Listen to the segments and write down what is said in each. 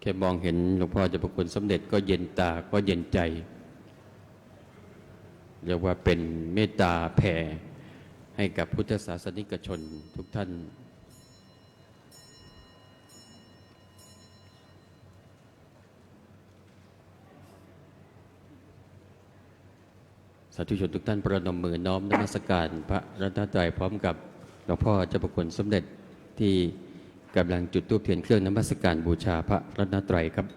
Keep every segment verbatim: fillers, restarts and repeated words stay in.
แค่มองเห็นหลวงพ่อเจ้าพระคุณสมเด็จก็เย็นตาก็เย็นใจ เรียกว่าเป็นเมตตาแผ่ให้กับพุทธศาสนิกชนทุกท่าน สาธุชนทุกท่านประนมมือน้อมนมัสการพระรัตนตรัยพร้อมกับหลวงพ่อเจ้าพระคุณสมเด็จที่กำลังจุดธูปเทียนเครื่องนมัสการบูชาพระรัตนตรัยครับ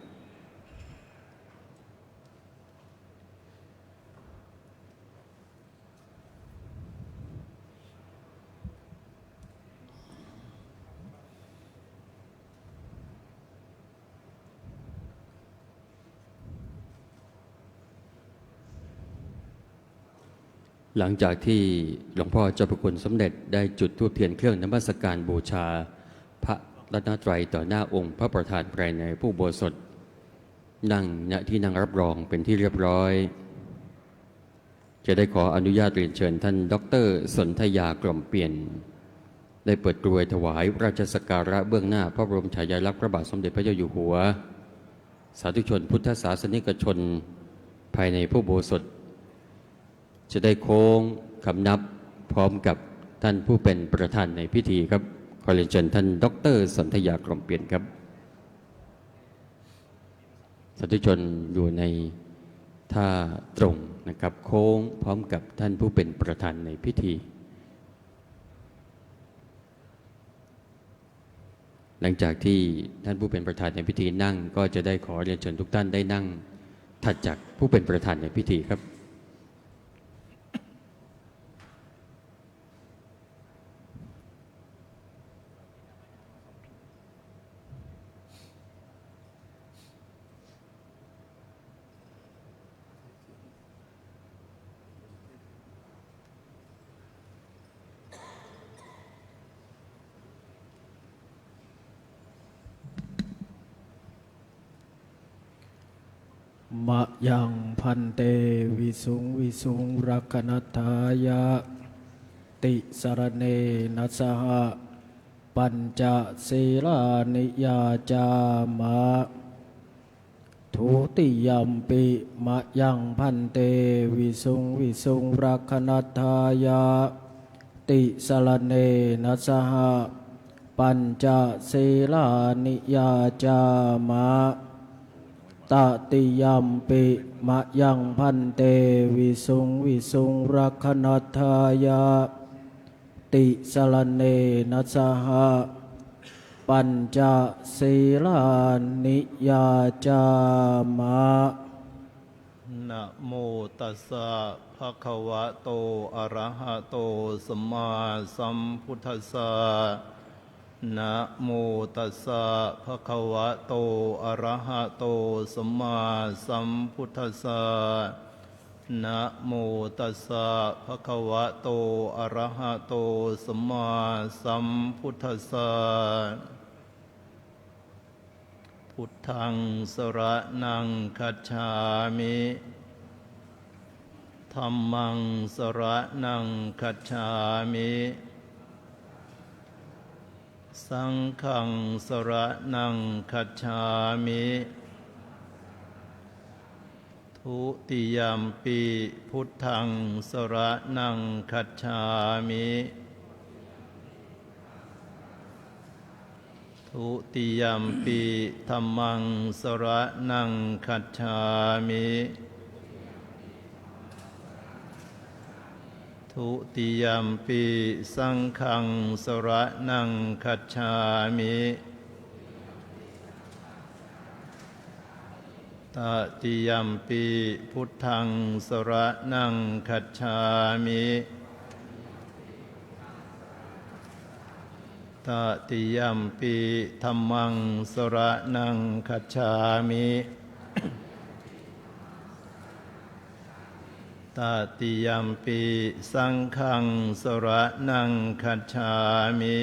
หลังจากที่หลวงพ่อเจ้าพระคุณสมเด็จได้จุดธูปเทียนเครื่องนมัสการบูชาพระรัตนตรัยต่อหน้าองค์พระประธานภายในพระอุโบสถ นั่ง ณ ที่นั่งรับรองเป็นที่เรียบร้อย จะได้ขออนุญาตเรียนเชิญท่านด็อกเตอร์สนธยา กล่อมเปี่ยน ได้เปิดกรวยถวายราชสักการะเบื้องหน้าพระบรมฉายาลักษณ์พระบาทสมเด็จพระเจ้าอยู่หัว สาธุชนพุทธศาสนิกชนภายในพระอุโบสถ จะได้โค้งคำนับพร้อมกับท่านผู้เป็นประธานในพิธีครับ ขอเรียนเชิญท่านด็อกเตอร์สนธยา กล่อมเปี่ยนครับ สาธุชนอยู่ในท่าตรงนะครับ โค้งพร้อมกับท่านผู้เป็นประธานในพิธี หลังจากที่ท่านผู้เป็นประธานในพิธีนั่ง ก็จะได้ขอเรียนเชิญทุกท่านได้นั่งถัดจากผู้เป็นประธานในพิธีครับ มะยัง ภันเต วิสุง วิสุง รักขะณัตถายะ ติสะระเณนะสะหะ ปัญจะสีลานิ ยาจามะ ทุติยัมปิ มะยัง ภันเต วิสุง วิสุง รักขะณัตถายะ ติสะระเณนะสะหะ ปัญจะสีลานิ ยาจามะ ตติยัมปิ มะยัง ภันเต วิสุง วิสุง รักขะณัตถายะ ติสะระเณนะสะหะ ปัญจะสีลานิ ยาจามะ นะโมตัสสะ ภะคะวะโต อะระหะโต สัมมาสัมพุทธัสสะ นะโมตัสสะ ภะคะวะโต อะระหะโต สัมมาสัมพุทธัสสะ นะโมตัสสะ ภะคะวะโต อะระหะโต สัมมาสัมพุทธัสสะ พุทธัง สะระณัง คัจฉามิ ธัมมัง สะระณัง คัจฉามิ สังฆัง สะระณัง คัจฉามิ ทุติยัมปิ พุทธัง สะระณัง คัจฉามิ ทุติยัมปิ ธัมมัง สะระณัง คัจฉามิ ทุติยัมปิ สังฆัง สะระณัง คัจฉามิ ตติยัมปิ พุทธัง สะระณัง คัจฉามิ ตติยัมปิ ธัมมัง สะระณัง คัจฉามิ ตติยัมปิ สังฆัง สะระณัง คัจฉามิ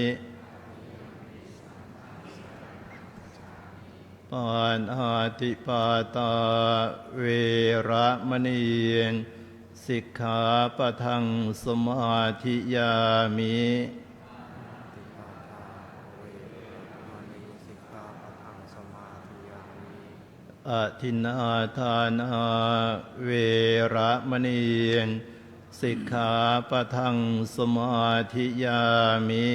ปาณาติปาตา เวระมะณี สิกขาปะทัง สมาธิยามิ ปาณาติปาตา เวระมะณี สิกขาปะทัง สมาธิยามิ อทินนาทานา เวระมณี สิกขาปะทังสมาธิยามิ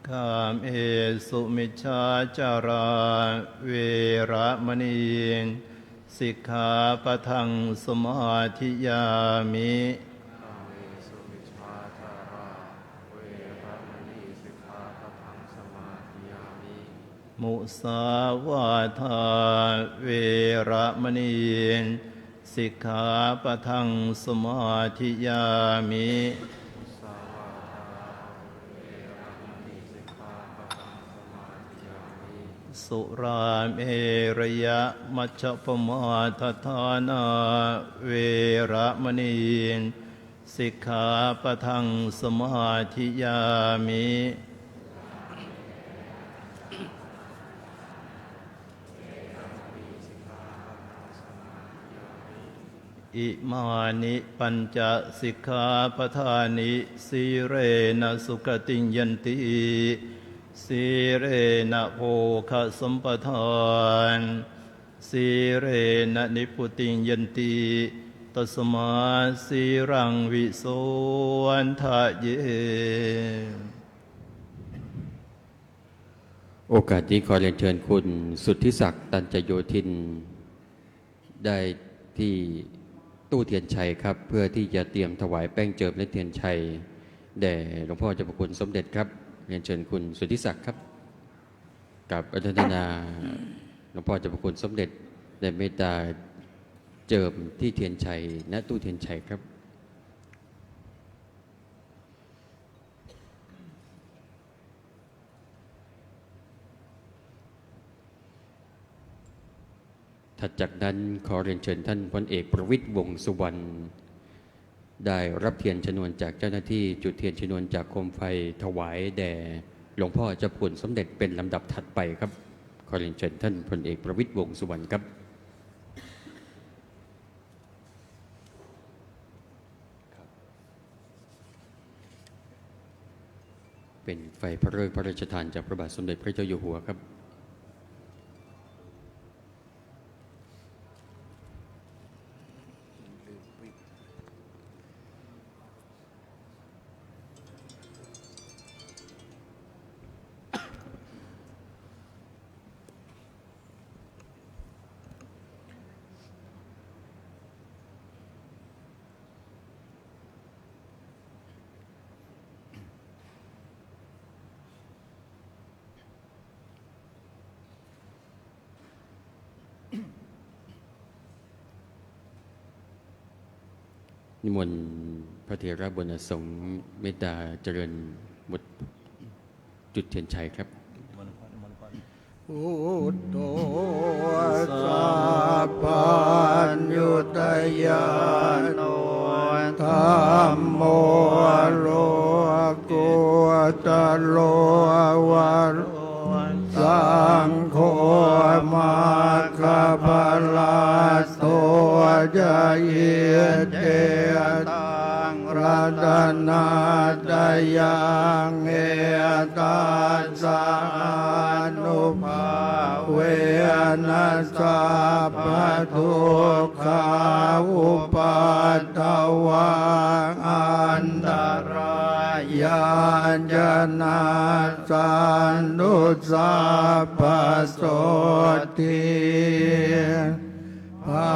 กาเมสุมิจฉาจารา เวระมณี สิกขาปะทังสมาธิยามิ กาเมสุมิจฉาจารา เวระมณี สิกขาปะทังสมาธิยามิ มุสาวาทา เวระมณี สิกขาปะทังสมาธิยามิ มุสาวาทา เวระมณี สิกขาปะทังสมาธิยามิ สุราเมรยมัชฌปมาทฐานา เวระมณี สิกขาปะทังสมาธิยามิ อิมานิปัญจสิกขาปะทานิ สีเลนะสุขติงยันติ สีเลนะโภคสัมปทา สีเลนะนิพพุติงยันติ ตัสมาสีลังวิโสทะเย โอกาสนี้ขอเรียนเชิญคุณสุทธิศักดิ์ ตัญจโยธิน ได้ที่ตู้เทียนชัยครับ เพื่อที่จะเตรียมถวายแป้งเจิมและเทียนชัย แด่หลวงพ่อเจ้าพระคุณสมเด็จครับ เรียนเชิญคุณสุทธิศักดิ์ครับ กราบอาราธนาหลวงพ่อเจ้าพระคุณสมเด็จ ได้เมตตาเจิมที่เทียนชัย ณ ตู้เทียนชัยครับ ถัดจากนั้นขอเรียนเชิญท่านพลเอกประวิตร วงษ์สุวรรณ ได้รับเทียนชนวนจากเจ้าหน้าที่ จุดเทียนชนวนจากโคมไฟถวายแด่หลวงพ่อเจ้าพระคุณสมเด็จเป็นลำดับถัดไปครับ ขอเรียนเชิญท่านพลเอกประวิตร วงษ์สุวรรณครับ เป็นไฟพระฤกษ์พระราชทานจากพระบาทสมเด็จพระเจ้าอยู่หัวครับ นิมนต์พระเถระบนอสงฆ์เมตตาเจริญบทจุดเทียนชัยครับ พุทโธ สัพพัญญุตญาโณ ธัมโม โลกุตโร วโร สังโฆ มัคคพลาโส จะอิเตตัง รัตนาตยัง เอตัสสะอานุภาเวนะ สัพพะทุกขา อุปัฏฐวา อันตรายา จะนา สันตุ สัพพะโสตถี ภะ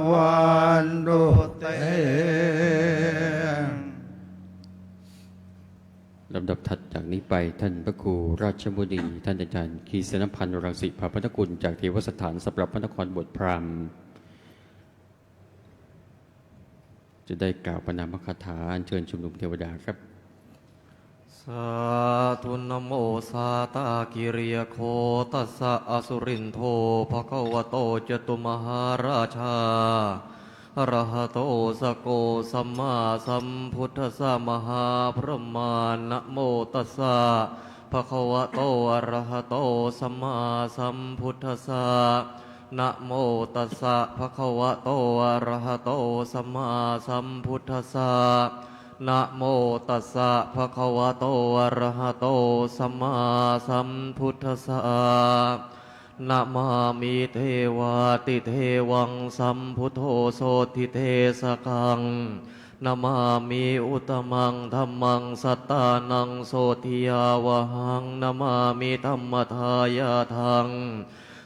วันตุ เต ลำดับถัดจากนี้ไป ท่านพระครูราชมุนี ท่านอาจารย์ คีสณพันธ์ รังสิภาพนคุณ จากเถรสถานสำหรับพระนครบวชพราหมณ์ จะได้กล่าวประนามคาถาอัญเชิญชุมนุมเทวดาครับ สาธุ นะโม สาตากิริยโค ตัสสะ อสุรินโท ภะคะวะโต จตุมหาราชา อะระหะโต สะโก สัมมาสัมพุทธัสสะ มหาพรหมา นะโมตัสสะ ภะคะวะโต อะระหะโต สัมมาสัมพุทธัสสะ นะโมตัสสะ ภะคะวะโต อะระหะโต สัมมาสัมพุทธัสสะ นะโมตัสสะ ภะคะวะโต อะระหะโต สัมมาสัมพุทธัสสะ นะมามิ เทวาติเทวัง สัมพุทโธ โสตติเตสะกัง นะมามิ อุตตะมัง ธัมมัง สัตตานัง โสตติยาวะหัง นะมามิ ธัมมะทายาทัง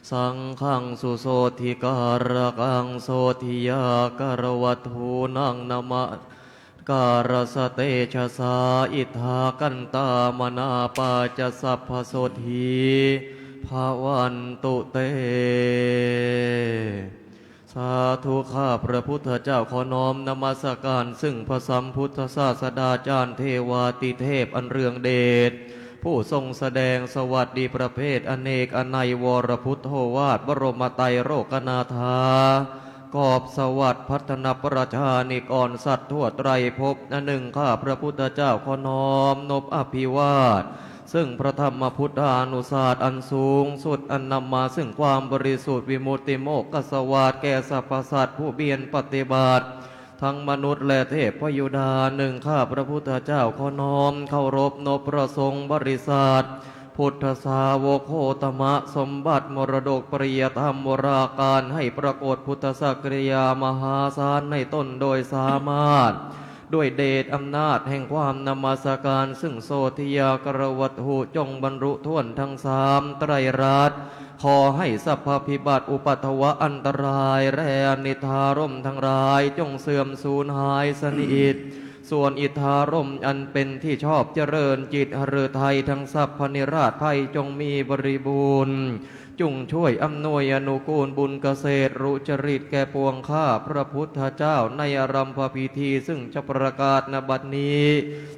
สังฆัง สุโสตติการะกัง โสตติยากะระวัตถุนัง นะมะ การะสะเตจะสา อิทธากันตามะนาปาจะ สัพพะโสตถี ภะวันตุเต สาธุ ข้าพระพุทธเจ้าขอน้อมนมัสการซึ่งพระสัมพุทธศาสดาจารย์เทวาติเทพอันเรืองเดช ผู้ทรงแสดงสวัสดีประเภทอเนกอนัยวรพุทโธวาท บรมไตรโลกนาถา กอบสวัสดิ์พัฒนประชานิกรสัตว์ทั่วไตรภพ อันหนึ่ง ข้าพระพุทธเจ้าขอน้อมนบอภิวาท ซึ่งพระธรรมพุทธานุสาสน์อันสูงสุด อันนำมาซึ่งความบริสุทธิ์ วิมุตติโมกขสวัสดิ์แก่สรรพสัตว์ผู้เพียรปฏิบัติ ทั้งมนุษย์และเทพยดา หนึ่ง ข้าพระพุทธเจ้าขอน้อมเคารพนบพระสงฆ์บริษัท พุทธสาวกโคตมะสมบัติ มรดกปริยธรรมวราการ ให้ปรากฏพุทธสักกิริยามหาศาลในตนโดยสามารถ ด้วยเดชอำนาจแห่งความนมัสการ ซึ่งโสตติยากรวัตถุ จงบรรลุถ้วนทั้งสามไตรรัตน์ ขอให้สัพพพิบัติอุปัทวะอันตราย และอนิจจารมณ์ทั้งหลาย จงเสื่อมสูญหายสนิท ส่วนอิทธารมณ์อันเป็นที่ชอบเจริญจิตหฤทัย ทั้งสัพพนิราศภัยจงมีบริบูรณ์ จุ่งช่วยอำนวยอนุกูลบุญเกษตรุจริตแก่ปวงข้าพระพุทธเจ้าในอารัมภพิธี ซึ่งจะประกาศ ณ บัดนี้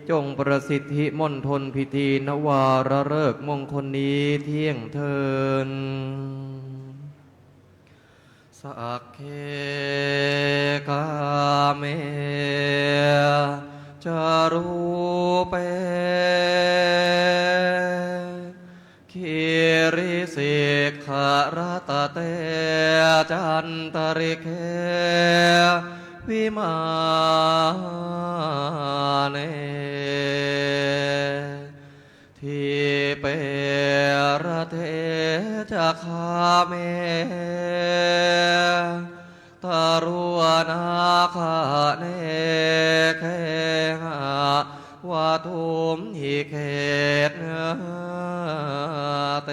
จงประสิทธิมณฑลพิธีนวาระฤกษ์มงคลนี้เที่ยงเทอญ สักเค กาเม จรูเป กิริสิขรตเต จันตริเก วิมาเน ทีเป รเท จะ คาเม ตะรุวนาคะเน เกหะวะตุมหิ เขเน เต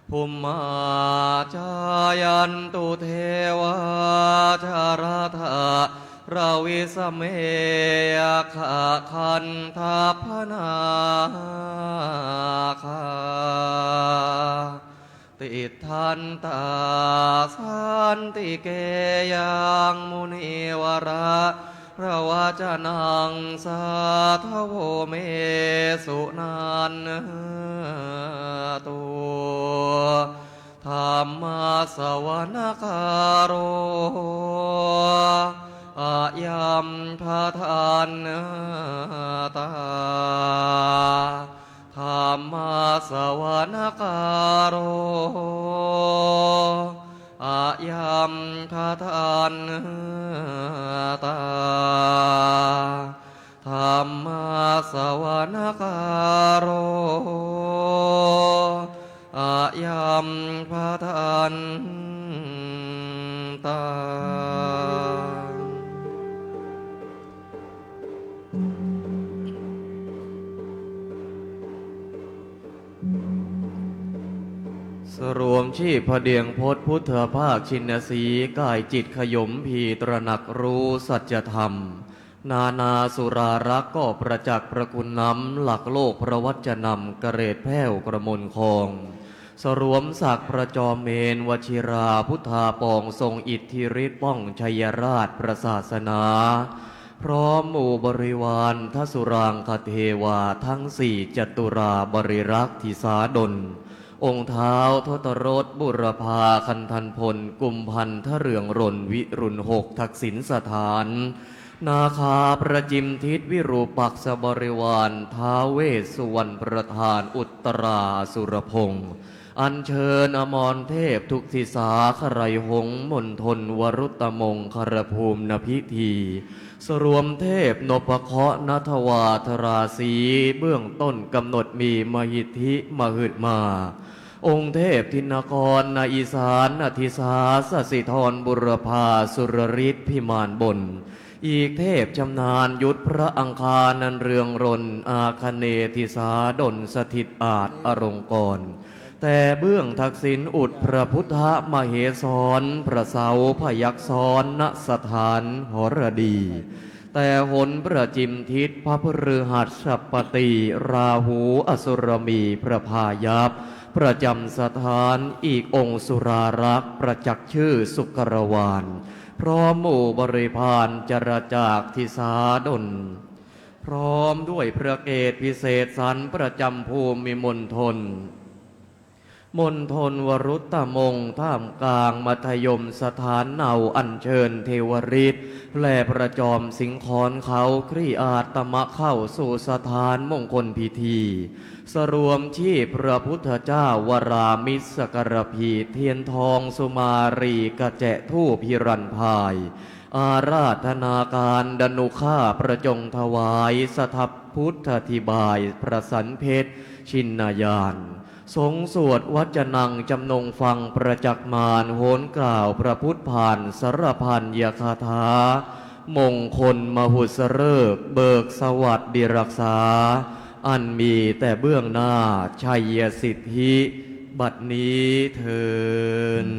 ภุมมา จายันตุ เทวา จารัตถะ รวิสเม ยักขะ คันธะ พะนาคา ติฏฐันตา สันติเก ยัง มุนิวระ ระวะจะนัง สาธโว เม สุนันตุ ธัมมะสะวะนะคาโร อะยัม ทะทันตา ธัมมะสะวะนะคาโร อะยัม ทะทันตา ธัมมะสะวะนะคาโร อะยัม ทะทันตา สรวมชีพพเดียงพจน์พุทธภาคชินสีห์ กายจิตขยมภีร์ตระหนักรู้สัจธรรม นานาสุรารักษ์ก็ประจักษ์พระคุณนำ หลักโลกพระวจนะนำ กระเรดแผ้วกระมนคอง สรวมศักดิ์พระจอมเมน วชิราพุทธาปอง ทรงอิทธิฤทธิ์ป้องชัยราชพระศาสนา พร้อมหมู่บริวารทสุรางคเทวา ทั้งสี่จตุราบริรักษ์ธิสาดล องค์ท้าวทศรถบุรพาคันธันพล กุมภัณฑ์ทะเรืองรนวิรุณหกทักษิณสถาน นาคาประจิมทิศวิรูปักษบริวาร ท้าวเวสสุวรรณประธานอุตตราสุรพงศ์ อัญเชิญอมรเทพทุกทิศา ใคร่หงส์มณฑลวรุตตมงคลภูมิณพิธี สรวมเทพนพเคราะห์ณทวาทราสี เบื้องต้นกำหนดมีมหิทธิมหึมา องค์เทพทินกรในอีสาน อธิสาสะสิธรบุรพาสุรฤทธิ์พิมานบน อีกเทพชำนาญยุทธพระอังคารอันเรืองรน อาคเนย์ทิสาดลสถิตอาจอลงกรณ์ แต่เบื้องทักษิณอุดพระพุทธมเหสร พระเสาพยัคฆ์ซ้อน ณ สถานหรดี แต่หนประจิมทิศพระพฤหัสบดี ราหูอสุรมีพระพายัพ ประจำสถาน อีกองค์สุรารักษ์ ประจักษ์ชื่อสุกรวาล พร้อมหมู่บริพารจรจากทิสาดล พร้อมด้วยพระเกศพิเศษสันประจำภูมิมณฑล มณฑลวรุตตมงค์ ท่ามกลางมัธยมสถานเนาอัญเชิญเทวฤทธิ์ และพระจอมสิงขรเขาคลี่อาตมะเข้าสู่สถานมงคลพิธี สรวมชีพพระพุทธเจ้าวรามิสกรภี เทียนทองสุมาลี กระแจธูปหิรัญพาย อาราธนาการดานุภาพประจงถวาย สทัพพุทธาธิบายพระสันเพชรชินญาณ สงฆ์สวดวัจนังจำนงฟังประจักษ์มาร โหนกล่าวพระพุทธพานสรพัญญคาถา มงคลมหุสเริกษ์เบิกสวัสดิรักษา อันมีแต่เบื้องหน้าชัยสิทธิ บัดนี้เทอญ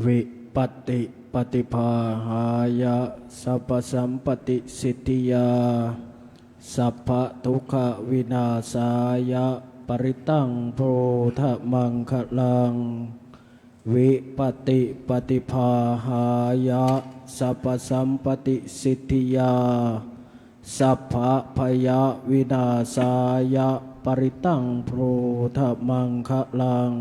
วิปัตติปฏิปาหายะ สัพพสัมปตติสิทธิยา สัพพทุกขวินาศายะ ปะริตตัง พุทธมังคะลัง วิปัตติปฏิปาหายะ สัพพสัมปตติสิทธิยา สัพพะพยะวินาศายะ ปะริตตัง พุทธมังคะลัง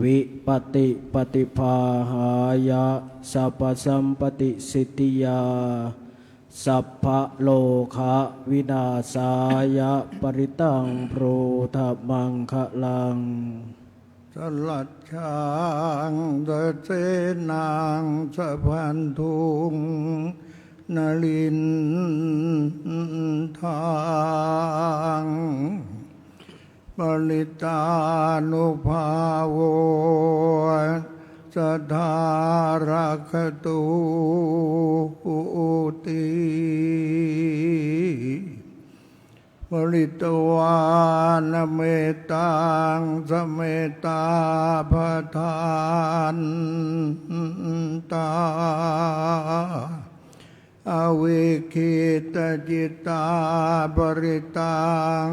วิปัตติปฏิปาหายะ สัพพสัมปตติสิทธิยา สัพพะโรคะวินาศายะ ปะริตตัง พุทธมังคะลัง สะหรัจจัง สะเสนัง สะพันธุง นรินทาง ปะริตตานุภาโว สะทารักขะตูติ ปะริตตวานะเมตตัง สะเมตตาปะทานตา อวิกขิตตะจิตตา ปะริตตัง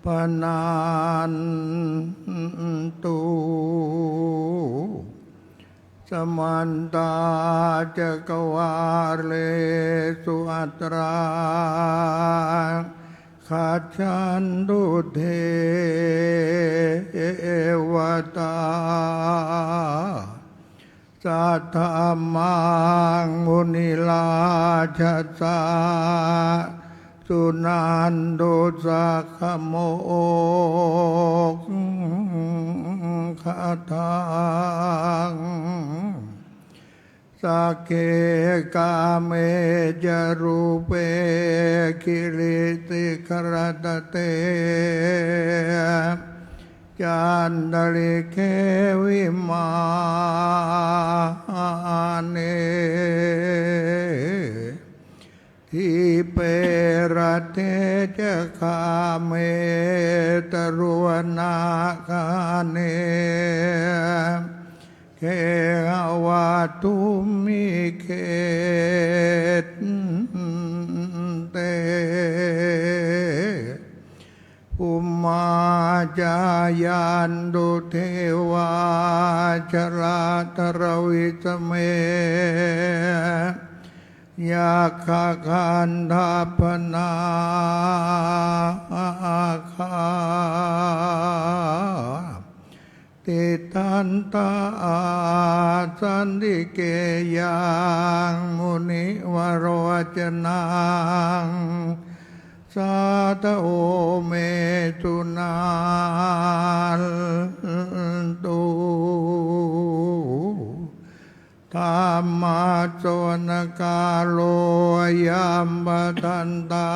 ปะนันตุ สะมันตา จักกะวาเลสุ อัตตราคัจฉันตุ เทวตา สัทธัมมัง มุนิราชสสะ สุนันตุ สักขะโมคขัตถัง สักเข กาเม จะ รูเป กิริสิขะรัตตะเต จันตะริกเข วิมาเน ทีเป รัตเถ จะ คาเม ตะรุวณะคาเน เขหะวะทุมหิ เขตเต ภุมมา จายันตุ เทวา จลธรรมะ วิสะเม ยักขะขันธัพพะนาคา Tiṭṭhantā āsantike yaṃ munivaravacanaṃ sādhavo me suṇantu. Dhammassavanakālo ayambhadantā.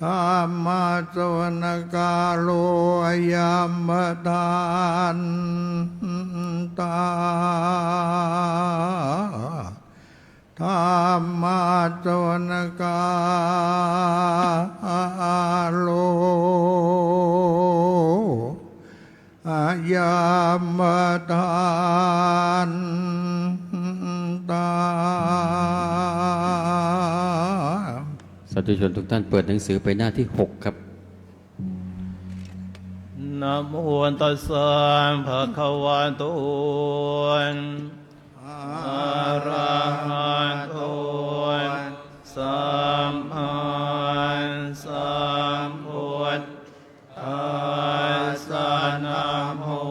Dhammassavanakālo ayambhadantā. Dhammassavanakālo ayambhadantā. สาธุชนทุกท่านเปิดหนังสือไปหน้าที่หกครับ Namo tassa bhagavato arahato sammāsambuddhassa. Namo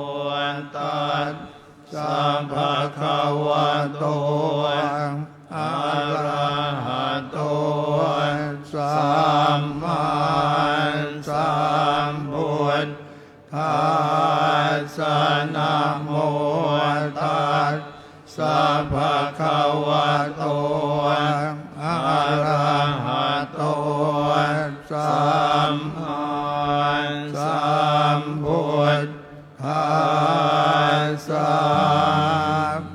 tassa bhagavato arahato sammāsambuddhassa. Namo tassa bhagavato arahato sammāsambuddhassa.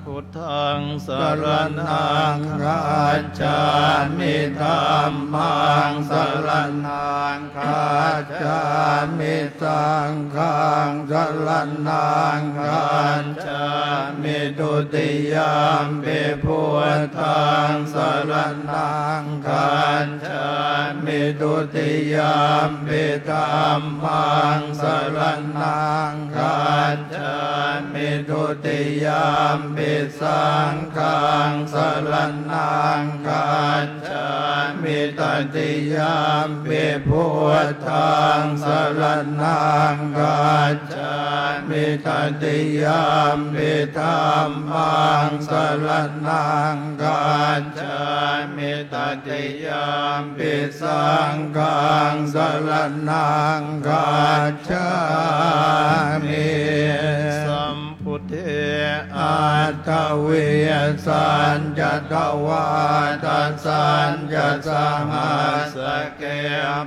Buddhaṃ saraṇaṃ gacchāmi. Dhammaṃ saraṇaṃ gacchāmi. Saṅghaṃ saraṇaṃ gacchāmi. Dutiyampi buddhaṃ saraṇaṃ gacchāmi. Dutiyampi dhammaṃ saraṇaṃ gacchāmi. Dutiyampi saṅghaṃ saraṇaṃ gacchāmi. Tatiyampi buddhaṃ saraṇaṃ gacchāmi. Tatiyampi dhammaṃ saraṇaṃ gacchāmi. Tatiyampi saṅghaṃ saraṇaṃ gacchāmi. Sambuddhe aṭṭhavīsañca dvādasañca sahassake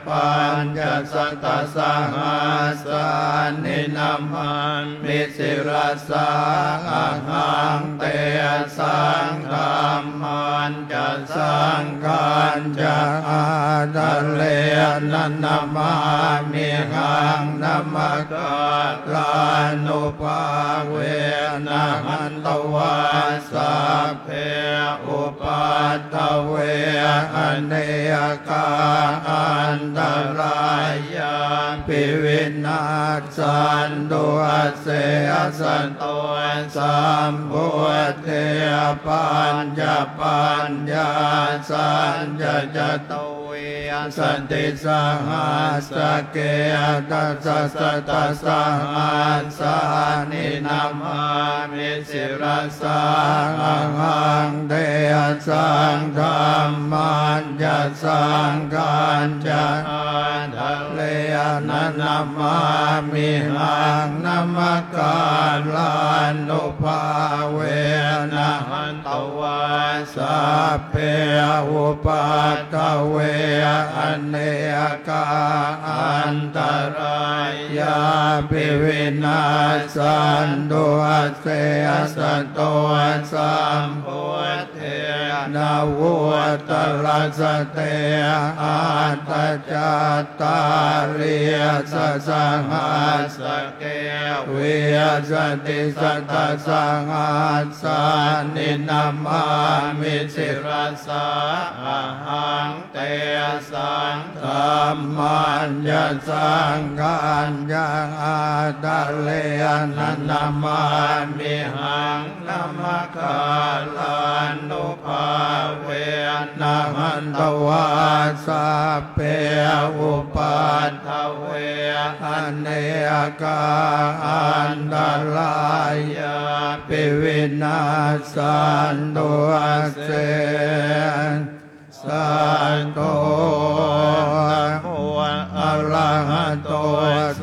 pañcasatasahassāni namāmi sirasā ahaṃ. Tesaṃ dhammañca saṅghañca ādarena namāmihaṃ. Namakārānubhāvena hantvā sabbe upaddave anekā antarāyāpi vinassantu asesato. Sambuddhe pañcapaññāsañca catuvīsatisahassake dasasatasahassāni namāmi sirasā ahaṃ. Tesaṃ dhammañca saṅghañca ādarena namāmihaṃ. Namakārānubhāvena hantvā sabbe upaddave anekā antarāyāpi vinassantu asesato. Sambuddhe navuttarasate aṭṭhacattāḷīsasahassake vīsatisatasahassāni namāmi sirasā ahaṃ. Tesaṃ dhammañca saṅghañca ādarena namāmihaṃ. Namakārānubhāvena han นทวา สัพเพอุปัด ทเว อเนกา อันตรายาปิ วินัสสันตุ เสสะโต นะโม อะระหะโต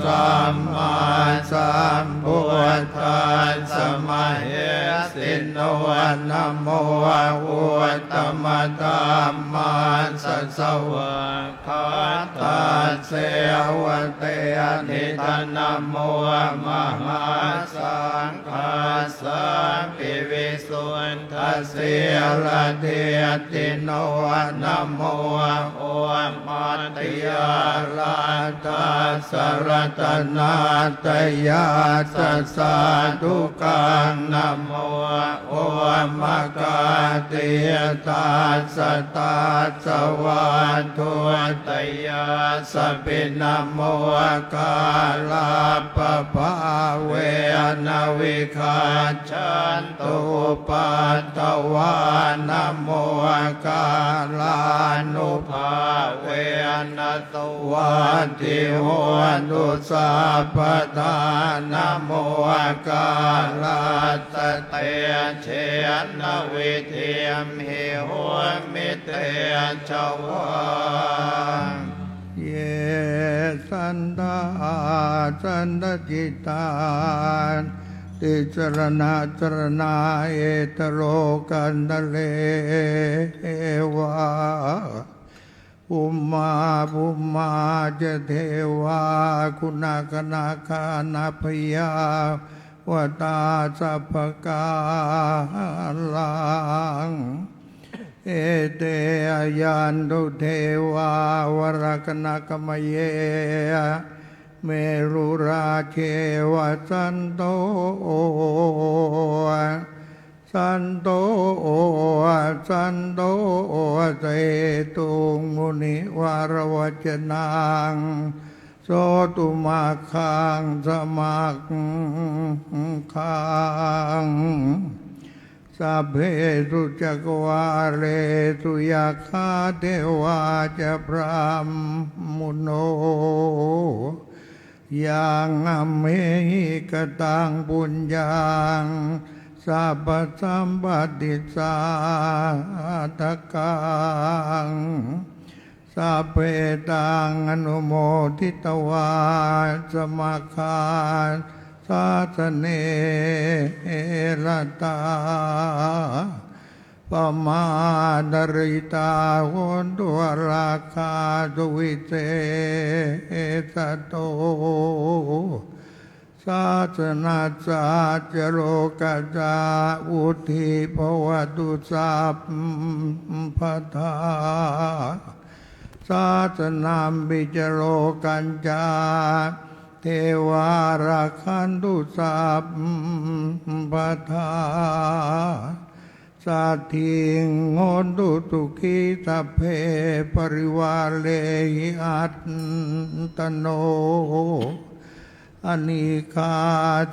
สัมมาสัมพุทธัสสะ มะเหสิโน นะโม อุตตมะธัมมัสสะ สวากขาตัสเสวะ เตนิทะ นะโม มหาสังฆัสสาปิ วิสุทธะสีละ ทิฏฐิโน นะโม โอปัตตยารัตถัสสะ รัตนะตยัสสะ สาธุกัง นะโม โอมะกาติทัสสะ ตัสสะ วัตถุตยัสสะปิ นะโม กาลัปปะภาเวนะ วิคัจฉันตุปัดทวา นะโม กาลานุภาเวนะ สุวัตถิโหตุ สัพพะทา นะโม กาลัสสะ เตเชนะ วิดdhiมหิ โหมิ เตจะวา เย สัตถา สัตถจิตตา ติสรณะสรณา เอตโลกัตเต เอวา ภุมมาภุมมาจะ เทวา กุณะกะนะกานะ พยา วะตา สัพพะกาลัง เอเต อายันตุ เทวา วะระกะนะกะมะเย เมรุราเชวะ สันโต สันโต สันโต เสตุง มุนิวะระวัจจะนัง โสตุมัคคัง สมัคคัง สัพเพสุจักกวาเลสุ ยัคขาเทวาจะ พรหมมุโน ยังอัมเหหิ กะตัง ปุญญัง สัพพะสัมปะติ สาธะกัง สัพเพตัง อนุโมทิตวา สมัคคัสสะ สะเน รตา ปะมาทะริตา โหนตุ อารักขาตุ วิเสสะโต สาสะนัสสะ จะ โลกัสสะ วุฏฐิภะวะตุ สัพพะทา สาสะนัมปิ จะ โลกัสสะ เทวา รักขันตุ สัพพะทา สัตถิง โหนตุ สุขี สัพเพ ปะริวาเรหิ อัตตะโน อะนีฆา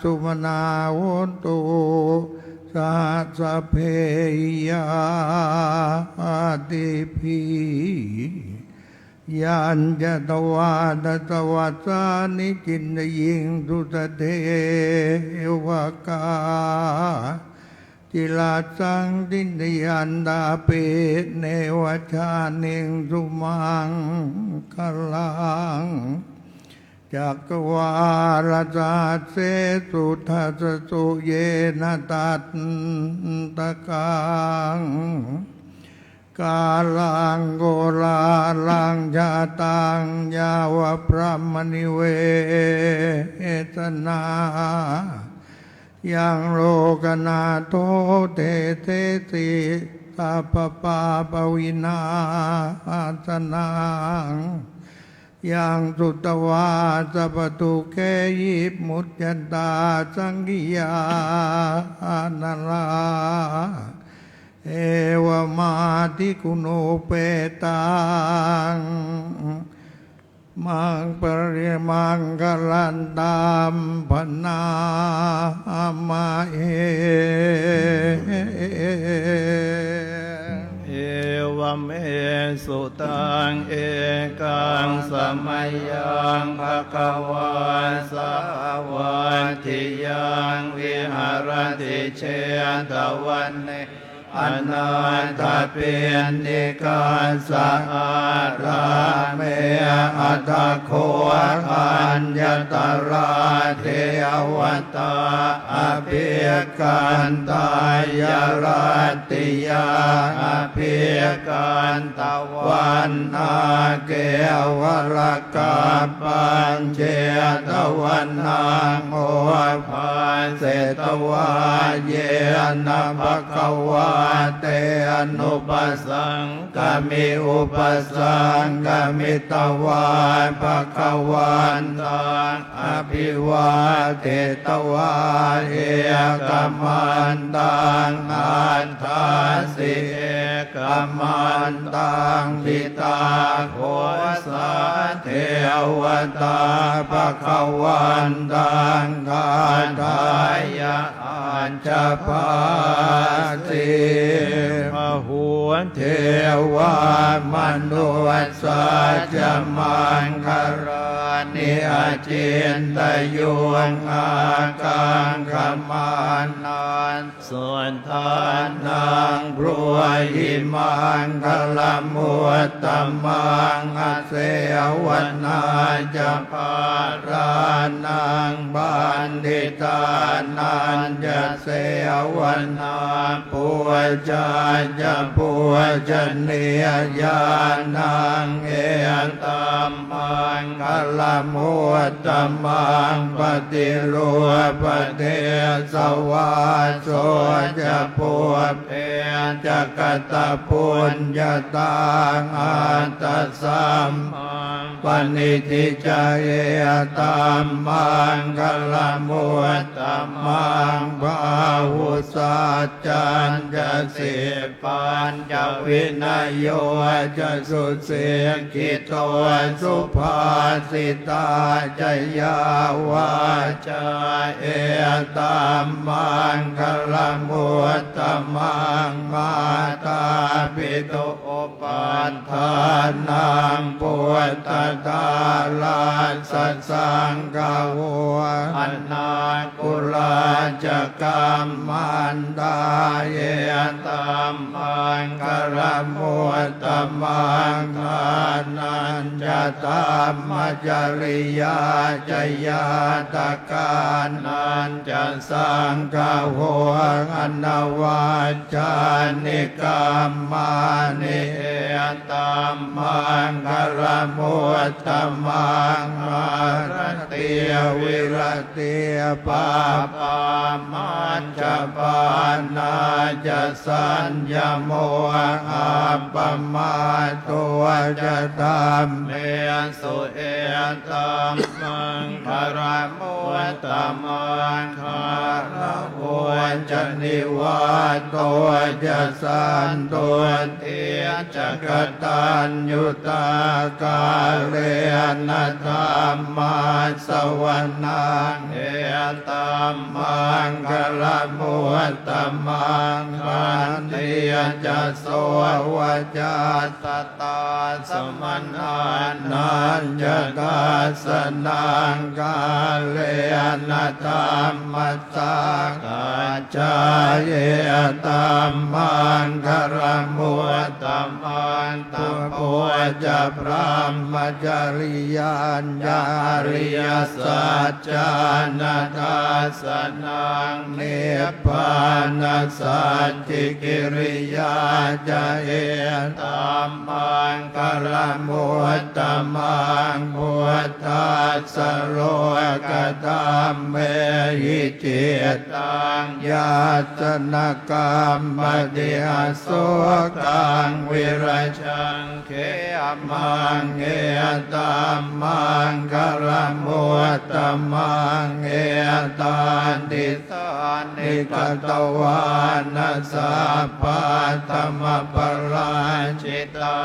สุขะโน โหนตุ สะหัสสะ สัพเพ ญาติปิ ยัญจะ ตวา ดะสะวัสสานิ จินตะยิง สุสะเทวะกา จิรัสสัง จินตะยันตาปิ เนวะชานิง สุมังคะลัง จักกวาลสะหัสเสสุ ทัสสะสุ เยนะ ตัตถะกัง กาลัง โกลาหะลัง ชาตัง ยาวะ บรหมะนิเวสะนา ยัง โลกะนาโถ เตเสสิ สัพพะปาปะวินาสะนัง ยัง สุตวา สัพพะทุกเขหิ มุจจะตา สังขิยานะรา เอวะมาทิคุณูเปตัง มัง ปะริ มังคะลันตัม พะนามะเฮ เอวะเม sutaṃ. Ekaṃ samayaṃ bhagavā sāvatthiyaṃ viharati jetavane anāthapiṇḍikassa ārāme. Atha kho aññatarā devatā abhikkantā, ya rattiyā abhikkantavanā, kevalakappaṃ jetavanaṃ obhāsetvā, yena bhagavā tenupasaṅkami. Upasaṅkamitvā bhagavantaṃ abhivādetvā ekamantaṃ aṭṭhāsi. Ekamantaṃ ṭhitā kho sā devatā bhagavantaṃ gāthāya ājjhabhāsi. Bahū devā manussā ca maṅgalāni acintayuṃ ākaṅkhamānā suddhānaṃ brūhi maṅgalamuttamaṃ. Asevanā ca bālānaṃ paṇḍitānañca sevanā, pūjā ca pūjanīyānaṃ etam maṅgalamuttamaṃ. Paṭirūpadesavāso ca pubbe ca katapuññatā attasammāpaṇidhi ca etam maṅgalamuttamaṃ. Bāhusaccañca sippañca vinayo ca susikkhito subhāsitā ca yā vācā etam maṅgalamuttamaṃ. Mātāpitu upaṭṭhānaṃ puttadārassa saṅgaho anākulā ca kammantā etam maṅgalamuttamaṃ. Dānañca dhammacariyā ca ñātakānañca saṅgaho anavajjāni kammāni etam maṅgalamuttamaṃ. Āratī viratī pāpā majjapānā ca saññamo appamādo ca dhammesu etam maṅgalamuttamaṃ. Gāravo ca nivāto ca santuṭṭhī ca kataññutā kālena dhammassavanaṃ etam maṅgalamuttamaṃ. Khantī ca sovacassatā samaṇānañca dassanaṃ kālena dhammasākacchā etam maṅgalamuttamaṃ. Tapo ca brahmacariyañca ariyasaccāna dassanaṃ nibbānasacchikiriyā ca etam maṅgalamuttamaṃ. Buddhassa lokadhammehi cittaṃ yassa na kampati asokaṃ virajaṃ khemaṃ etam maṅgalamuttamaṃ. Etādisāni katvāna sabbatthamaparājitā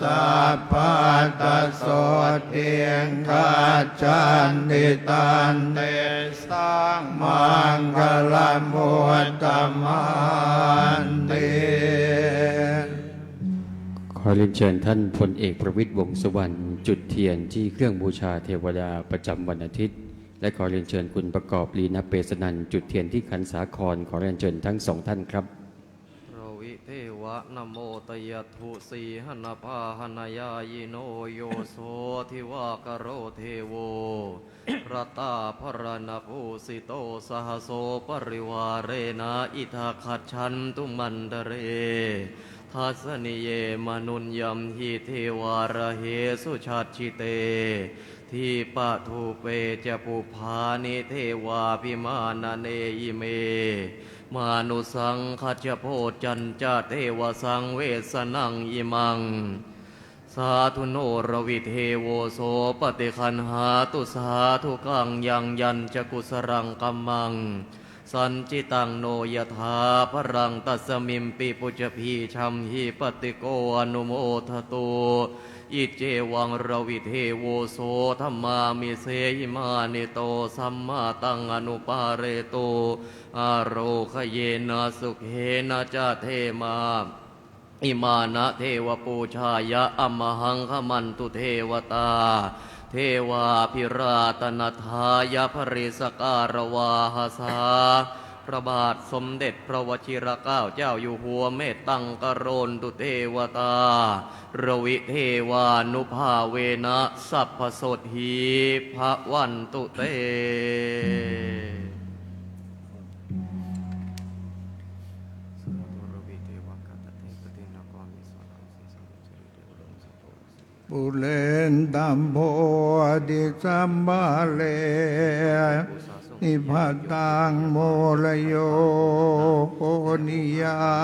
sabbattha sotthiṃ gacchanti tantesaṃ maṅgalamuttamanti. ขอ ขอเรียนเชิญท่านพลเอกประวิตร วงษ์สุวรรณ จุดเทียนที่เครื่องบูชาเทวดาประจำวันอาทิตย์ และขอเรียนเชิญคุณประกอบ ลีนเปสนันท์ จุดเทียนที่ขันสาคร ขอเรียนเชิญทั้งสองท่านครับ รวิเทวะ นโมตยัตถุ สีหนพาหนยายิโน โยโสทิวากโร เทโว รตาภรณภูสิโต สหโสปริวาเรนะ อิทักขัจฉันตุ มันทะเร ทัสสะนิเย มนุญญัมหิ เทวาระเหสุ ชัชชิเต ทีปะถูเป จะปุพพานิ เทวาภิมานะเน อิเม มานุสังคัจฉะโภชฌัญจะ เทวสังเวสสะนัง อิมัง สาธุโน รวิเทโว โส ปฏิคัณหาตุ สาธุกัง ยังยัญจะกุสลังกัมมัง สัญญิตังโน ยถาภลัง ตัสมิมปิปุจจะภีจัมหิ ปะติโก อนุโมทะตุ อิเจวัง รวิเทโว โส ธัมมามิเส หิมานิโต สัมมาตัง อนุปาเรตุ อาโรคเยนะ สุเขนะจะ เทมา อิมานะ เทวปูชายะ อะมะหัง ขมันตุ เทวตา เทวาภิราตนัฏฐายะ ปะริสการวาหะสา พระบาทสมเด็จพระวชิรเกล้าเจ้าอยู่หัว เมตตังกโรนตุ เทวตา รวิเทวานุภาเวนะ สัพพะโสตถี ภะวันตุเต ปุเรนตัมโพ ติสัพพะเร ติปะตัง มูลโย นิยั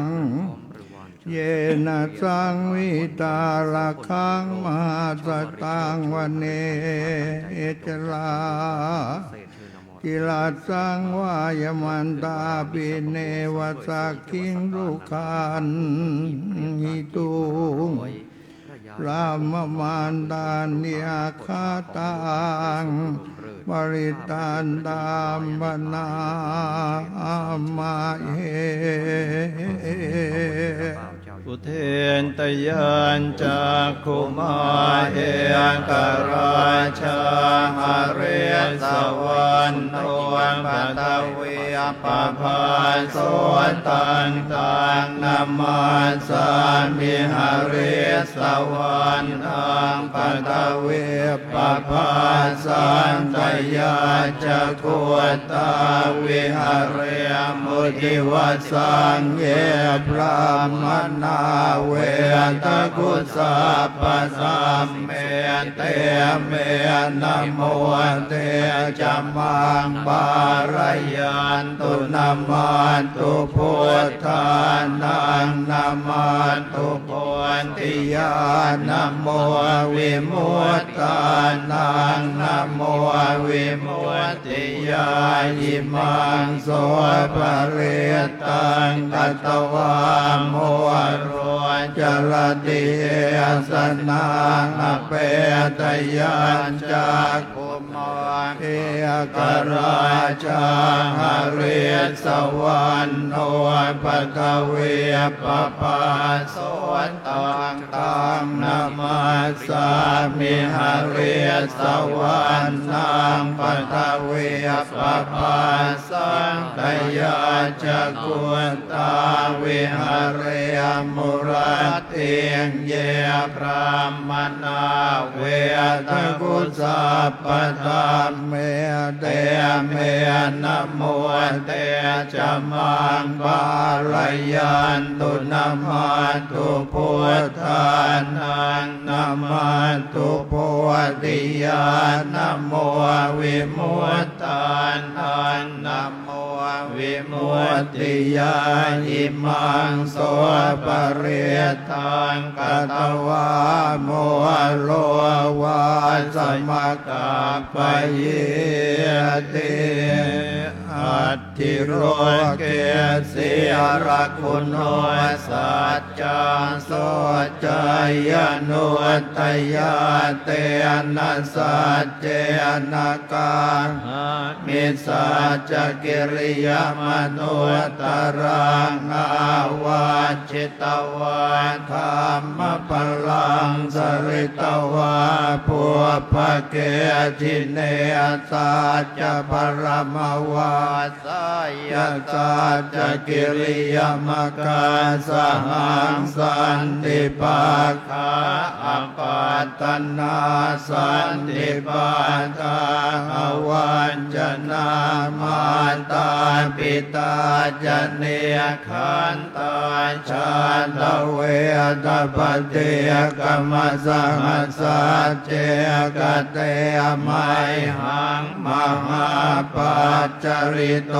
ง เยนะสังวิตารักขัง มหัสสะตัง วะเนจะรา ติรัสสัง วายะมันตาปิ เนวะสักขิง สุขันติตุง พรหมมันตานิ อะคาตัง ปะริตตันตัม ปะนะมะเฮ อุเทตะยัญจักขุมา เอกราชา หะริสสะวัณโณ ปะทะวี ปะภาโส ตัง ตัง นะมัสสามิ หะริสสะวัณณัง ปะทะวี ปะภาสันตะยัญจักขุตา วิหะเรมุทิวะสังเย พรามะนา เวทะกุสัพพะสัมเม เต เม นะโม เต จะมัง ปาละยันตุ นะมัสสุ พุทธานัง นะมัสสุ โพธิยา นะโม วิมุตตานัง นะโม วิมุตติยา อิมัง โส ปะริตตัง กัตวา โม โร จะรติ เยสะนัง อะเปตะยัญจักขุมา เอกราชา หะริสสะวัณโณ ปะทะวี ปะภาโส ตัง ตัง นะมัสสามิ หะริสสะวัณณัง ปะทะวี ปะภาสันตะยัญจักขุตา วิหะเรมุรัตติง เย พรามะนา เวทะกุสัพพะสัมเม เต เม นะโม เต จะมัง ปาละยันตุ นะมัสสุ พุทธานัง นะมัสสุ โพธิยา นะโม วิมุตตานัง นะโม วิมุตติยา อิมัง โส ปะริตตัง กัตวา โม โร วาสะมะกัปปะยีติ อัตถิโลเก สีลักขุโณ สัจจัง โส จายานุตตยา เตนะ สัจเจนะ กาหามิ สัจจะกิริยะมะนุตตะรัง อาวัจเฉ ตวา ธัมมะพลังสริตวา ปุพพะเกหิเน สัจจะพะละมะวา สะยะสัจจะกิริยะมะกัสสะหัง สันติปะ ขา อะปัตตะนา สันติปาทา อะวัจจะนา มาตาปิตาจะเนกขันตา ชาตะเวทะปะเทกะมะสะหัสสะ เจกะเต มะหัง มหาปัจจะริโต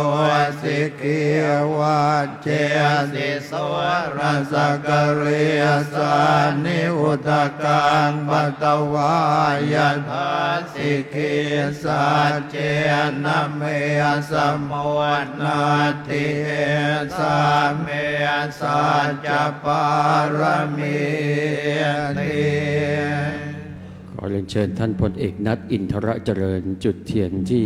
สิกขี วัจเจ สิโส รสะกะเรสานิ อุทะกัง ปัตตวา ยะถา สิกขี สัจเจนะ เม สะมุตตัตถิ เอสา เม สัจจะปาระมีติ ขอเรียนเชิญท่านพลเอกนัท อินทรเจริญ จุดเทียนที่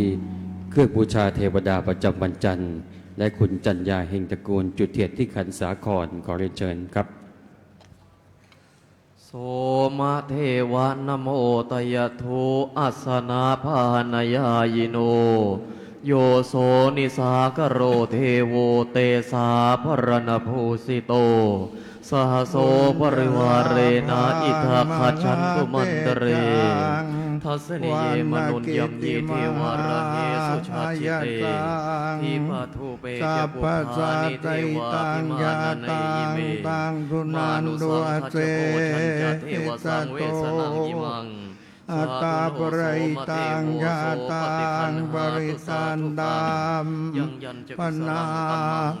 เครื่องบูชาเทวดาประจำวันจันทร์ และคุณจัญญา เฮงตระกูล จุดเทียนที่ขันสาคร ขอเรียนเชิญครับ โสมะเทวะนะโมตยะโถ อัสสะนะปะหะนะญายิโน โยโสนิสากะโร เทโว เตสาภะระณะภูสิโต สะหะโสปะริวาเรนะ อิทักขัจฉันตุมันตะเร ทัสสะเน เย มะนุญญะเม เทวา อะระเฮสุ ชัจฉิเต ทีปะถูเป จะ ปุพพานิ เทวาภิวาทะนะสีลิสสะเน นิจังวุฑฒาปะจิ จาเทวะ สังเวสะนัง อิมัง อัตตาปะริตัง ญาตัง ปะริตตันตัม ยังยันจะ กุสลัง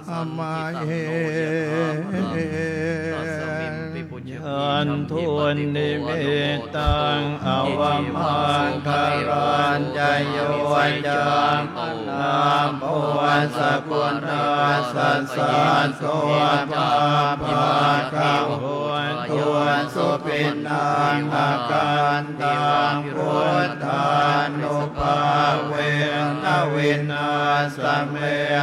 กัมมัง สันทิตัง โน ยะถา พะลัง ตัสสะมิมปิ ปุญญิ ยันตุนนิมิตตัง อวะมังคะลัญจะ โย จามะนาโป สะกุณัสสะ สัตโต ปาปะกะโห ตุ สุปิณณัง อาคันตัง พุทธานุภาเวนะ วินาสะเม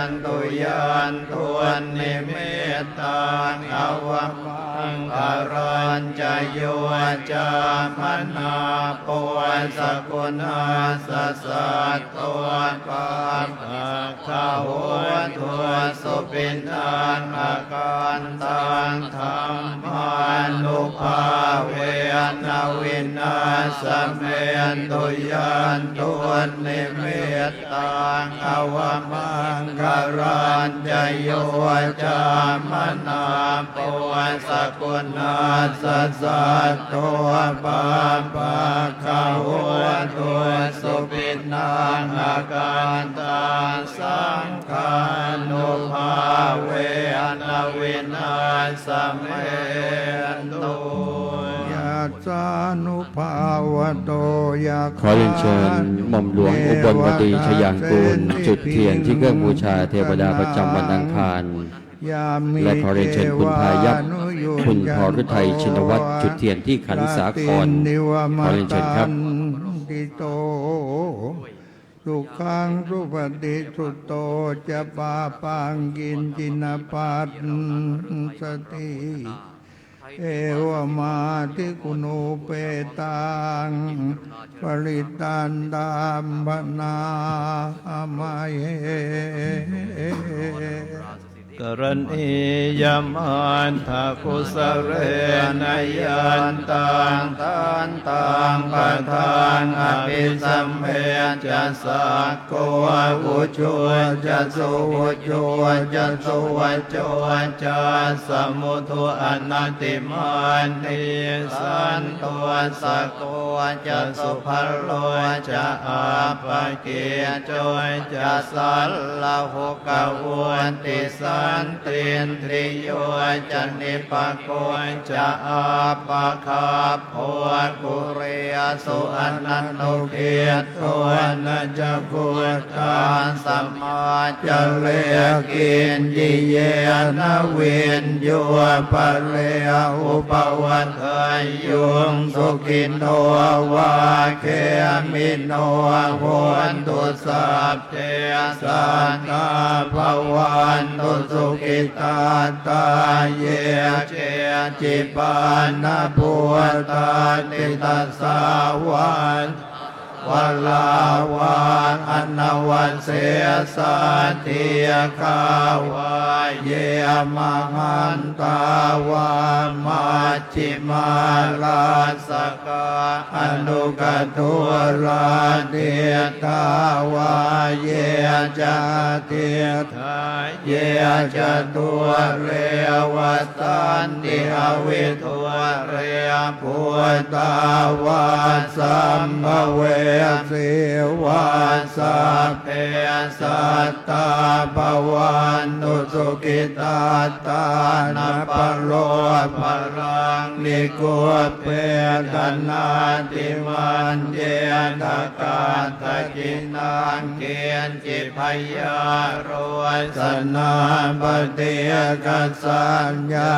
นตุ ยันตุนนิมิตตัง อวะมังคะลัญจะ โย จามะนาโป สะกุณัสสะ สัตโต ปาปะกะโห ตุ สุปิณณัง อาคันตัง ธัมมานุภาเวนะ วินาสะเมนตุ ยันตุนนิมิตตัง อวะมังคะลัญจะ โย จามะนาโป สะกุณัสสะ สัตโต ปาปะกะโห ตุ สุปิณณัง อาคันตัง สังฆานุภาเวนะ วินาสะเมนตุ ยัสสานุภาวะโต ยะถา ขอเรียนเชิญหม่อมหลวงอุบลวดี ชยางกูล จุดเทียนที่เครื่องบูชาเทวดาประจำวันอังคาร และขอเรียนเชิญคุณพายัพ คุณพรฤทัย ชินวัตร จุดเทียนที่ขันสาคร ขอเรียนเชิญครับ ติโต สุขังสุปะฏิสุตโต จะปาปังกิญจินะปัสสะติ เอวะมาทิกุณูเปตัง ปะริตตันตัม พะนามะเห กะรณียะมัตถะกุสะเลนะ ยันตัง ทันตัง ปะทัง อะภิสะเมจจะ สักโฆ อุจูจะ สุอุจูจะ สุวะโจจัสสะ มุทุ อะนะติมานี สันโตสะโกจะ สุภะโลจะ อัปปะกิจโจจะ สัลละหุกะวุตติสันตินทริโยจะ นิปปะโกจะ อัปปะคัพโพ กุเรสุ อะนะนุกิตโทนะ จะ พุทธัสสะ มาจะเร กิญญิเยนะ วิญญู ปะเร อุปะวัตถะยุง สุขิโน วะ เขมิโน โหนตุ สัพเพ สัตตา ภะวันตุ สุ sukhitattā. Ye keci pāṇabhūtatthi tasā vā thāvarā vā anavasesā, dīghā vā ye mahantā vā majjhimā rassakā aṇukathūlā, diṭṭhā vā ye ca adiṭṭhā ye ca dūre vasanti avidūre, bhūtā vā sambhavesī vā, sabbe sattā bhavantu sukhitattā. Na paro paraṃ nikubbetha nātimaññetha katthaci naṃ kiñ ci, byārosanā paṭighasaññā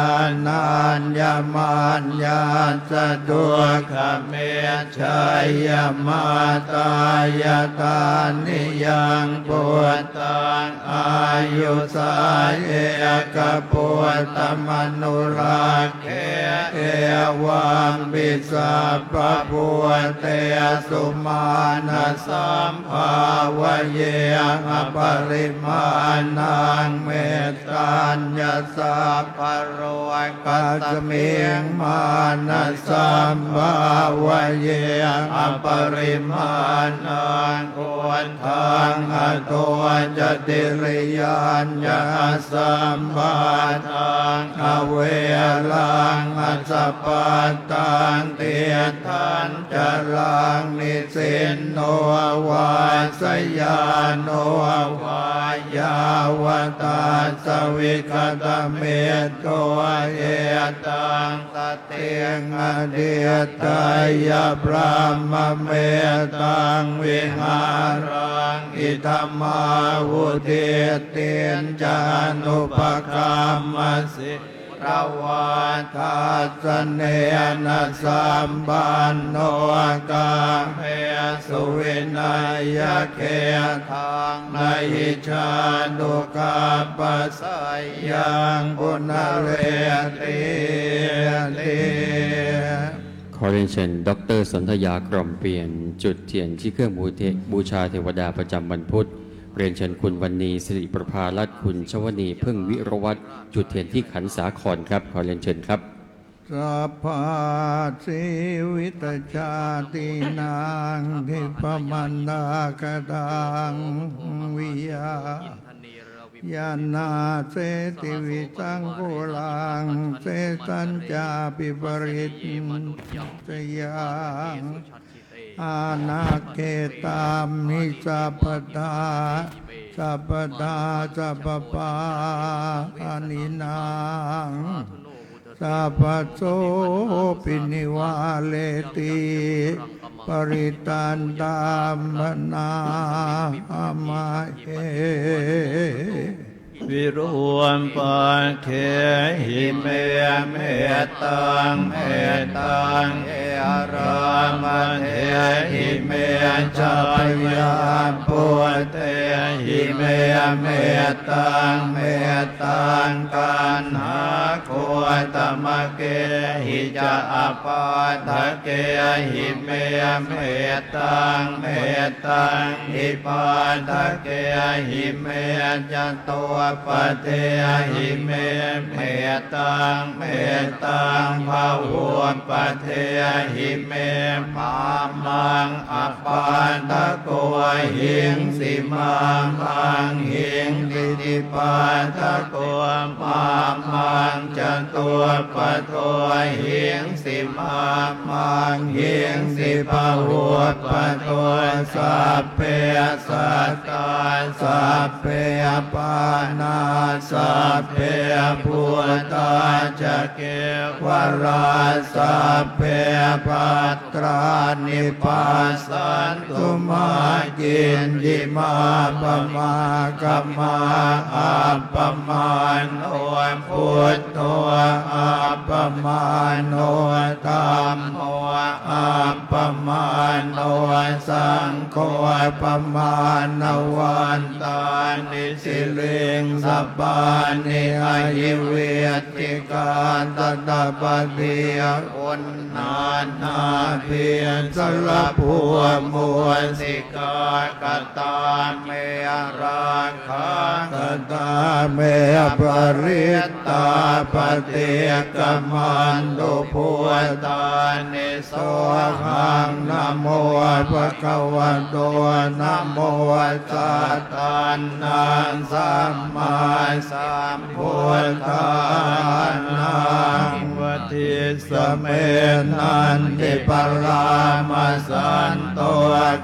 nāññamaññassa dukkhamiccheyya. Mātā yathā niyaṃ puttaṃ āyusā ekaputtamanurakkhe, evampi sabbabhūtesu mānasambhāvaye aparimāṇaṃ. Mettañca sabbalokasmiṃ mānasambhāvaye aparimāṇaṃ, uddhaṃ adho ca tiriyañca asambādhaṃ averaṃ asapattaṃ. Tiṭṭhañcaraṃ nisinno vā sayāno vā yāvatassa vigatamiddho, etaṃ satiṃ adhiṭṭheyya brahmametaṃ vihāraṃ idhamāhu. Diṭṭhiñca anupagamma sīlavā dassanena sampanno, kāmesu vineyya gedhaṃ na hi jātu gabbhaseyyaṃ punaretīti. ขอเรียนเชิญ ดอกเตอร์ สนธยา กล่อมเปลี่ยน จุดเทียนที่เครื่องบูเท- บูชาเทวดาประจำวันพุธ เรียนเชิญคุณวรรณี สิริประภารัตน์ คุณชวนี เพิ่งวิรวัฒน์ จุดเทียนที่ขันสาครครับ ขอเรียนเชิญครับ Sabbājīvitajātīnaṃ dibbamanāgataṃ viyā- yanā seti visaṅkulaṃ sesañcāpi parissayaṃ anaggetaṃ hi sabbadā sabbadā sabbapāṇinaṃ sabbasopi nivāreti parittaṃ taṃ bhaṇāma he. Virūpakkhehi me mettaṃ mettaṃ irāpadehi me jaññāpudehi me mettaṃ mettaṃ kaṇhāgotamakehi ca apādakehi me mettaṃ mettaṃ nipādakehi me catopadehi me mettaṃ mettaṃ bahūpadehi me mā maṃ apādako hingsi mā maṃ hingsi nipādako mā maṃ catupādo hingsi mā maṃ hingsi bahūpādo. Sabbe sattā sabbe pāṇā sabbe bhūtā ca kevalā sabbe bhad drāni passantu mā kiñci pāpam āgamā. Appamāṇo buddho appamāṇo dhammo appamāṇo saṅgho pamāṇavan tā Sīlāni siriṃsapāni ahi vicchikā satapadī uṇṇānābhī sarabū mūsikā. Katā me rakkhā katā me parittā paṭikkamantu bhūtāni sohaṃ namo bhagavato namo sattannaṃ sammāsambuddhānaṃ. Vadissame nandi parāmasanto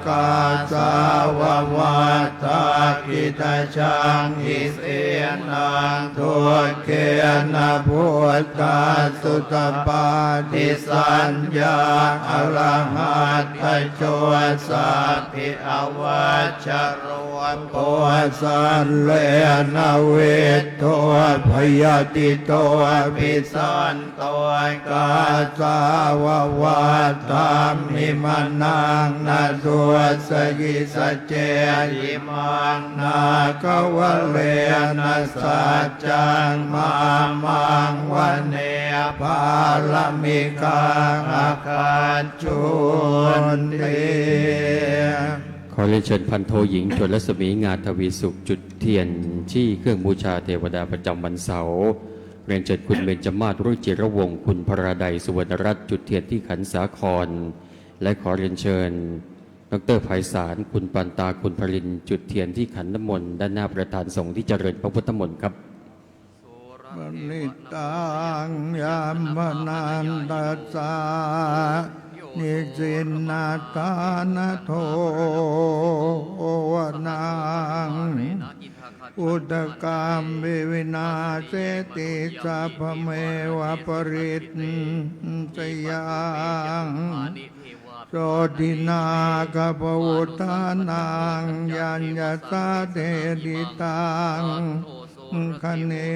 kāsāva vatthakidajaṃ isinaṃ duk khena buddhassu tapādisaññā arahattajo sabbe avajjaro kosallena viṭṭho bhayātīto pisan to kāsāva vatthamhi manaṃ na dussayi sacce imaṃ nāgavalena saccaṃ māmaṃ vane pāramikā aggacchunti. ขอเรียนเชิญพันโทหญิง จวนรัศมี งาทวีสุข จุดเทียนที่เครื่องบูชาเทวดาประจำวันเสาร์ เรียนเชิญคุณเบญจมาศ รุจิรวงศ์ คุณพราดัย สุวรรณรัตน์ จุดเทียนที่ขันสาคร และขอเรียนเชิญ ดอกเตอร์ ไพศาล คุณปันตา คุณพรินทร์ จุดเทียนที่ขันน้ำมนต์ด้านหน้าประธานสงฆ์ที่เจริญพระพุทธมนต์ครับ Parittaṃ yāpanantassa nisinnassānato vanaṃ udakampi vināseti sabbameva parissayaṃ. Sotthināgabhuvudānaṃ yaññassa tedidaṃ khaṇe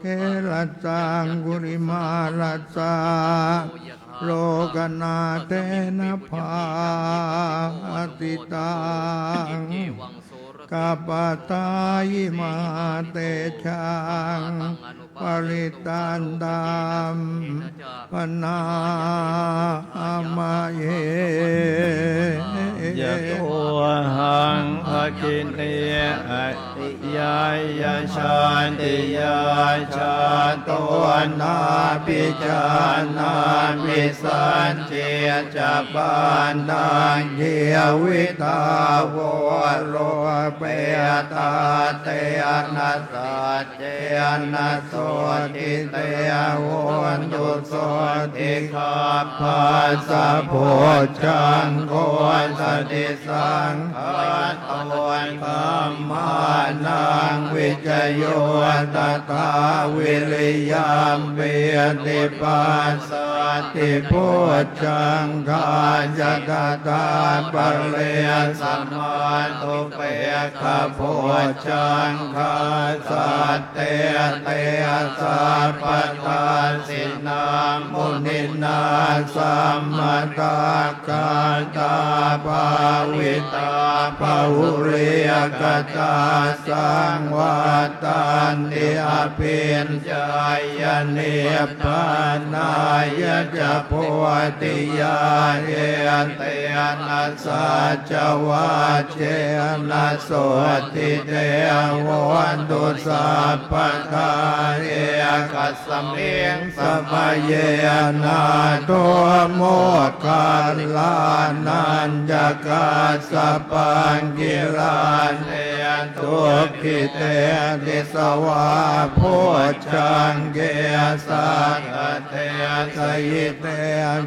kherassa aṅgulimālassa lokanathena bhāsitaṃ. Gabbhattāyī mahātejaṃ parittantam bhaṇāma he. Yatohaṃ bhagini ati yāya jātiyā jāto nābhijānāmi sañcicca pāṇā jīvitā voropetā tena saccena sotthi te hotu sotthi. Gabbhassa bojjhaṅgo satisaṅkhāto dhammānaṃ vicayo tathā viriyampīti passaddhi bojjhaṅgā ca tathāpare samādhupekkhabojjhaṅgā sattete sabbadā sinā muninā sammadakkhātā bhāvitā bahulīkatā saṃvattanti abhiññāya nibbānāya ca bodhiyā. Etena saccavajjena sotthi te hotu sabbadā. Ekasmiṃ samaye nātho moggallānañca kassapaṃ gilāne dukkhite disvā bojjhaṅge satta desayi te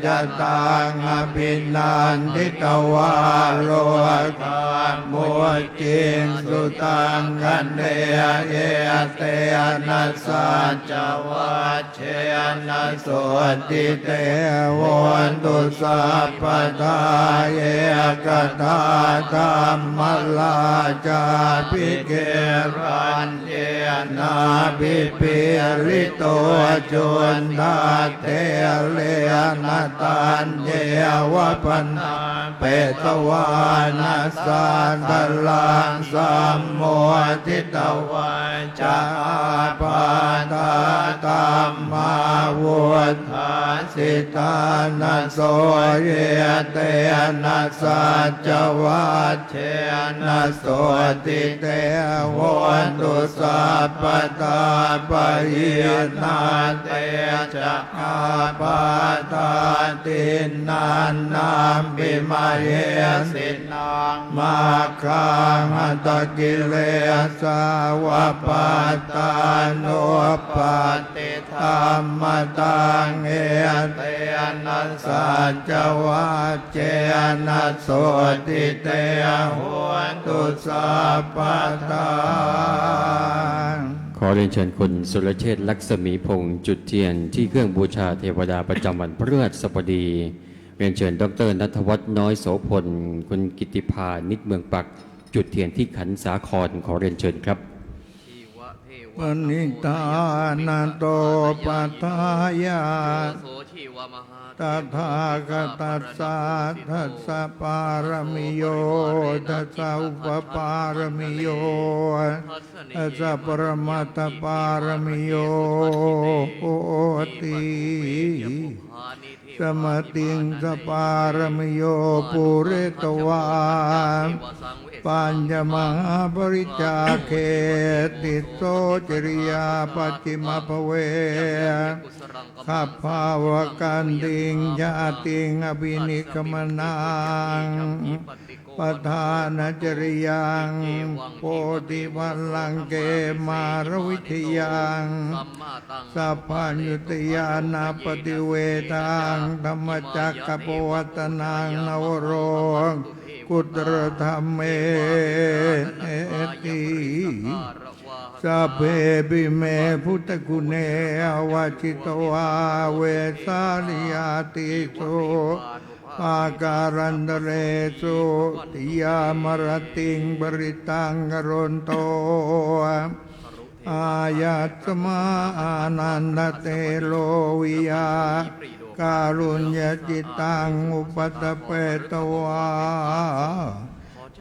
ca taṃ abhinanditvā rogā mucciṃsu taṅkhaṇe. Etena saccavajjena sotthi te hotu sabbadā. Ekadā dhammarājāpi gelaññe nābhipīḷito cundattherena taññeva bhaṇā petvāna sādaraṃ sammoditvā ca ābādhā dhammā vuṭṭhāsi ṭhānaso. Etena saccavajjena sotthi te hotu sabbadā. Pahīnā te ca ābādhā tiṇṇannampi mahesinaṃ maggāhatakilesā va pattānuppattidhammataṃ. Etena saccavajjena sotthi te hotu sabbadā. ขอเรียนเชิญคุณสุรเชษฐ์ ลักษมีพงษ์ จุดเทียนที่เครื่องบูชาเทวดาประจำวันพฤหัสบดี เรียนเชิญดอกเตอร์ณัฐวัฒน์ น้อยโสพล คุณกิตติภา นิดเมืองปัก จุดเทียนที่ขันสาคร ขอเรียนเชิญครับ Paṇītānandopaṭṭhāya tathāgatassa dasapāramiyo dasaupaparamiyo dasaparamatthapāramiyo hoti. Samatiṃsapāramiyo pūretvā pañcamahāparicāge tisso cariyā pacchimabbhave gabbhāvakkantiṃ jātiṃ abhinikkhamanaṃ padhānacariyaṃ bodhipallaṅke māravijayaṃ sabbaññutañāṇappaṭivedhaṃ dhammacakkappavattanaṃ navalokuttaradhammeti. Sabbepime buddhaguṇe āvajjitvā vesāliyā tīsu pākārantaresu tiyāmarattiṃ parittaṃ karonto āyasmā ānandatthero viya kāruññacittaṃ upaṭṭhapetvā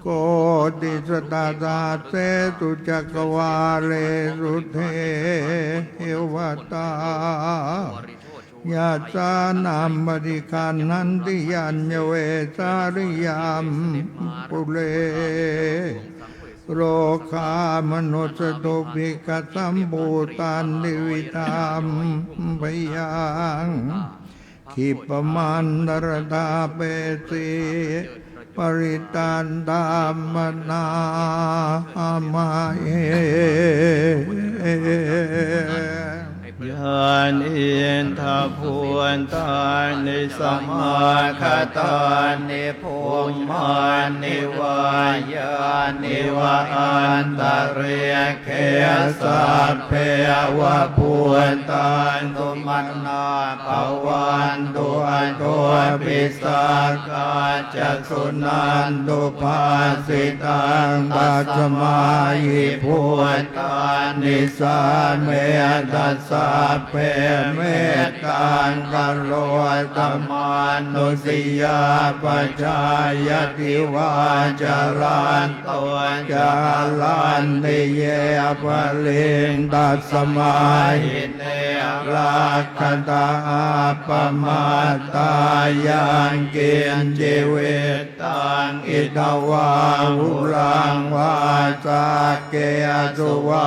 koṭisatasahassesu cakkavāḷesu devatā yassāṇampaṭiggaṇhanti yañña vesāliyampure rogā manussā dubbhikkhasambhūtantividhaṃ bhayaṃ khippamāntaradhāpesi parittaṃ taṃ bhaṇāma he. Yānīdha bhūtāni samāgatāni bhummāni vā yāni va antalikkhe sabbeva bhūtā sumanā bhavantu athopi sakkā ca suṇantu bhāsitaṃ. Tasmā hi bhūtā nisāmetha sabbe mettaṃ karotha mānusiyā pajāya divā ca ratto ca haranti ye baliṃ tasmā hi ne rakkhatha appamattā. Yaṃ kiñci vittaṃ idha vā huraṃ vā saggesu vā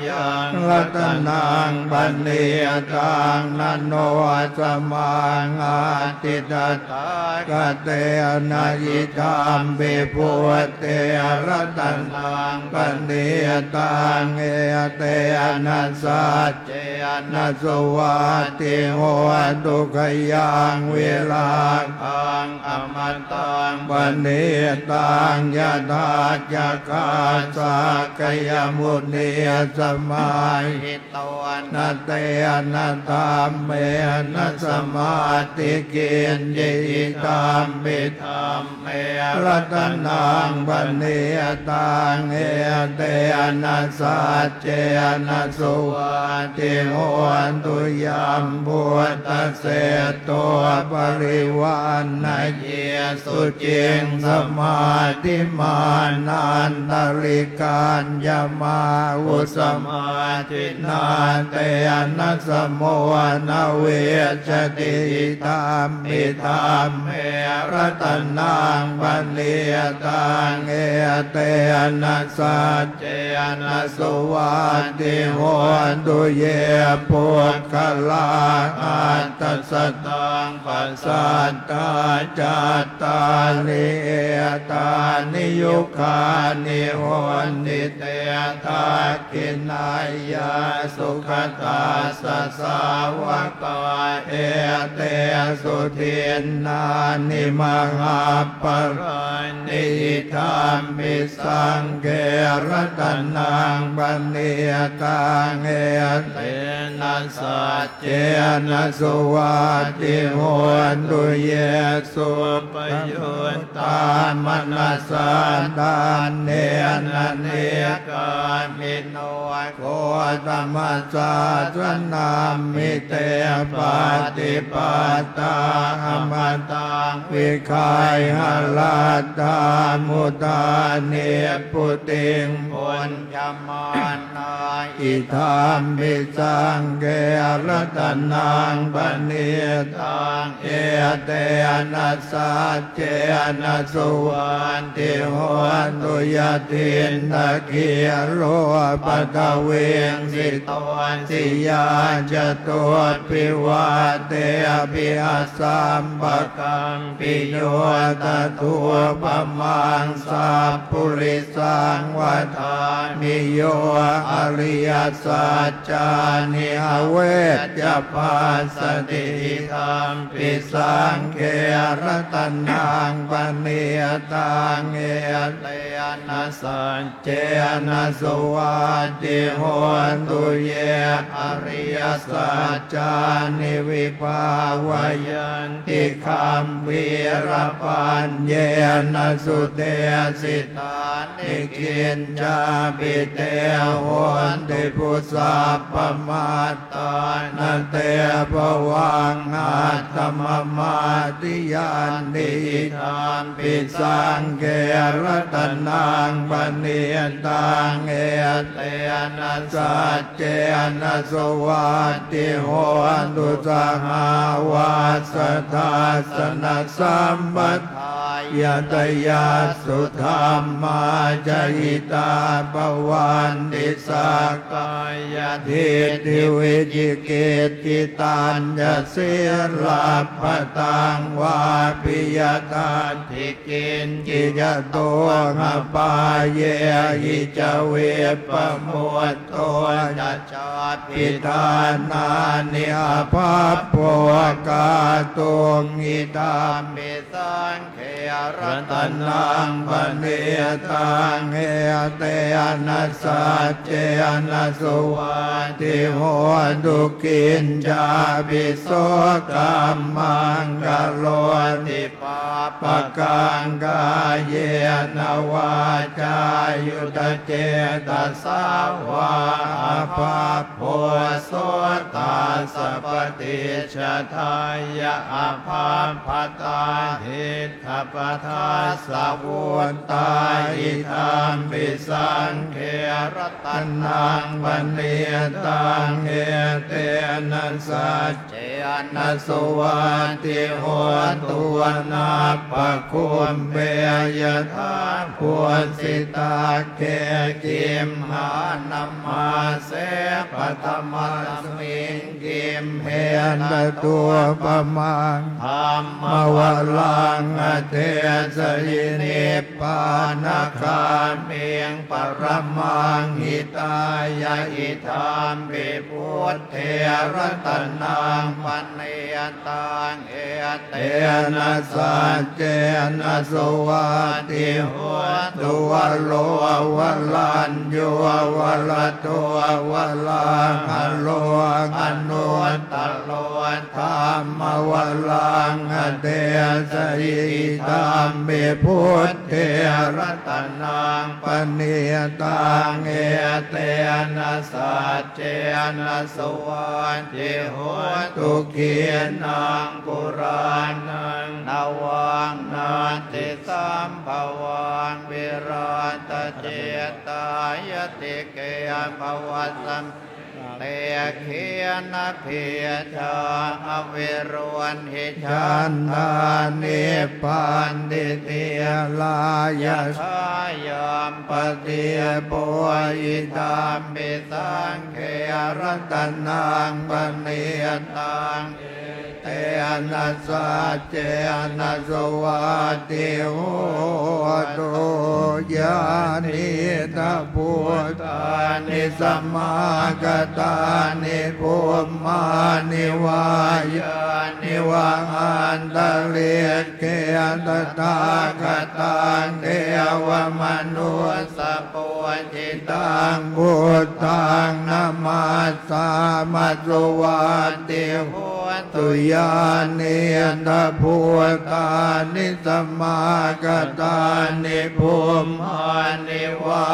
yaṃ ratanaṃ paṇītaṃ na no samaṃ atthi tathāgatena idampi buddhe ratanaṃ paṇītaṃ etena saccena suvatthi hotu. Khayaṃ virāgaṃ amataṃ paṇītaṃ yadajjhagā sakyamunī samāhito, na tena dhammena samatthi kiñci, idampi dhamme ratanaṃ paṇītaṃ, etena saccena suvatthi hotu. Yambuddhaseṭṭho parivaṇṇayī suciṃ, samādhimānantarikaññamāhu, samādhinā tena samo na vijjati, idampi dhamme ratanaṃ paṇītaṃ, etena sac cena suvatthi hotu. Ye puggalā aṭṭha sataṃ pasatthā, cattāri etāni yugāni honti, te dakkhiṇeyyā sugatassa sāvakā, etesu dinnāni mahapphalāni, idampi saṅghe ratanaṃ paṇītaṃ, etena saccena suvatthi hotu. Ye suppayuttā manasā daḷhena, nikkāmi no gotamasāsanamhi, te pattipattā amataṃ vigayha, laddhā mudhā nibbutiṃ bhuñjamānā, idampi saṅghe ratanaṃ paṇītaṃ, etena sac cena suvatthi hotu. Yathindakhīlo paṭhaviṃ sito, siyā catubbhi vātebhi asampakampiyo, tathūpamaṃ sappurisaṃ vadāmi, yo ariyasaccāni avecca passati, idampi saṅghe ratanaṃ paṇītaṃ, etena saccena suvatthi hotu. Ye ariyasaccāni vibhāvayanti, gambhīrapaññena sudesitāni, kiñcāpi te honti bhūsappamattā, na te bhavaṃ atthamamathiyanti, idampi saṅghe ratanaṃ paṇītaṃ, etena saccena suvatthi hotu. Sahāvassa dassanasampadāya, tayassu dhammā jahitā bhavanti, sakkāyadiṭṭhi vicikicchitañca, sīlabbataṃ vāpi yadatthi kiñci, yatoha pāyehi ca vippamutto, na cābhiṭhānāni abhabbo kātuṃ, idampi saṅghe ratanaṃ paṇītaṃ, etena saccena suvatthi hotu. Kiñcāpi so kammaṃ karoti pāpakaṃ, kāyena vācāyuda cetasā vā, abhabbo so tassa paṭicchadāya, abhabbatā diṭṭhapadassa vuttā, idampi saṅghe ratanaṃ paṇītaṃ, etena sac cena suvatthi hotu. Anāppagumbe yathā pussitakkhē, gimhānamāse paṭhamasmiṃ gimhe, tathūpamaṃ dhammavaraṃ adesayi, nibbānagāmiṃ paramaṃ hitāya, idampi buddhe ratanaṃ paṇītaṃ, etena saccena suvatthi hotu. Varo varaññū varado varāharo, anuttaro dhammavaraṃ adesayi. Idampi buddhe ratanaṃ paṇītaṃ, etena saccena suvatthi hotu. Khīṇaṃ purāṇaṃ navaṃ natthi sambhavaṃ, virattacittāyatike bhavasmiṃ te khīṇabījā avirūḷhichandā, nibbanti dhīrā yathāyampadīpo. Idampi saṅghe ratanaṃ paṇītaṃ, etena saccena suvatthi hotu. Yānīdha bhūtāni samāgatāni, bhummāni vā yāni va antalikkhe, tathāgataṃ devamanussapūjitaṃ, buddhaṃ namassāma suvatthi hotu. Yānīdha bhūtāni samāgatāni, bhummāni vā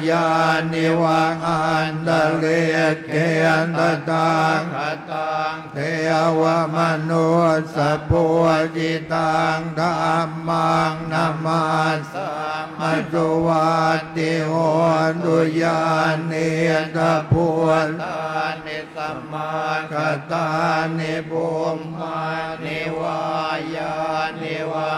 yāni va antalikkhe, tathāgataṃ devamanussapūjitaṃ, dhammaṃ namassāma suvatthi hotu. Yānīdha bhūtāni samāgatāni, bhummāni vā yāni va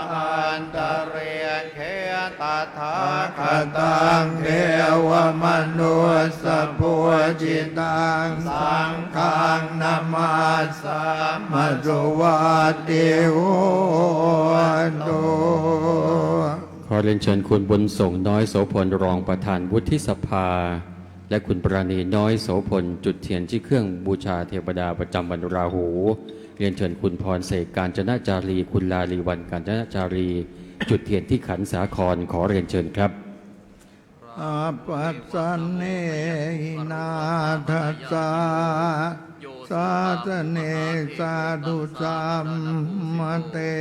antalikkhe, tathāgataṃ devamanussapūjitaṃ, saṅghaṃ namassāma suvatthi hotu. ขอเรียนเชิญคุณบุญส่ง น้อยโสพล รองประธานวุฒิสภา และคุณปราณี น้อยโสพล จุดเทียนที่เครื่องบูชาเทวดาประจำวันราหู เรียนเชิญคุณพรเสก กาญจนาจารี คุณลาลีวรรณ กาญจนาจารี จุดเทียนที่ขันสาคร ขอเรียนเชิญครับ Āpassannehi nāthassa sāsane sādhu sammate.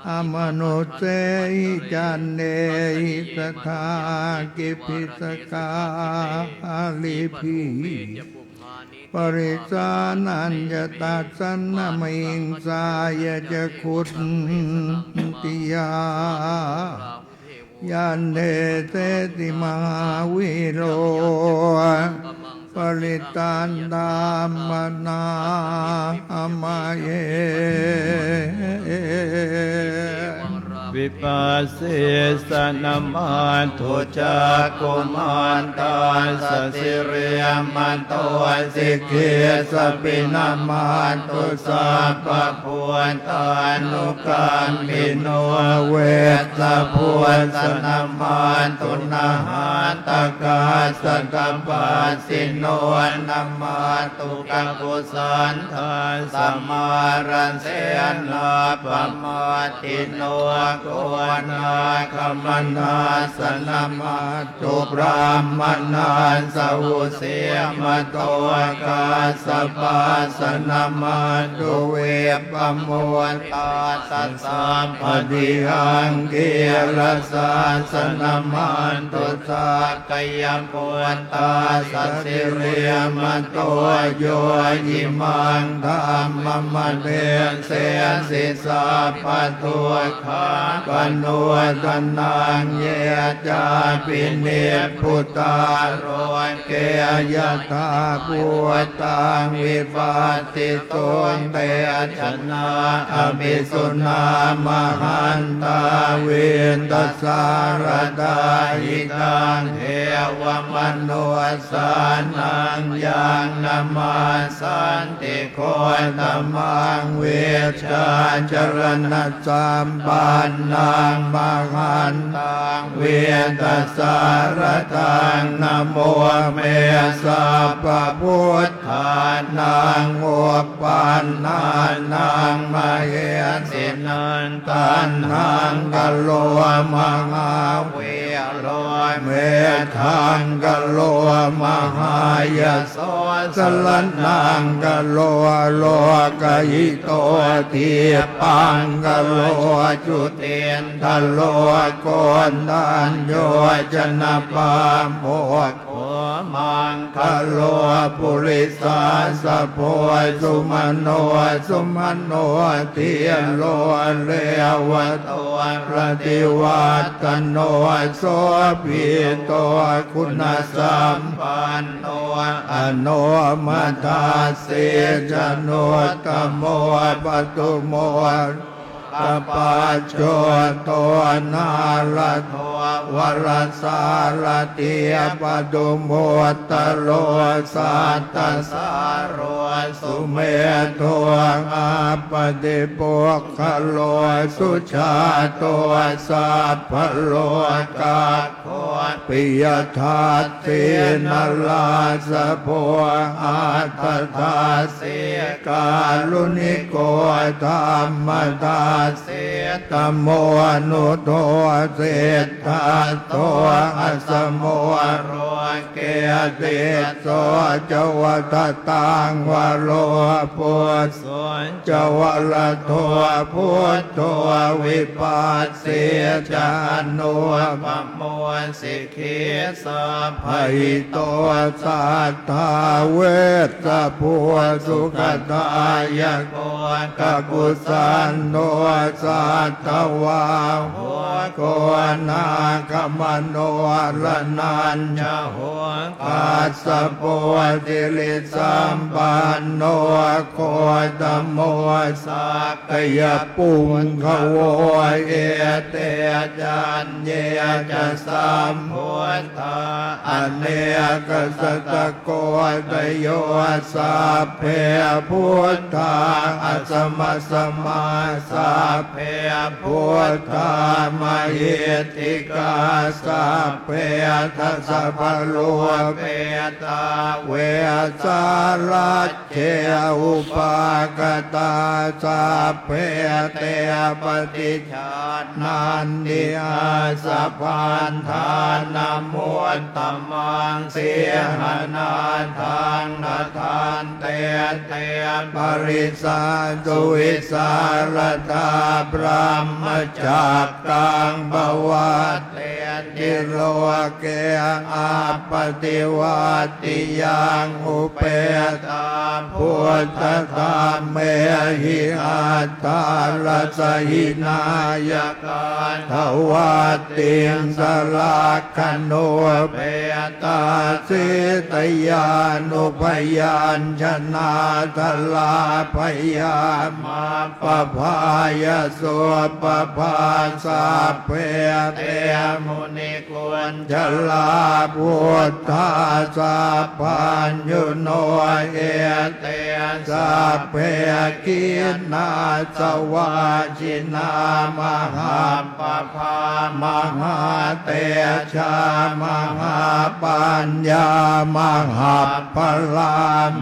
Amanussehi cannehi sadā gibhisakkāribhi. Parisānañca tassasmiṃ sāyañca khuddiyā. Yannedeti mahāvīro parittaṃ taṃ bhaṇāma he. Vipassissa namatthu cakkhumantassa sirīmato sikhīssapi namatthu sabbabuddhānukampino. Vessabhussa namatthu nhātakassa tapassino namatthu kakusandhassa mārasenāpamaddino. Konāgamanassa namat thu brāhmaṇassa vusīmato kassapassa namatthu vippamuttassa sabbadhi aṅgīrasassa namatthu sakyaputtassa sirīmato yo imaṃ dhammamade sesi sabbadukkhapanūdanaṃ. Ye cāpi nibbutā loke yathā bhūtaṃ vipassituṃ te janā apisuṇā mahantā vītasāradā. Idaṃ devamanus sānaṃ yaṃ namassanti gotamaṃ vijjācaraṇasampan naṃ mahantaṃ vītasāraдаṃ. Namo me sabbabuddhānaṃ uppannānaṃ mahesinaṃ. Taṇhaṅkaro mahāvī ro medhaṅkaro mahāyaso saraṇaṅkaro lokahito dīpaṅkaro jutīndharo koṇḍañño janapāmokkho maṅgalo purisāsabho sumano sumano dhīro revato rativaḍḍhano sobhito guṇasampanno anomadassī januttamo padumo kapajjoto nārado varasārathī padumuttaro sattasāro sumedho appaṭipuggalo sujāto sabbalokaggo piyadassī narāsabho atthadassī kāruṇiko dhammadassi tamonudo siddhattho asamo loke tisso ca vadataṃ varo pus so ca varado buddho vipassī ca anupamo sikhī sabbahito satthā vessabhū sukhadāyako kakusano satthavāho konāgamano raṇañjaho kassapo sirisampanno gotamo sakyapuṅgavo ete caññe ca sambuddhā anekasatakothayo sabbe buddhā asamasamā sabbe buddhā mahiddhikā sabbe dasabalūpetā vesalaj je upāgatā sabbe te paṭijānanti āsabhaddhā namuttamaṃ sīhanāthaṃ nadan te te parisā suvisāradā brahmacakkaṃ pavattenti loke appaṭivattiyaṃ upetā buddhadhammehi attarasa hināya kā dvattiṃsalakkhaṇupetā sītyānubyañjanā dhalābhayaṃ mappabhāya supabbā sabbe te munikuñjalā buddhā sabbaññuno ete sabbe khīṇāsavā jinā mahappabhā mahātejā mahāpaññā mahabbalā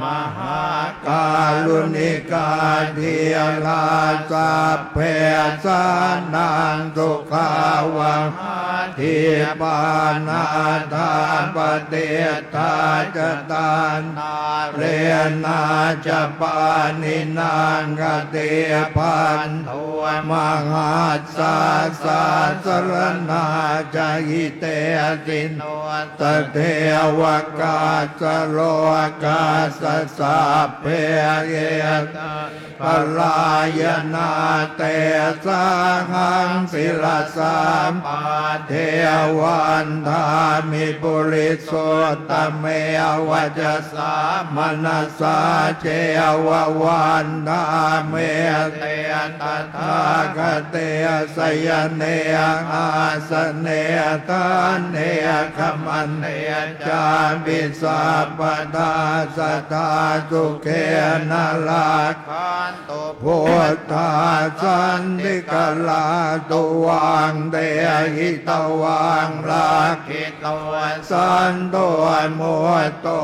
mahākāruṇikā dhīrā sabbe jānaṃ sukhāvahā dīpā nātā paṭiṭṭhā ca tā nārena ca pāṇinā khatībhaṇḍu mahassā sāsaraṇā ca hitesino sadevakā salokassa sabbe ete parāyanā tesāhaṃ sirasā pādde vandāmi purisottame, vacasā manasā ceva vandāmi te tathāgate. Sayane āsane ṭhāne gamane cāpi sabbadā sadā sukhena rakkhantu buddhā santikarā tuvaṃ. Tehi tvāṃ rakkhi to santo mutto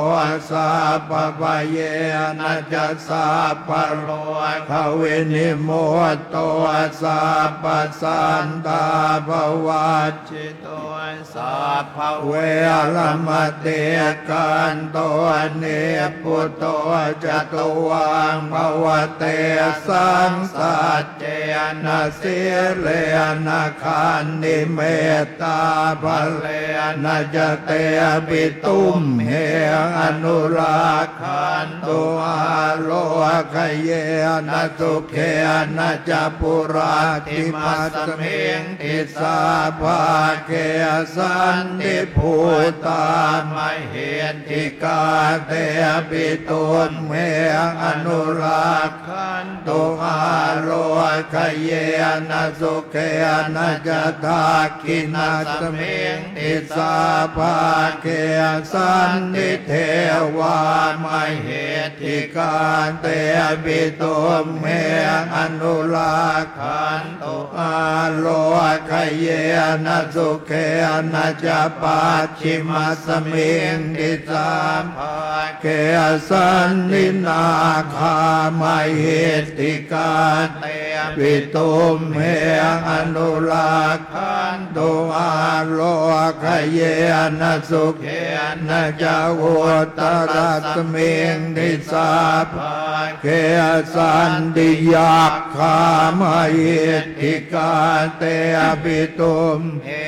sabbabhayena ca sabbarogavinimutto sabbasantāpavajjito sabbaveramatikkanto nibbuto ca tuvaṃ bhava. Tesaṃ saccena sīlena khantimettābalena ca tepi tumhe anurakkhantu ārogayena sukhena ca. Puratthimāsmiṃ disābhāge santi bhūtā mahiddhikā tepi tumhe anurak khantu ārogayena sukhena ca. Dakkhiṇāsmiṃ disābhāge santi devā mahiddhikā tepi tumhe anurakkhantu ārogayena sukhena ca. Pacchimāsmiṃ disābhā ge santi nāgā mahiddhikā tepi tumhe anurakkhantu ārogayena sukhena ca. Uttarāsmiṃ disābhāge santi yakkhā mahiddhikā tepi tum he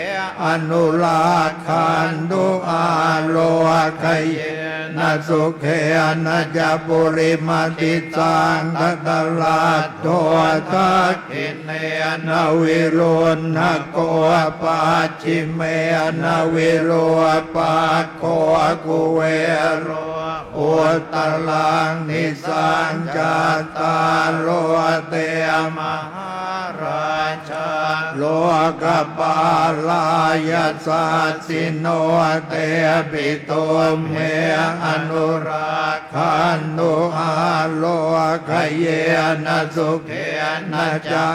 anurakkhantu ārogayena sukhena ca. Purimaṃ disaṃ dhataraṭṭho dakkhiṇena viruḷhako pacchimena virūpakkho kuvero uttaraṃ disaṃ. Cattāro te mahārā lokapālā yasassino tepi tumhe anurakkhantu ārogayena sukhena ca.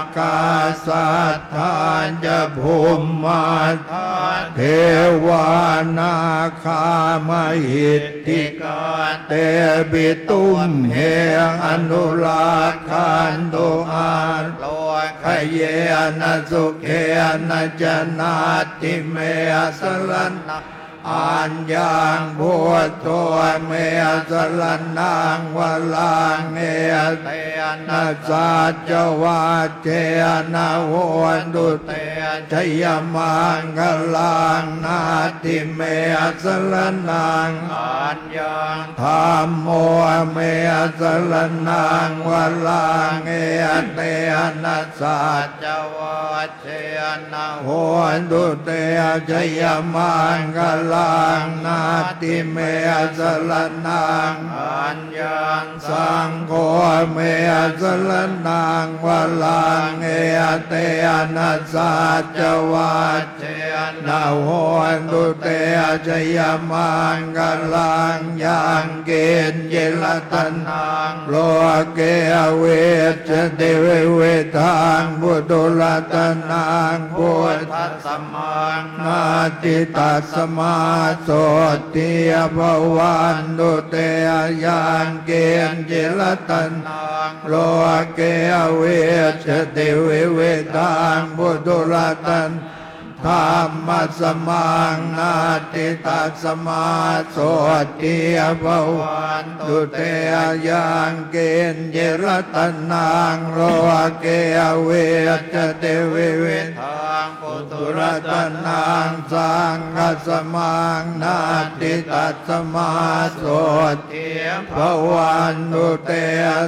Ākāsaṭṭhā ca bhummaṭṭhā devā nāgā mahiddhikā tepi tumhe anurakkhantu ārogayena sukhena ca. Natthi me saraṇaṃ aññaṃ buddho me saraṇaṃ varaṃ etena saccavajjena hotu te jayamaṅgalaṃ. Natthi me saraṇaṃ aññaṃ dhammo me saraṇaṃ varaṃ etena saccavajjena hotu te jayamaṅgalaṃ. Natthi me saraṇaṃ aññaṃ saṅgho me saraṇaṃ varaṃ etena saccavajjena hotu te jayamaṅgalaṃ. Yaṃ kiñci ratanaṃ loke vijjati vividhaṃ puthu ratanaṃ buddhasamaṃ natthi tasmā sotthī bhavantu te. Yaṃ kiñci ratanaṃ loke vijjati vividhaṃ puthu ratanaṃ dhammasamaṃ natthi tasmā sotthī bhavantu te. Yaṃ kiñci ratanaṃ loke vijjati vividhaṃ puthu ratanaṃ saṅghasamaṃ natthi tasmā sotthī bhavantu te.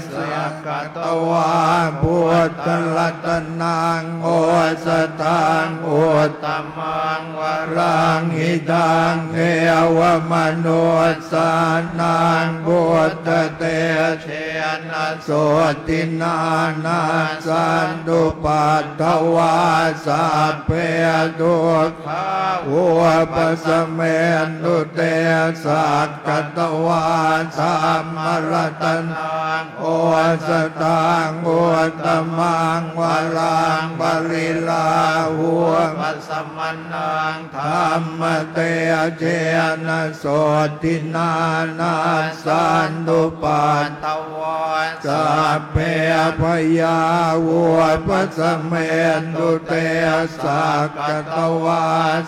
Sakkatvā buddharatanaṃ osathaṃ ut Uttamaṃ varaṃ hitaṃ devamanussānaṃ buddhatejena sotthinā nassantupaddavā sabbe dukkhā vūpasamentu te. Sakkatvā dhammaratanaṃ osathaṃ uttamaṃ varaṃ pariḷāhūpasamanaṃ dhammatejena sotthinā nassantupaddavā sabbe bhayā vūpasamentu te. Sakkatvā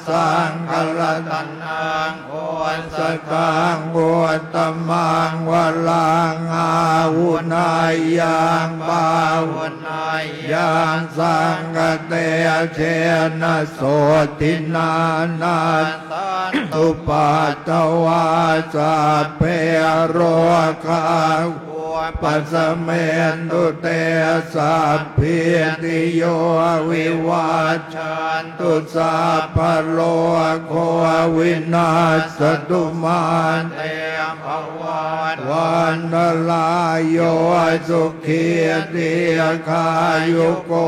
saṅgharatanaṃ osathaṃ uttamaṃ varaṃ āhuneyyaṃ pāhuneyyaṃ saṅghatejena sotthinā nassantupaddavā sabbe rogā vūpasamentu te. Sabbītiyo vivajjantu sabbarogo vinassatu mā te bhavatvantarāyo sukhī dīghāyuko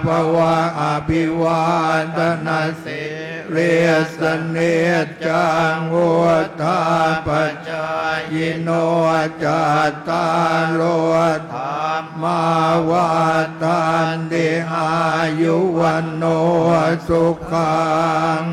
bhava. Abhivādanasī lissa niccaṃ vuḍḍhāpacāyino cattāro dhammā vaḍḍhanti āyu vaṇṇo sukhaṃ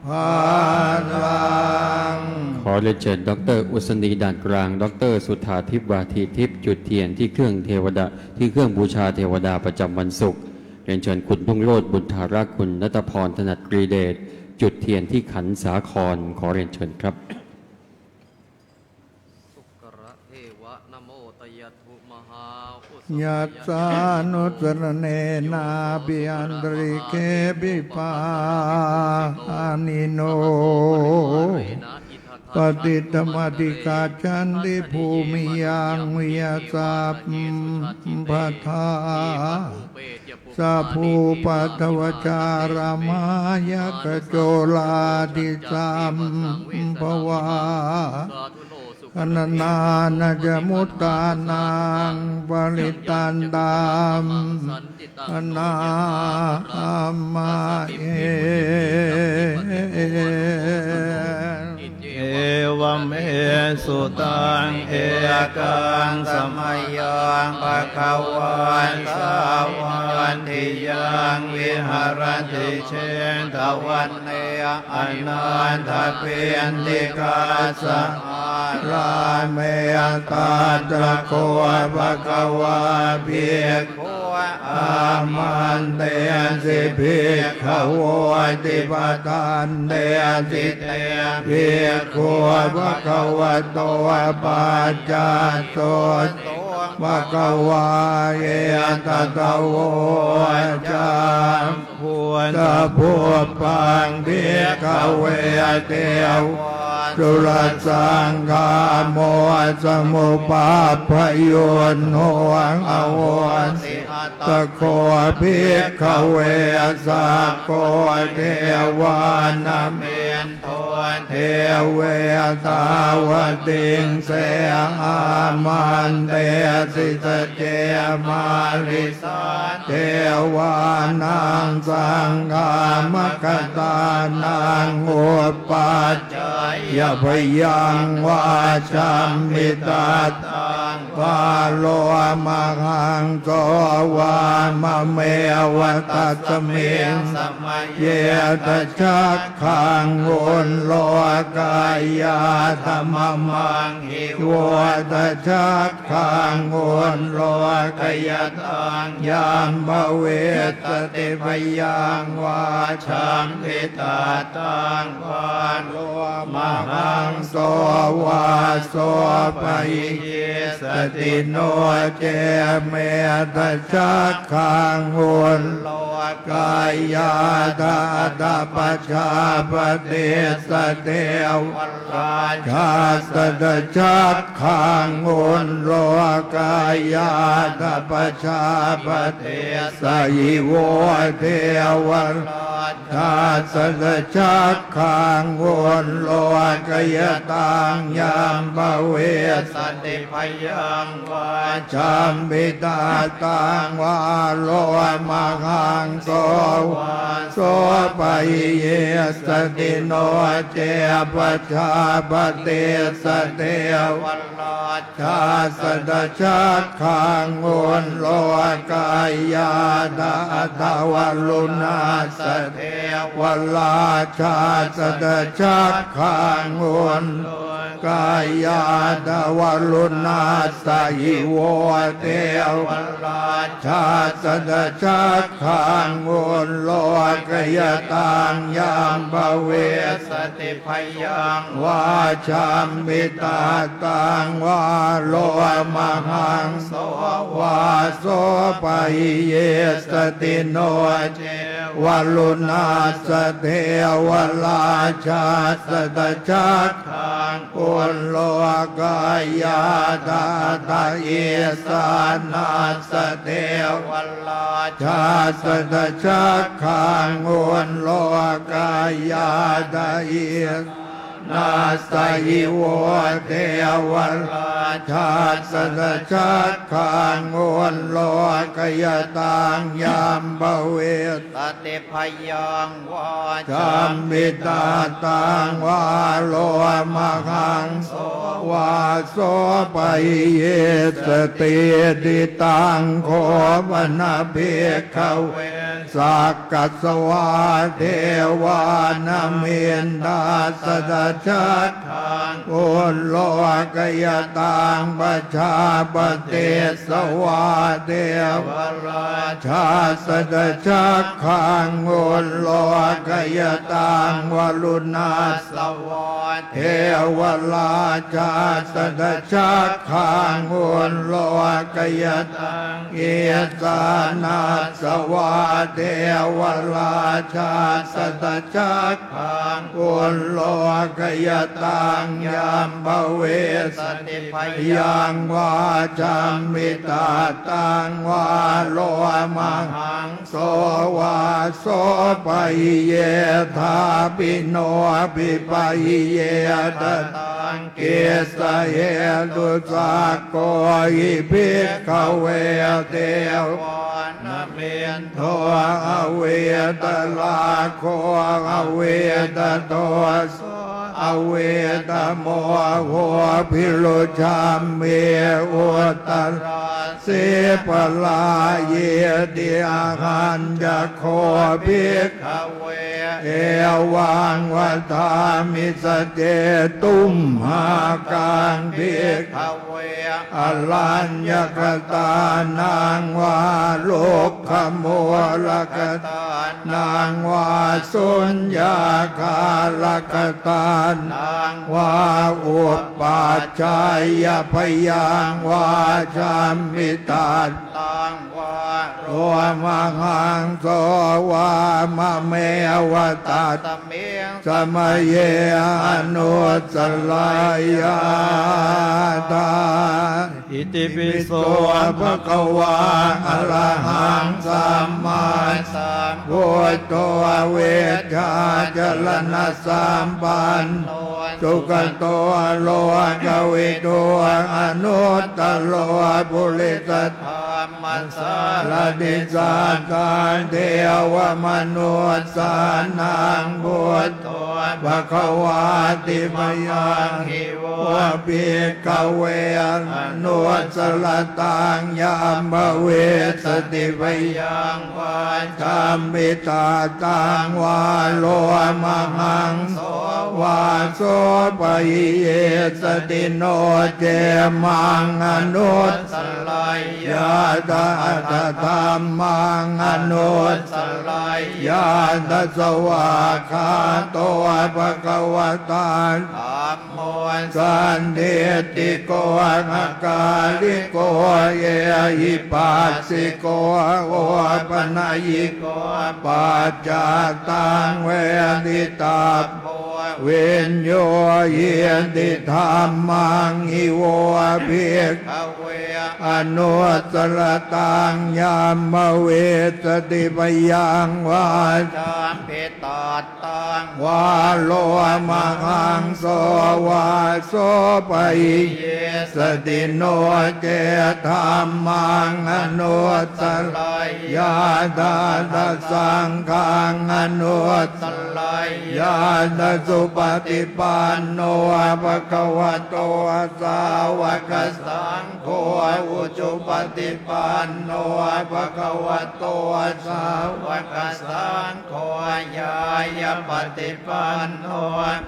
balaṃ. ขอเรียนเชิญดอกเตอร์อุศนีด่านกลาง ดอกเตอร์สุธาทิพย์วาทีทิพย์ จุดเทียนที่เครื่องเทวดา ที่เครื่องบูชาเทวดาประจำวันศุกร์ เรียนเชิญคุณรุ่งโรจน์บุญธารักษ์ คุณณัฐพร ถนัดกรีเดช จุดเทียนที่ขันสาคร ขอเรียนเชิญครับ Yassānussaraṇena abhiantare ke abhipāṇino patiṭṭhamadhigachanti bhūmiyaṃ vijayasabbadā. Sabbupaddavā sammāya kaccorādhi sambhavā. Gaṇanā ca muttānaṃ parittaṃ taṃ bhaṇāma he. Evaṃ me sutaṃ. Ekaṃ samayaṃ bhagavā sāvatthiyaṃ viharati jetavane anāthapiṇḍikassa ārāme. Tatra kho bhagavā bhikkhū āmantesi bhikkhavoti. Bhadanteti te bhikkhū bhagavato paccassosuṃ. Bhagavā etadavoca. Buddhapubbaṃ bhikkhave devā surakkhaṃ kāmo samuppañño ahosi. Atha kho bhikkhave sakko devānamen do devesu tāvatiṃse āmantesi. Sacce mārisā devānaṃ saṅghamakatānaṃ uppajjeyya byaṃ vācamhi tattaṃ bālomahaṃ so vāmameva. Tasmiṃ samaye daccak khaṃ ullokayātha mamaṃ hi vodaccakkhāṃ ullokayataṃ yaṃ bhavissati byaṃ vācamhi tattaṃ bālomahaṃ so vāso pahiyissa sati no ce metachakkhaṃ ullokāya dadatapajāpatissa devalājā satachakkhaṃ ullokāya dapajāpatissa ivo devalā jā satachakkhaṃ ullokayataṃ yaṃ bhavessati bhayaṃ vā champitātaṃ vā lomahaṃso vā sopahiyessati no ce pajāpatissa devalā jā satachakkhaṃ ullokāya dadatavaruṇassa devalājā satachakkhaṃ ullokāya davaruṇassa ivo devalājā satachakkhaṃ ullokayataṃ yaṃ bhavessati bhayaṃ vā champitātaṃ vā lomahaṃso vā sopahiyessati no ce varuṇassa devalājā satachakkhaṃ ullokāya dadatā issānassa devalājā satachakkhaṃ ullokāya dadā nassa ivo devalājā satachakkhaṃ ullokayataṃ yaṃ bhavessati bhayaṃ vā champitātaṃ vā lomahaṃso vā sopahiyessati. Iddaṃ kho pana bhikkhave sakkassavā devā namiddhā satachakkhaṃ ullokayataṃ pajāpatissa vā devalājā satachakkhaṃ ullokayataṃ varuṇassa vā devalājā satachakkhaṃ ullokayataṃ issānassa vā devalājā satachakkhaṃ ullokayataṃ yaṃ bhavessati bhayaṃ vā champitātaṃ vā lomahaṃso vā sopahiyessāpi nopi pahiye taṃ kissa hetu sakko hi bhikkhave devā namiddho avītarāgo avītadoso avītamoho bhiyyo cammī uttarā sī parāyīti. Ahañca kho bhikkhave evaṃ vadāmi: Sacce tumhākaṃ bhikkhave araññagatānaṃ vā rukkhamūlagatānaṃ vā suññāgāragatānaṃ vā uppajjeyya bhayaṃ vā champitātaṃ vā lomahaṃso vā mameva tasmiṃ samaye anussareyyathā. Itipi so bhagavā arahaṃ sammāsambuddho vijjācaraṇasampanno sugato lokavidū anuttaro purisadammasārathi satthā devamanussānaṃ buddho bhagavāti. Mayaṃ hi vo bhikkhave anussarattaṃ yam bhavessati bhayaṃ vā champitātaṃ vā lomahaṃso vā sopahiyessati no ce maṃ anussareyya Atha dhammaṃ anussaraṃ. Atha dhammaṃ anussaraṃ. Yathā svākkhāto bhagavatā dhammo sandiṭṭhiko akāliko ehipassiko opanayiko paccattaṃ veditabbo viññūhīti. Dhammaṃ hi vo bhikkhave anussaraṃ yam bhavissati bhayaṃ vā champi tattaṃ vā lomahaṃso vā so pahi yessati no ce dhammaṃ anussaraṃ. Yathā saṅghaṃ anussaraṃ. Yathā supaṭipanno bhagavato sāvakasaṅgho ujupaṭipanno bhagavato sāvakasaṅgho ñāyapaṭipanno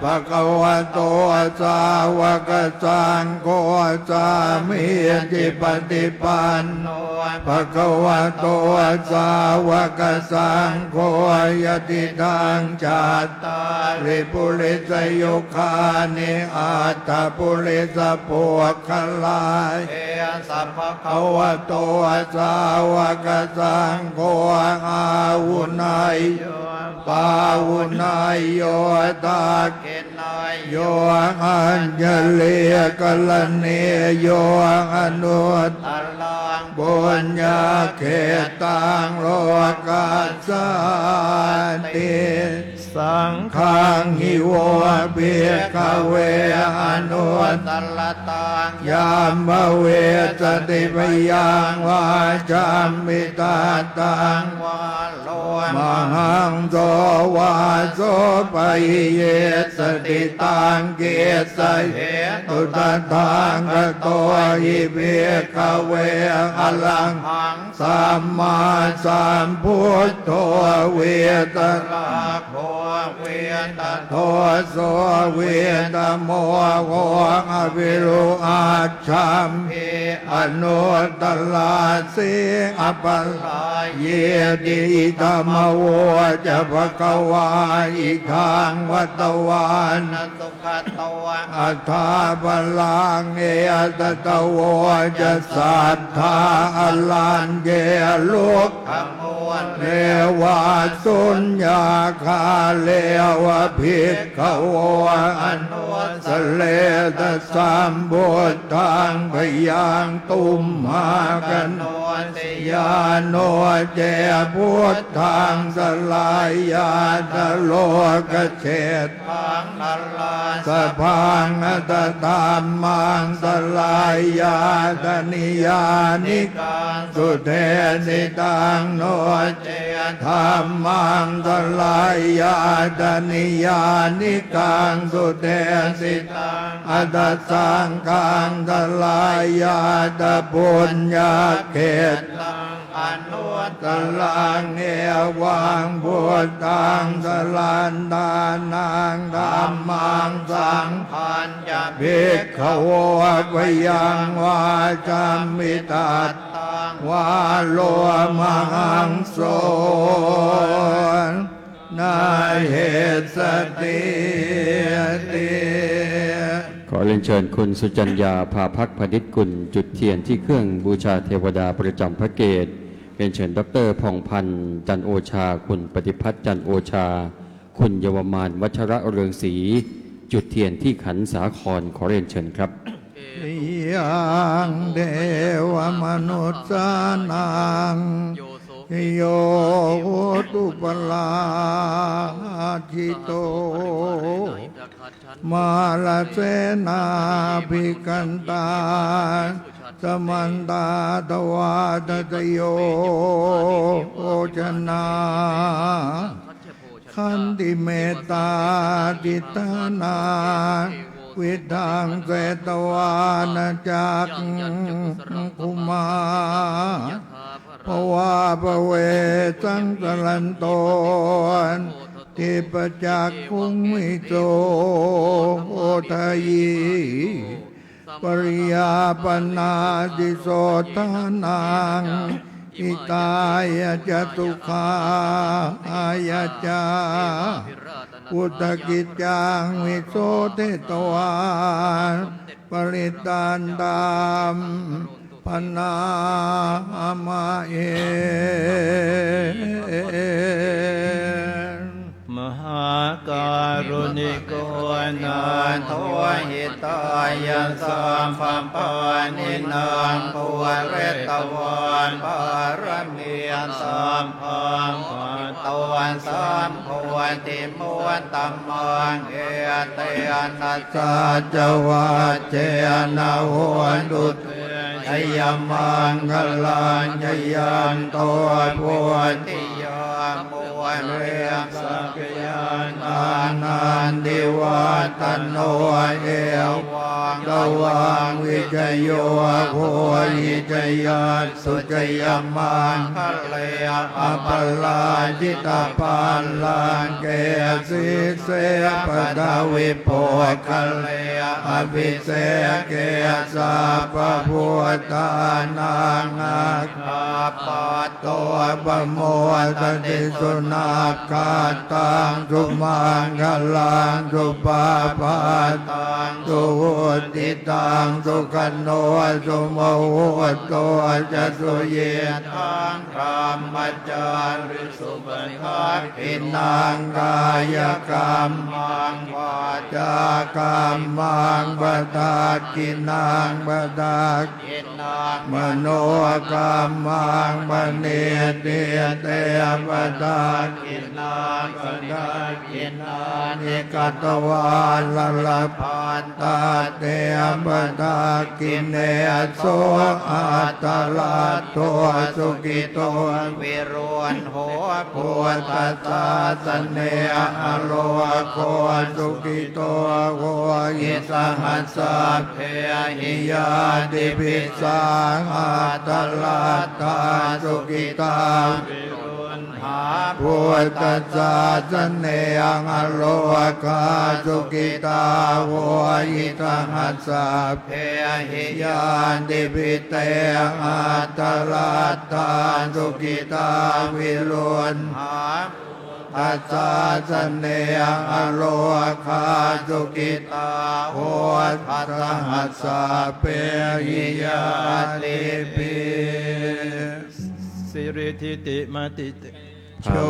bhagavato sāvakasaṅgho sāmīcipaṭipanno bhagavato sāvakasaṅgho yadidaṃ cattāri purisayugāni aṭṭha purisapuggalā esa bhagavato sāvakasaṅgho āhuneyyo pāhuneyyo dakkhiṇeyyo añjalikaraṇīyo anuttaraṃ puññakkhettaṃ lokassāti. Saṅghaṃ hi vo bhikkhave anussaraṃ yam bhavissati bhayaṃ vā champi tattaṃ vā lomahaṃso vā so pahi yessati taṃ kissa hetu tathāgato hi bhikkhave arahaṃ sammāsambuddho vītarāgo vītadoso vītamoho avirūḷhacchambī anuttarāsī aparājīti. Idamavoca bhagavā idaṃ vatvāna sugato athāparaṃ etadavoca satthā araññe rukkhamūle vā suññāgāre va bhikkhavo anussareta sambuddhaṃ bhayaṃ tumhākarosi yā no ce buddhaṃ sarāyātha lokached daṃ narāsabhaṃ atha dhammaṃ sarāyātha niyyānikaṃ sudesitaṃ no ce dhammaṃ sarāyātha niyyānikaṃ sudesitaṃ atha saṅghaṃ sarāyātha puññakkhettaṃ anuttaraṃ. Evaṃ buddhaṃ saraṇānaṃ dhammaṃ saṅghañca bhikkhavo bhayaṃ vā champi tattaṃ vā lomahaṃso na hessatīti. ขอเรียนเชิญคุณสุจัญญา ภาพักพานิชกุล จุดเทียนที่เครื่องบูชาเทวดาประจำพระเกศ เรียนเชิญดอกเตอร์ผ่องพันธ์ จันทร์โอชา คุณปฏิพัฒน์ จันทร์โอชา คุณเยาวมาน วัชระเรืองศรี จุดเทียนที่ขันสาคร ขอเรียนเชิญครับ Yaṃ devamanussānaṃ yo hotuparisajjito mārasenā abhikkantā samantā dvādasayojanā khantimettācitrānā vidaṃ chetvāna cakkhumā bhavābhavesaṃ sarantotti pacakkhuṃ visuddhajīviko pariññāpanāti sotthānaṃ hitāya ca sukhāya ca. Buddhakiccaṃ visuddhitvā parittaṃ taṃ bhaṇāma he. Mahākāruṇiko nātho hitāya sabbapāṇinaṃ pūretvā pāramī sabbā patto sambodhimuttamaṃ. Etena saccavajjena hotu te jayamaṅgalaṃ. Jayanto bodhiyā mūle sakyānaṃ nandivaḍḍhano, evaṃ tvaṃ vijayo hohi jayassu jayamaṅgale. Aparājitapallaṅke sīse paṭhavipokkhare abhiseke sabbabuddhānaṃ aggappatto pamodati. Sunakkhattaṃ sumaṅgalaṃ supabhātaṃ suhuṭṭhitaṃ sukhaṇo sumuhutto ca suyiṭṭhaṃ brahmacārisu. Padakkhiṇaṃ kāyakammaṃ vācākammaṃ padakkhiṇaṃ padak manokammaṃ paṇidhī te padakkhiṇā. Padakkhiṇāni katvāna labhantatthe padakkhiṇe. So atthaladdho sukhito viruḷho buddhasāsane arogo sukhito hohi saha sabbehi ñātibhi. Saha atthaladdhā sukhitā viruḷhā buddhasāsane arogā sukhitā hohi saha sabbehi ñātibhi. Te atthaladdhā sukhitā viruḷhā buddhasāsane arogā sukhitā hotha saha sabbehi ñātibhi. Siridhitimatitejo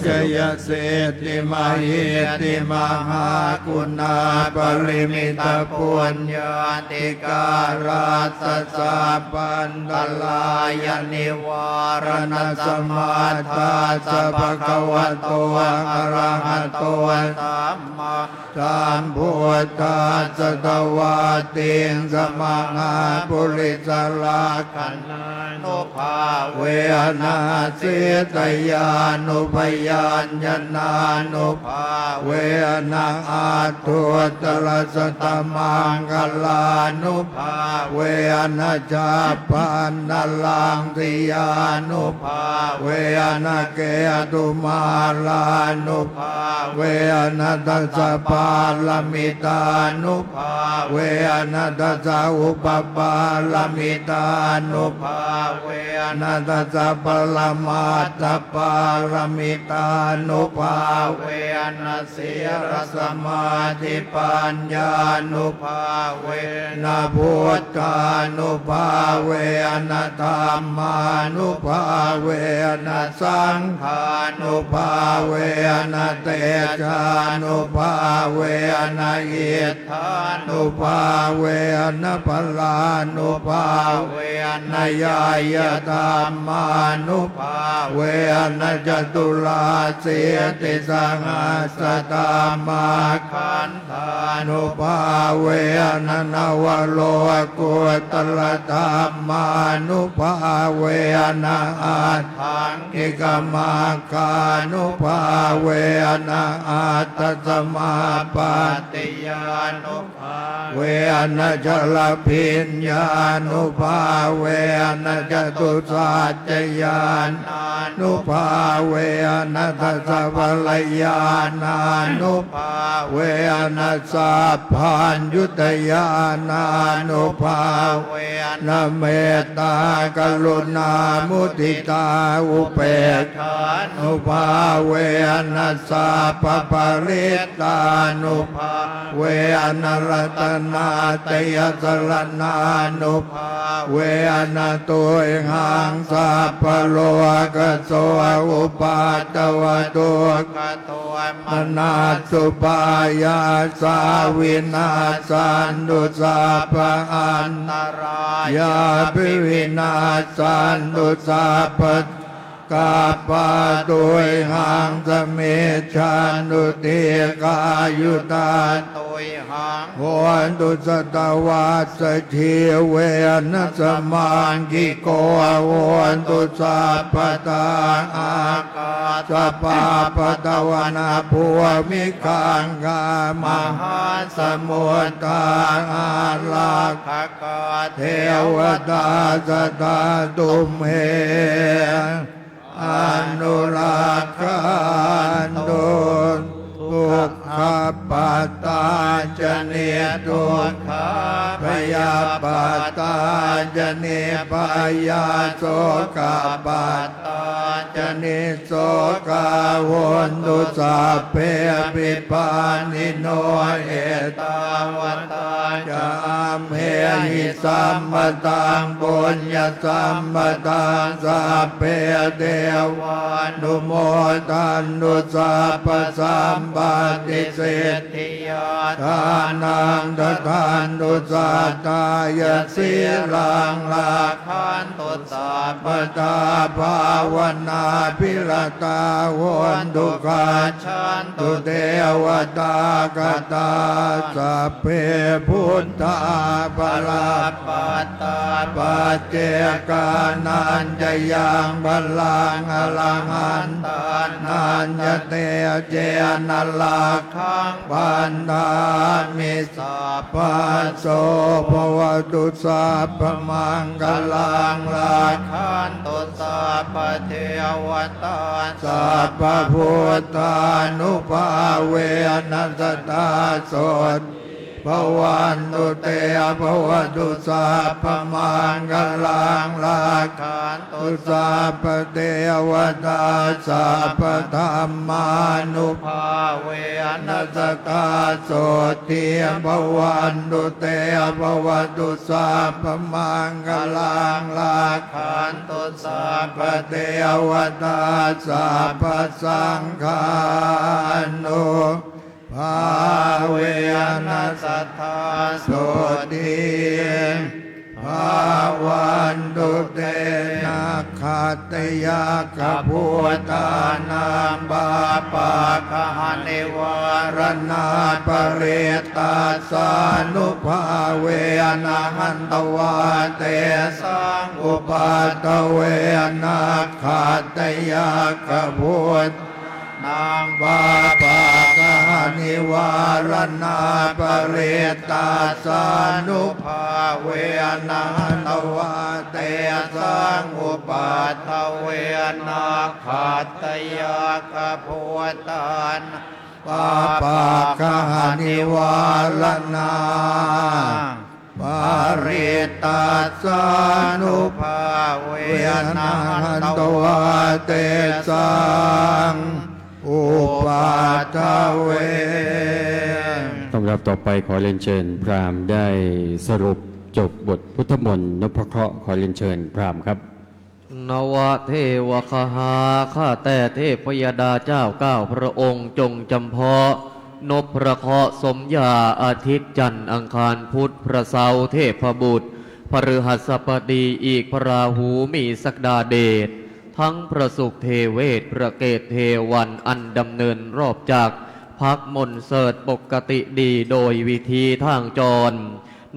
jayasiddhi mahiddhi mahāguṇāparimitapuññādhikārassa sabbantarāyanivāraṇasamatthassa bhagavato arahato sammā sambuddhassadhavatthiṃsamahāpurisalakkhaṇānubhāvena sītyānubyañjanānubhāvena aṭṭhuttarasatamaṅgalānubhāvena chabbaṇṇaraṃsiyānubhāvena ketumālānubhāvena dasapāramitānu bhāvena dasaupapāramitānubhāvena dasaparamatthapāramitānubhāvena sīlasamādhipaññānubhāvena buddhānubhāvena dhammānubhāvena saṅghānubhāvena tejānubhāvena id dhānubhāvena balānubhāvena ñeyyadhammānubhāvena caturāsītisahassadhammakkhandhānubhāvena navalokuttaradhammānubhāvena aṭṭhaṅgikamaggānubhāvena aṭṭhasamāpattiyānu bhāvena chaḷabhiññānubhāvena catusaccañāṇānubhāvena เวนะ ทัสสะ พะละญาณานุภาเวนะ สัพพัญญุตญาณานุภาเวนะ เมตตากรุณามุทิตาอุเปกขานุภาเวนะ สัพพะปะริตตานุภาเวนะ รัตนาตะยะสะระณานุภาเวนะ ตุยหัง สัพพะโลกัสสะ อุปัฏฐะวะ ทุกขะ โทมนัสสุปายาสา วินาสสันตุ สัพพะอันตะรายาปิวินาสสันตุ สัพพะ กัปปะ ตุยหัง สะมิชชันตุ ดีฆายุตา ตุยหัง โหนตุ สัตตะวัสสะ จีเวนะ สะมังกิโก โหนตุ สัพพะทา อาคาสะ ปาปะทะวะนะ ภูมิคังคา มหาสะมุทธา อารักขะกา เทวะตา สะดา ตุมเห อนุรักขันตุ ทุกขะปัตตา จะ นิทุกขา ภยะปัตตา จะ นิภยา โสกะปัตตา จะ นิโสกา โหนตุ สัพเพปิปานิโน เอตาวะตา จะ อัมเหหิ สัมปะตัง ปุญญะสัมปะตัง สัพเพเทวานุโมทันตุ สัพพะสัมปะติสิทธิยา ทานัง ดะทันตุ สัตตายะ สีลัง รักขันตุ สัพพะทา ภาวะนาภิระตา โหนตุ ขัจฉันตุ เทวะตาคตา สัพเพ พุทธา ภะระปัตตา ปัจเจกานัญจะยัง ภะรัง อรหันตานัญจะ เตเจนะ รักขัง พันธามิ สัพพะ โสภะวะตุ สัพพะมังคะลัง รักขันตุ สัพพะเทวะตา สัพพะพุทธานุภาเวนะ สะดาโสตถี ภะวันตุ เตภะวะตุ สัพพะมังคะลัง รักขัน ตุ สัพพะเทวะตา สัพพะธัมมานุภาเวนะ สะดาโสตถี ภะวันตุ เตภะวะตุ สัพพะมังคะลัง รักขันตุ สัพพะเทวะตา สัพพะสังฆานุ ภาเวนะ สะดาโสตถี ภะวันตุ เต นะขัตตะยักขะภูตานัง ปาปะกะหะนิวาระณา ปะริตตัสสานุภาเวนะ หันตวา เตสัง อุปัฏฐะเว นะขัตตะยักขะภูตา นัง ปาปะกะหะนิวาระณา ปะริตตัสสานุภาเวนะ หันตวา เตสัง อุปัฏฐะเว นะขัตตะยักขะภูตานัง ปาปะกะหะนิวาระณา ปะริตตัสสานุภาเวนะ หันตวา เตสัง อุปัฏฐะเว ลำดับต่อไปขอเรียนเชิญพราหมณ์ได้สรุปจบบทพุทธมนต์นพเคราะห์ ขอเรียนเชิญพราหมณ์ครับ นวเทวะคะฮา ข้าแต่เทพยดาเจ้าเก้าพระองค์ จงจำเพาะนพเคราะห์สมญาอาทิตย์จันทร์อังคารพุธพระเสาร์เทพบุตร พฤหัสบดีอีกพระราหูมีศักดาเดช ทั้งพระศุกร์เทเวศ พระเกตุเทวัน อันดำเนินรอบจักร พักมนเสิร์ชปกติดีโดยวิธีทางจร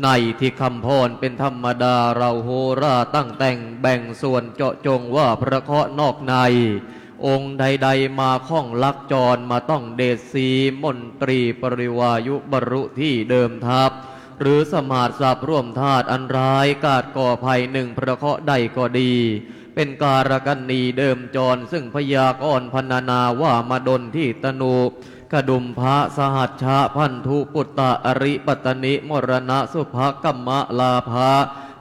ในทิกขำพรเป็นธรรมดา เราโหราตั้งแต่งแบ่งส่วนเจาะจงว่าพระเคราะห์นอกใน องค์ใดๆ มาข้องลักจร มาต้องเดชสีมนตรีปริวายุบรรลุที่เดิมทัพ หรือสมหาสพร่วมธาตุอันร้าย กาดก่อภัยหนึ่งประเคราะห์ใดก็ดี เป็นการกรณีเดิมจร ซึ่งพยากรณ์พรรณนาว่ามาดลที่ตนุ กดุมภะ สหัชชะ พันธุ ปุตตะ อริ ปัตตนิ มรณะ สุภะ กัมมะ ลาภะ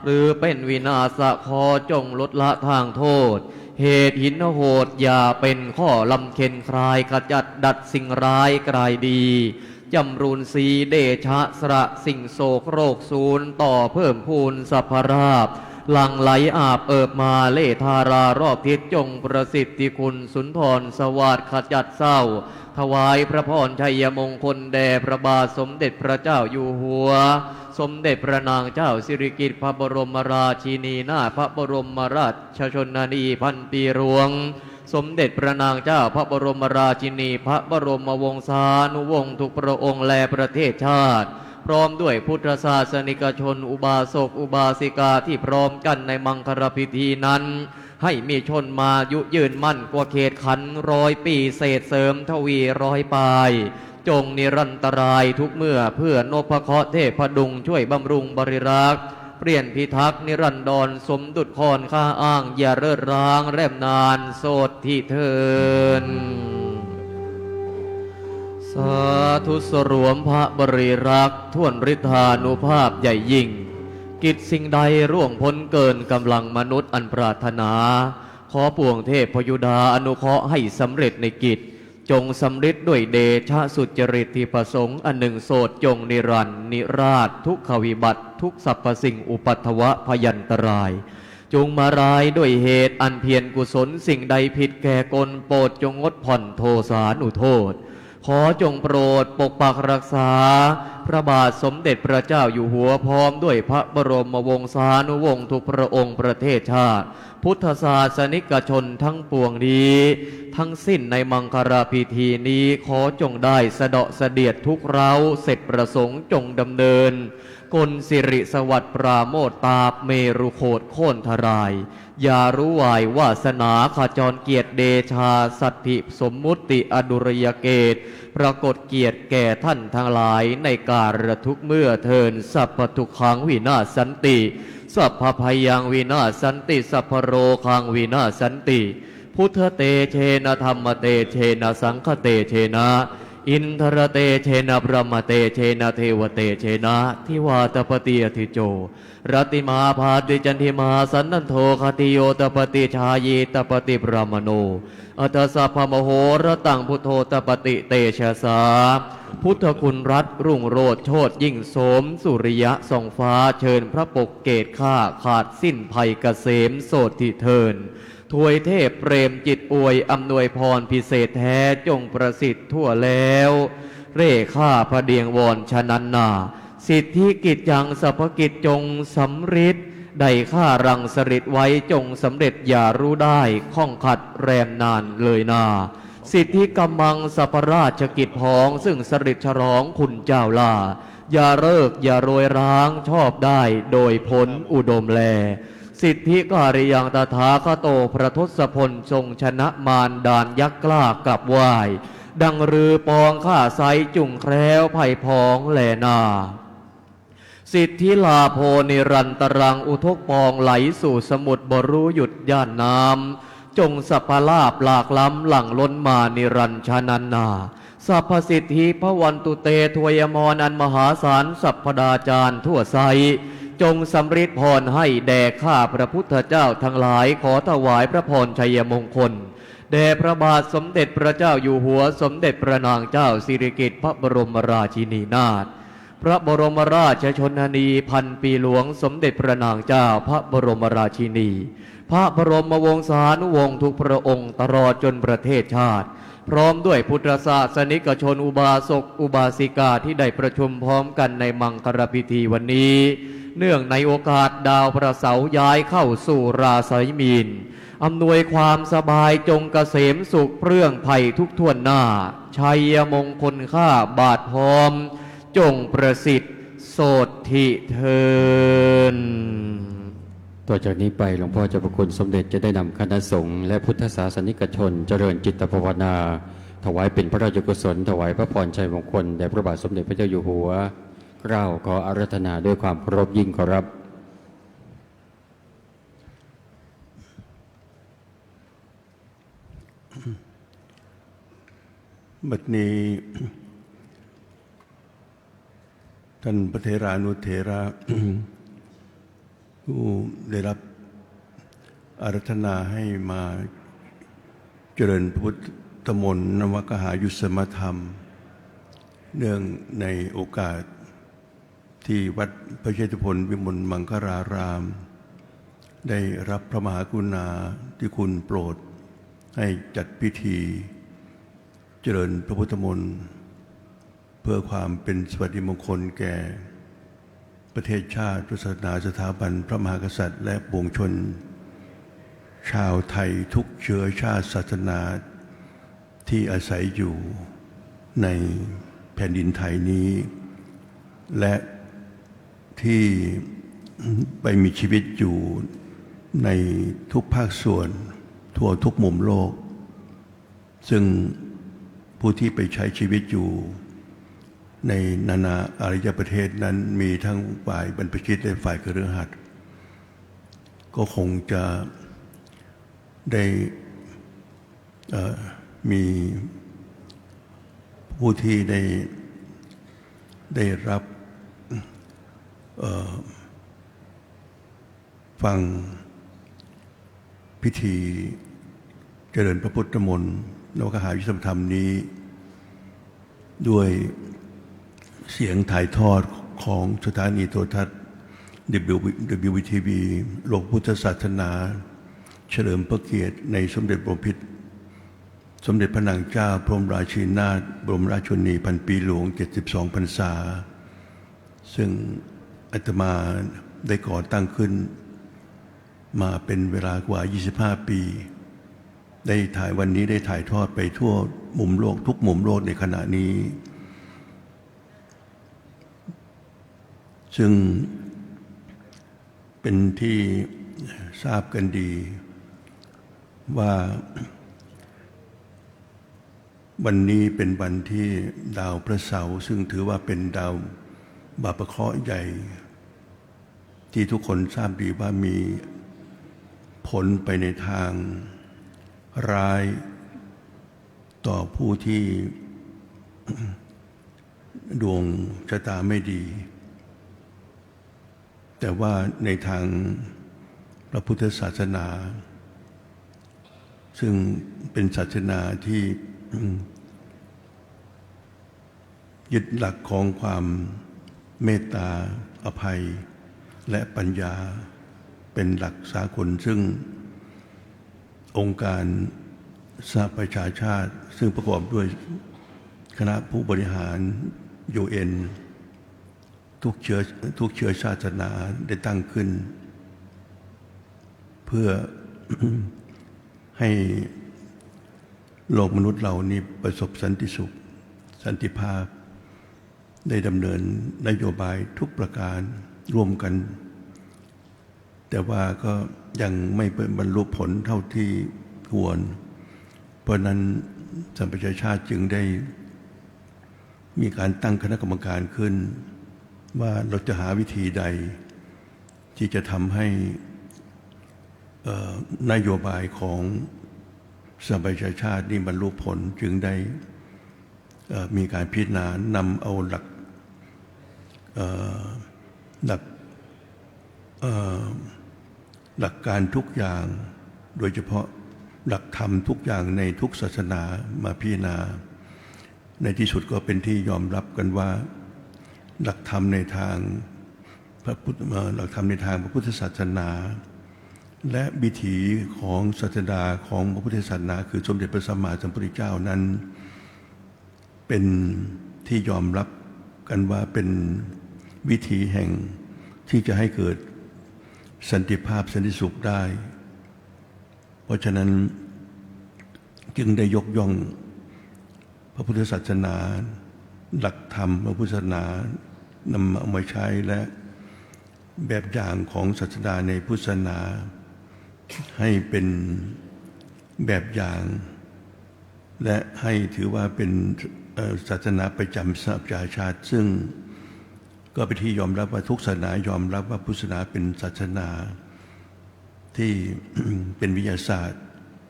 หรือเป็นวินาศะ ขอจงลดละทางโทษ เหตุหินโหดอย่าเป็นข้อลำเค็ญ คลายขจัดดัดสิ่งร้ายกลายดี จำรูนสีเดชะ สละสิ่งโศกโรคศูนย์ ต่อเพิ่มพูนสรรพลาภ หลั่งไหลอาบเอิบมา เล่ธารารอบทิศ จงประสิทธิคุณสุนทรสวัสดิ์ ขจัดเศร้า ถวายพระพรชัยมงคลแด่พระบาทสมเด็จพระเจ้าอยู่หัว สมเด็จพระนางเจ้าสิริกิติ์ พระบรมราชินีนาถ พระบรมราชชนนีพันปีหลวง สมเด็จพระนางเจ้าพระบรมราชินี พระบรมวงศานุวงศ์ทุกพระองค์และประเทศชาติ พร้อมด้วยพุทธศาสนิกชน อุบาสกอุบาสิกาที่พร้อมกันในมังคลพิธีนั้น ให้มีชนมายุยืนมั่นกว่าเขตขันร้อยปี เศษเสริมทวีร้อยปาย จงนิรันตรายทุกเมื่อ เพื่อนพเคราะห์เทพดุง ช่วยบำรุงบริรักษ์ เปลี่ยนพิทักษ์นิรันดร สมดุจคอนข้าอ้าง อย่าเลิศร้างแรมนาน โสตถิเทิน สาธุ สรวมพระบริรักษ์ ถ้วนฤทธานุภาพใหญ่ยิ่ง กิจสิ่งใดล่วงพ้นเกินกำลังมนุษย์อันปรารถนา ขอปวงเทพพยุดาอนุเคราะห์ให้สำเร็จในกิจ จงสำริดด้วยเดชะสุจริตที่ประสงค์อันหนึ่งโสต จงนิรันดร์นิราศทุกขวิบัติ ทุกสรรพสิ่งอุปัทวะพยันตราย จงมาร้ายด้วยเหตุอันเพียรกุศล สิ่งใดผิดแก่กล โปรดจงงดผ่อนโทสานุโทษ ขอจงโปรดปกปักรักษา พระบาทสมเด็จพระเจ้าอยู่หัว พร้อมด้วยพระบรมวงศานุวงศ์ทุกพระองค์ ประเทศชาติ พุทธศาสนิกชนทั้งปวงนี้ ทั้งสิ้นในมังคลพิธีนี้ ขอจงได้สะเดาะเสนียดทุกข์ร้าวเสร็จประสงค์ จงดำเนินกลสิริสวัสดิ์ปราโมทย์ ตราบเมรุโขตน์โค่นทลาย อย่ารู้วายวาสนาขจรเกียรติ เดชาสัตถิสมมุติอดุลยเกต ปรากฏเกียรติแก่ท่านทั้งหลายในกาลทุกเมื่อเทิน สัพพทุกขังวินาสสันติ สัพพภัยยังวินาสสันติ สัพพโรคังวินาสสันติ พุทธเตเชนะ ธัมมเตเชนะ สังฆเตเชนะ อินทรเตเชนะ พรหมเตเชนะ เทวเตเชนะ ทิวาตปฏิอธิโจ รัตติมาพาติจันทิมา สันนันโทคติโยตปฏิ ชายีตปฏิ พรหมโน อัฏฐสัพพมโหรตัง พุทโธตปฏิ เตชะสา พุทธคุณรัตน์รุ่งโรจน์โชติยิ่งโสม สุริยะส่องฟ้า เชิญพระปกเกศข้า ขาดสิ้นภัยเกษม โสตถิเทิน ทวยเทพเปรมจิตอวย อำนวยพรพิเศษแท้ จงประสิทธิ์ทั่วแล้ว เร่ข้าพระเดียงวอนฉะนั้นนา สิทธิกิจจังสัพพกิจจงสำริด ได้ข้ารังสริตไว้ จงสำเร็จอย่ารู้ได้ข้องขัดแรมนานเลยนา สิทธิกัมมังสัพพราชกิจผอง ซึ่งสริตฉลองคุณเจ้าล่า อย่าเลิกอย่าโรยร้าง ชอบได้โดยผลอุดมแล สิทธิการิยังตถาคโต พระทศพลทรงชนะมารดานยักษ์กล้ากลับไหว้ ดังฤๅปองข้าไซร้จุ่งแคล้วภัยผองแลนา สิทธิลาโภนิรันตรัง อุทกปองไหลสู่สมุทรบ่รู้หยุดย่านน้ำ จงสัพพลาภหลากล้ำหลั่งล้นมานิรันดร์ฉะนั้นนา สัพพสิทธิภวันตุเต ทวยอมรอันมหาศาล สัพพดาจารย์ทั่วไซร้ จงสำริดพรให้แด่ข้าพระพุทธเจ้าทั้งหลาย ขอถวายพระพรชัยมงคล แด่พระบาทสมเด็จพระเจ้าอยู่หัว สมเด็จพระนางเจ้าสิริกิติ์ พระบรมราชินีนาถ พระบรมราชชนนีพันปีหลวง สมเด็จพระนางเจ้าพระบรมราชินี พระบรมวงศานุวงศ์ทุกพระองค์ ตลอดจนประเทศชาติ พร้อมด้วยพุทธศาสนิกชน อุบาสกอุบาสิกาที่ได้ประชุมพร้อมกันในมังคลพิธีวันนี้ เนื่องในโอกาสดาวพระเสาร์ย้ายเข้าสู่ราศีมีน อำนวยความสบายจงเกษมสุข เปลื้องภัยทุกข์ถ้วนหน้า ชัยมงคลข้าบาทพร้อม จงประสิทธิ์โสตถิเทิน ต่อจากนี้ไปหลวงพ่อเจ้าพระคุณสมเด็จจะได้นำคณะสงฆ์และพุทธศาสนิกชนเจริญจิตภาวนา ถวายเป็นพระราชกุศล ถวายพระพรชัยมงคลแด่พระบาทสมเด็จพระเจ้าอยู่หัว เกล้าขออาราธนาด้วยความเคารพยิ่งขอรับ บัดนี้ ท่านพระเถรานุเถระ ผู้ได้รับอาราธนาให้มาเจริญพระพุทธมนต์นวกหายุสมธรรม เนื่องในโอกาสที่วัดพระเชษฐพลวิมลมังคลาราม ได้รับพระมหากรุณาธิคุณโปรดให้จัดพิธีเจริญพระพุทธมนต์ เพื่อความเป็นสิริมงคลแก่ประเทศชาติ ศาสนา สถาบันพระมหากษัตริย์ และปวงชนชาวไทยทุกเชื้อชาติศาสนาที่อาศัยอยู่ในแผ่นดินไทยนี้ และที่ไปมีชีวิตอยู่ในทุกภาคส่วนทั่วทุกมุมโลก ซึ่งผู้ที่ไปใช้ชีวิตอยู่ในนานาอารยประเทศนั้นมีทั้งฝ่ายบรรพชิตและฝ่ายคฤหัสถ์ ก็คงจะได้ เอ่อ มีผู้ที่ได้ ได้รับ เอ่อ ฟังพิธีเจริญพระพุทธมนต์นวกหายุสมธรรมนี้ ด้วยเสียงถ่ายทอดของสถานีโทรทัศน์ ดับเบิลยู ดับเบิลยู วี ที วี โลกพุทธศาสนา เฉลิมพระเกียรติในสมเด็จพระบรมพิตร สมเด็จพระนางเจ้าพระบรมราชินีนาถบรมราชชนนีพันปีหลวง เจ็ดสิบสองพรรษา ซึ่งอาตมาได้ก่อตั้งขึ้นมาเป็นเวลากว่า ยี่สิบห้า ปี ได้ถ่าย วันนี้ได้ถ่ายทอดไปทั่วมุมโลก ทุกมุมโลกในขณะนี้ ซึ่งเป็นที่ทราบกันดีว่า วันนี้เป็นวันที่ดาวพระเสาร์ ซึ่งถือว่าเป็นดาวบาปเคราะห์ใหญ่ ที่ทุกคนทราบดีว่ามีผลไปในทางร้ายต่อผู้ที่ดวงชะตาไม่ดี แต่ว่าในทางพระพุทธศาสนา ซึ่งเป็นศาสนาที่ ยึดหลักของความเมตตา อภัย และปัญญาเป็นหลักสากล ซึ่งองค์การสหประชาชาติ ซึ่งประกอบด้วยคณะผู้บริหาร ยูเอ็น ทุกเชื้อ ทุกเชื้อชาติศาสนาได้ตั้งขึ้น เพื่อ ให้โลกมนุษย์เรานี้ประสบสันติสุข สันติภาพ ได้ดำเนินนโยบายทุกประการร่วมกัน แต่ว่าก็ยังไม่บรรลุผลเท่าที่ควร เพราะฉะนั้นสหประชาชาติจึงได้มีการตั้งคณะกรรมการขึ้น ว่าเราจะหาวิธีใดที่จะทำให้ เอ่อ นโยบายของสหประชาชาตินี้บรรลุผล จึงได้ เอ่อ มีการพิจารณานำเอาหลัก เอ่อ หลัก เอ่อ หลักการทุกอย่าง โดยเฉพาะหลักธรรมทุกอย่างในทุกศาสนามาพิจารณา ในที่สุดก็เป็นที่ยอมรับกันว่า หลักธรรมในทางพระพุทธ เอ่อ หลักธรรมในทางพระพุทธศาสนา และวิถีของศาสดาของพระพุทธศาสนา คือสมเด็จพระสัมมาสัมพุทธเจ้านั้น เป็นที่ยอมรับกันว่าเป็นวิธีแห่งที่จะให้เกิดสันติภาพสันติสุขได้ เพราะฉะนั้นจึงได้ยกย่องพระพุทธศาสนา หลักธรรมพระพุทธศาสนานำเอามาใช้ และแบบอย่างของศาสดาในพุทธศาสนา ให้เป็นแบบอย่าง และให้ถือว่าเป็น เอ่อ ศาสนาประจำสหประชาชาติ ซึ่ง ก็เป็นที่ยอมรับว่าทุกศาสนายอมรับว่าพุทธศาสนาเป็นศาสนาที่ เป็นวิทยาศาสตร์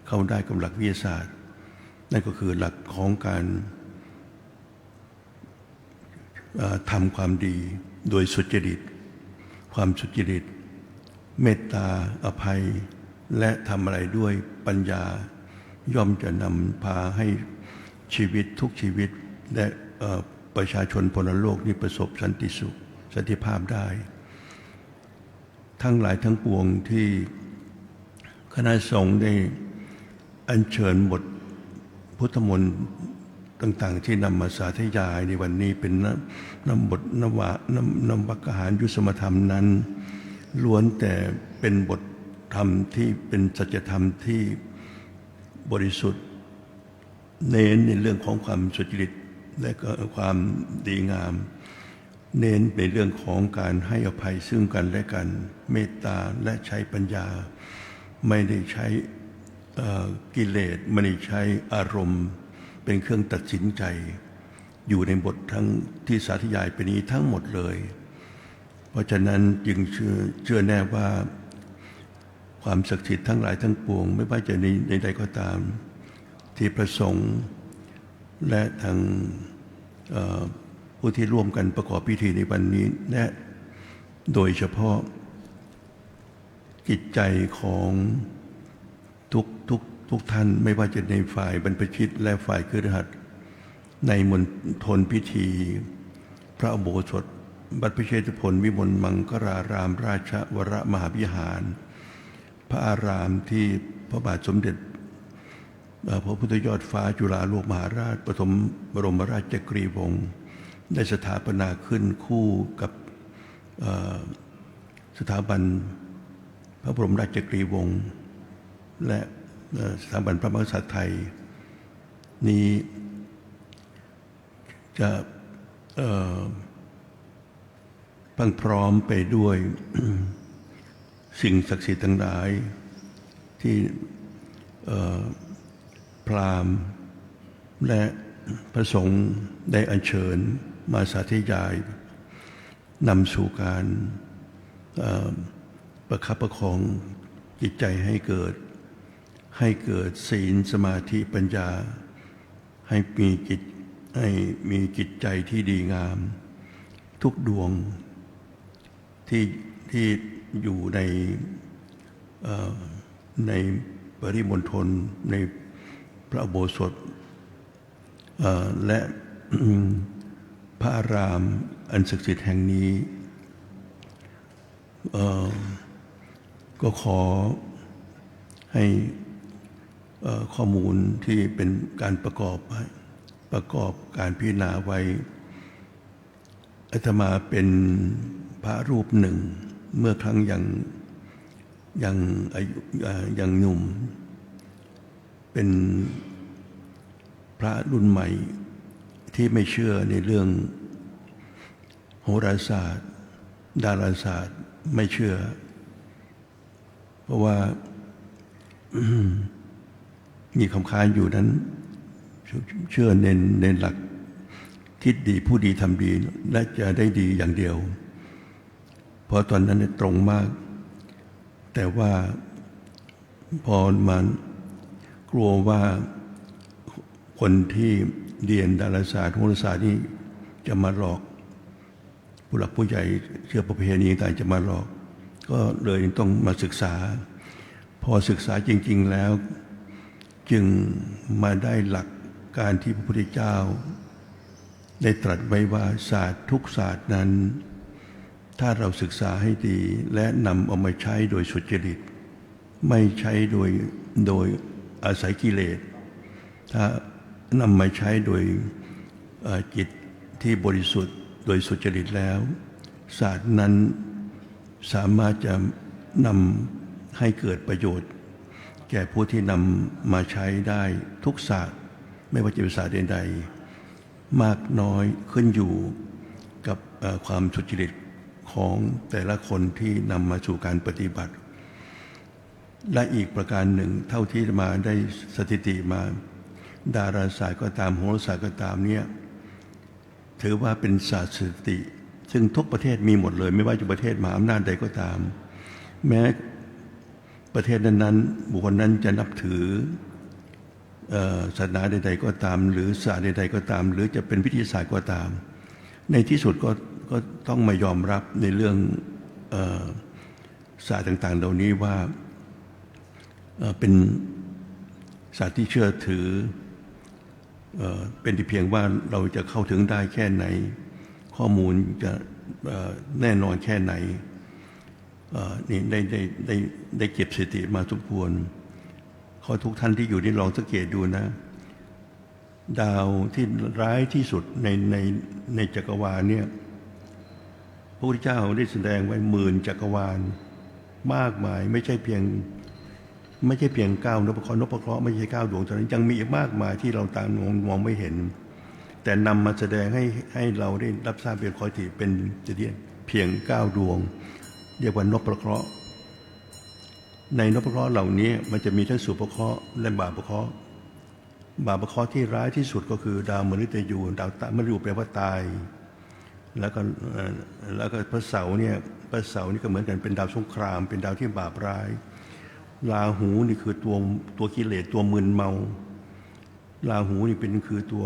เข้าได้กับหลักวิทยาศาสตร์ นั่นก็คือหลักของการ เอ่อ ทำความดีโดยสุจริต ความสุจริต เมตตา อภัย และทำอะไรด้วยปัญญา ย่อมจะนำพาให้ชีวิตทุกชีวิต และ เอ่อ ประชาชนพลโลกนี้ประสบสันติสุข สันติภาพได้ ทั้งหลายทั้งปวงที่คณะสงฆ์ได้อัญเชิญบทพุทธมนต์ต่างๆ ที่นำมาสาธยายในวันนี้เป็นน-, นำบทนวะ-, นำ-, นวกหาญยุสมธรรมนั้น ล้วนแต่เป็นบทธรรมที่เป็นสัจธรรมที่บริสุทธิ์ เน้นในเรื่องของความสุจริต และก็ความดีงาม เน้นในเรื่องของการให้อภัยซึ่งกันและกัน เมตตา และใช้ปัญญา ไม่ได้ใช้ เอ่อ กิเลส ไม่ได้ใช้อารมณ์เป็นเครื่องตัดสินใจ อยู่ในบททั้งที่สาธยายไปนี้ทั้งหมดเลย เพราะฉะนั้นจึงเชื่อ เชื่อแน่ว่า ความศักดิ์สิทธิ์ทั้งหลายทั้งปวง ไม่ว่าจะใน ในใดก็ตาม ที่พระสงฆ์และทาง เอ่อ ผู้ที่ร่วมกันประกอบพิธีในวันนี้ และโดยเฉพาะจิตใจของทุก ทุก ทุกท่าน ไม่ว่าจะในฝ่ายบรรพชิตและฝ่ายคฤหัสถ์ ในมณฑลพิธีพระอุโบสถ วัดพระเชษฐพลวิมลมังคลารามราชวรมหาวิหาร พระอารามที่พระบาทสมเด็จ เอ่อ พระพุทธยอดฟ้าจุฬาโลกมหาราช ปฐมบรมราชจักรีวงศ์ ได้สถาปนาขึ้นคู่กับ เอ่อ สถาบันพระบรมราชจักรีวงศ์ และ เอ่อ สถาบันพระมหากษัตริย์ไทยนี้ จะ เอ่อ พรั่งพร้อมไปด้วย สิ่งศักดิ์สิทธิ์ทั้งหลายที่ เอ่อ พราหมณ์และพระสงฆ์ได้อัญเชิญมาสาธยาย นำสู่การ เอ่อ ประคับประคองจิตใจให้เกิด ให้เกิดศีล สมาธิ ปัญญา ให้มีจิต ให้มีจิตใจที่ดีงาม ทุกดวงที่ ที่อยู่ใน เอ่อ ในปริมณฑล ในพระอุโบสถ เอ่อ และ พระอารามอันศักดิ์สิทธิ์แห่งนี้ เอ่อ ก็ขอให้ เอ่อ ข้อมูลที่เป็นการประกอบ ประกอบการพิจารณาไว้ อาตมาเป็นพระรูปหนึ่ง เมื่อครั้งยัง ยังอายุ เอ่อ ยังหนุ่ม เป็นพระรุ่นใหม่ที่ไม่เชื่อในเรื่องโหราศาสตร์ ดาราศาสตร์ ไม่เชื่อ เพราะว่า มีความค้านอยู่นั้น เชื่อใน ในหลักคิดดี พูดดี ทำดี และจะได้ดีอย่างเดียว เพราะตอนนั้นเนี่ยตรงมาก แต่ว่าพอมากลัวว่าคนที่เรียนดาราศาสตร์ โหราศาสตร์นี่จะมาหลอก ผู้หลักผู้ใหญ่เชื่อประเพณีต่างจะมาหลอก ก็เลยต้องมาศึกษา พอศึกษาจริงๆแล้ว จึงมาได้หลักการที่พระพุทธเจ้าได้ตรัสไว้ว่าศาสตร์ทุกศาสตร์นั้น ถ้าเราศึกษาให้ดีและนำเอามาใช้โดยสุจริต ไม่ใช้โดย โดยอาศัยกิเลส ถ้านำมาใช้โดย เอ่อ จิตที่บริสุทธิ์โดยสุจริตแล้ว ศาสตร์นั้นสามารถจะนำให้เกิดประโยชน์ แก่ผู้ที่นำมาใช้ได้ทุกศาสตร์ ไม่ว่าจะเป็นศาสตร์ใดๆ มากน้อยขึ้นอยู่กับ เอ่อ ความสุจริตของแต่ละคนที่นำมาสู่การปฏิบัติ และอีกประการหนึ่ง เท่าที่มาได้สถิติมา ดาราศาสตร์ก็ตาม โหราศาสตร์ก็ตามเนี่ย ถือว่าเป็นศาสตร์สถิติ ซึ่งทุกประเทศมีหมดเลย ไม่ว่าจะประเทศมหาอำนาจใดก็ตาม แม้ประเทศนั้นๆ บุคคลนั้นจะนับถือ เอ่อ ศาสนาใดๆ ก็ตาม หรือศาสตร์ใดๆ ก็ตาม หรือจะเป็นวิทยาศาสตร์ก็ตาม ในที่สุดก็ ก็ต้องมายอมรับในเรื่อง เอ่อ ศาสตร์ต่างๆ เหล่านี้ว่า เอ่อ เป็นศาสตร์ที่เชื่อถือ เอ่อ เป็นแต่เพียงว่าเราจะเข้าถึงได้แค่ไหน ข้อมูลจะ เอ่อ แน่นอนแค่ไหน เอ่อ นี่ได้ ได้ ได้ ได้เก็บสถิติมาสมควร ขอทุกท่านที่อยู่นี่ลองสังเกตดูนะ ดาวที่ร้ายที่สุดใน ใน ในจักรวาลเนี่ย พระพุทธเจ้าได้แสดงไว้หมื่นจักรวาลมากมาย ไม่ใช่เพียง ไม่ใช่เพียงเก้านพเคราะห์ นพเคราะห์ไม่ใช่เก้าดวงเท่านั้น ยังมีอีกมากมายที่เราตามอง มองไม่เห็น แต่นำมาแสดงให้ ให้เราได้รับทราบเป็นข้อที่เป็นจะเรียกเพียงเก้าดวง เรียกว่านพเคราะห์ ในนพเคราะห์เหล่านี้มันจะมีทั้งสุภเคราะห์และบาปเคราะห์ บาปเคราะห์ที่ร้ายที่สุดก็คือดาวมฤตยู ดาวตะ มฤตยูแปลว่าตาย แล้วก็ เอ่อ แล้วก็พระเสาร์เนี่ย พระเสาร์นี่ก็เหมือนกัน เป็นดาวสงคราม เป็นดาวที่บาปร้าย ราหูนี่คือตัว ตัวกิเลส ตัวมึนเมา ราหูนี่เป็น คือตัว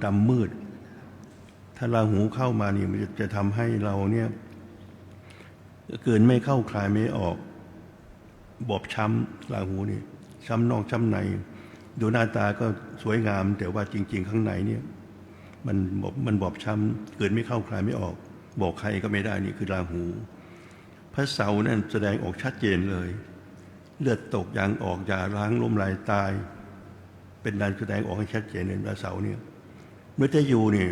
ดำมืด ถ้าราหูเข้ามานี่มันจะ จะทำให้เราเนี่ย กลืนไม่เข้าคายไม่ออก บอบช้ำ ราหูนี่ ช้ำนอกช้ำใน ดูหน้าตาก็สวยงาม แต่ว่าจริงๆ ข้างในเนี่ย มันบอบ มันบอบช้ำ กลืนไม่เข้าคายไม่ออก บอกใครก็ไม่ได้ นี่คือราหู พระเสาร์นั่นแสดงออกชัดเจนเลย เลือดตกยางออก หย่าร้าง ล้มลายตาย เป็นการแสดงออกให้ชัดเจนเลย พระเสาร์เนี่ย มฤตยูเนี่ย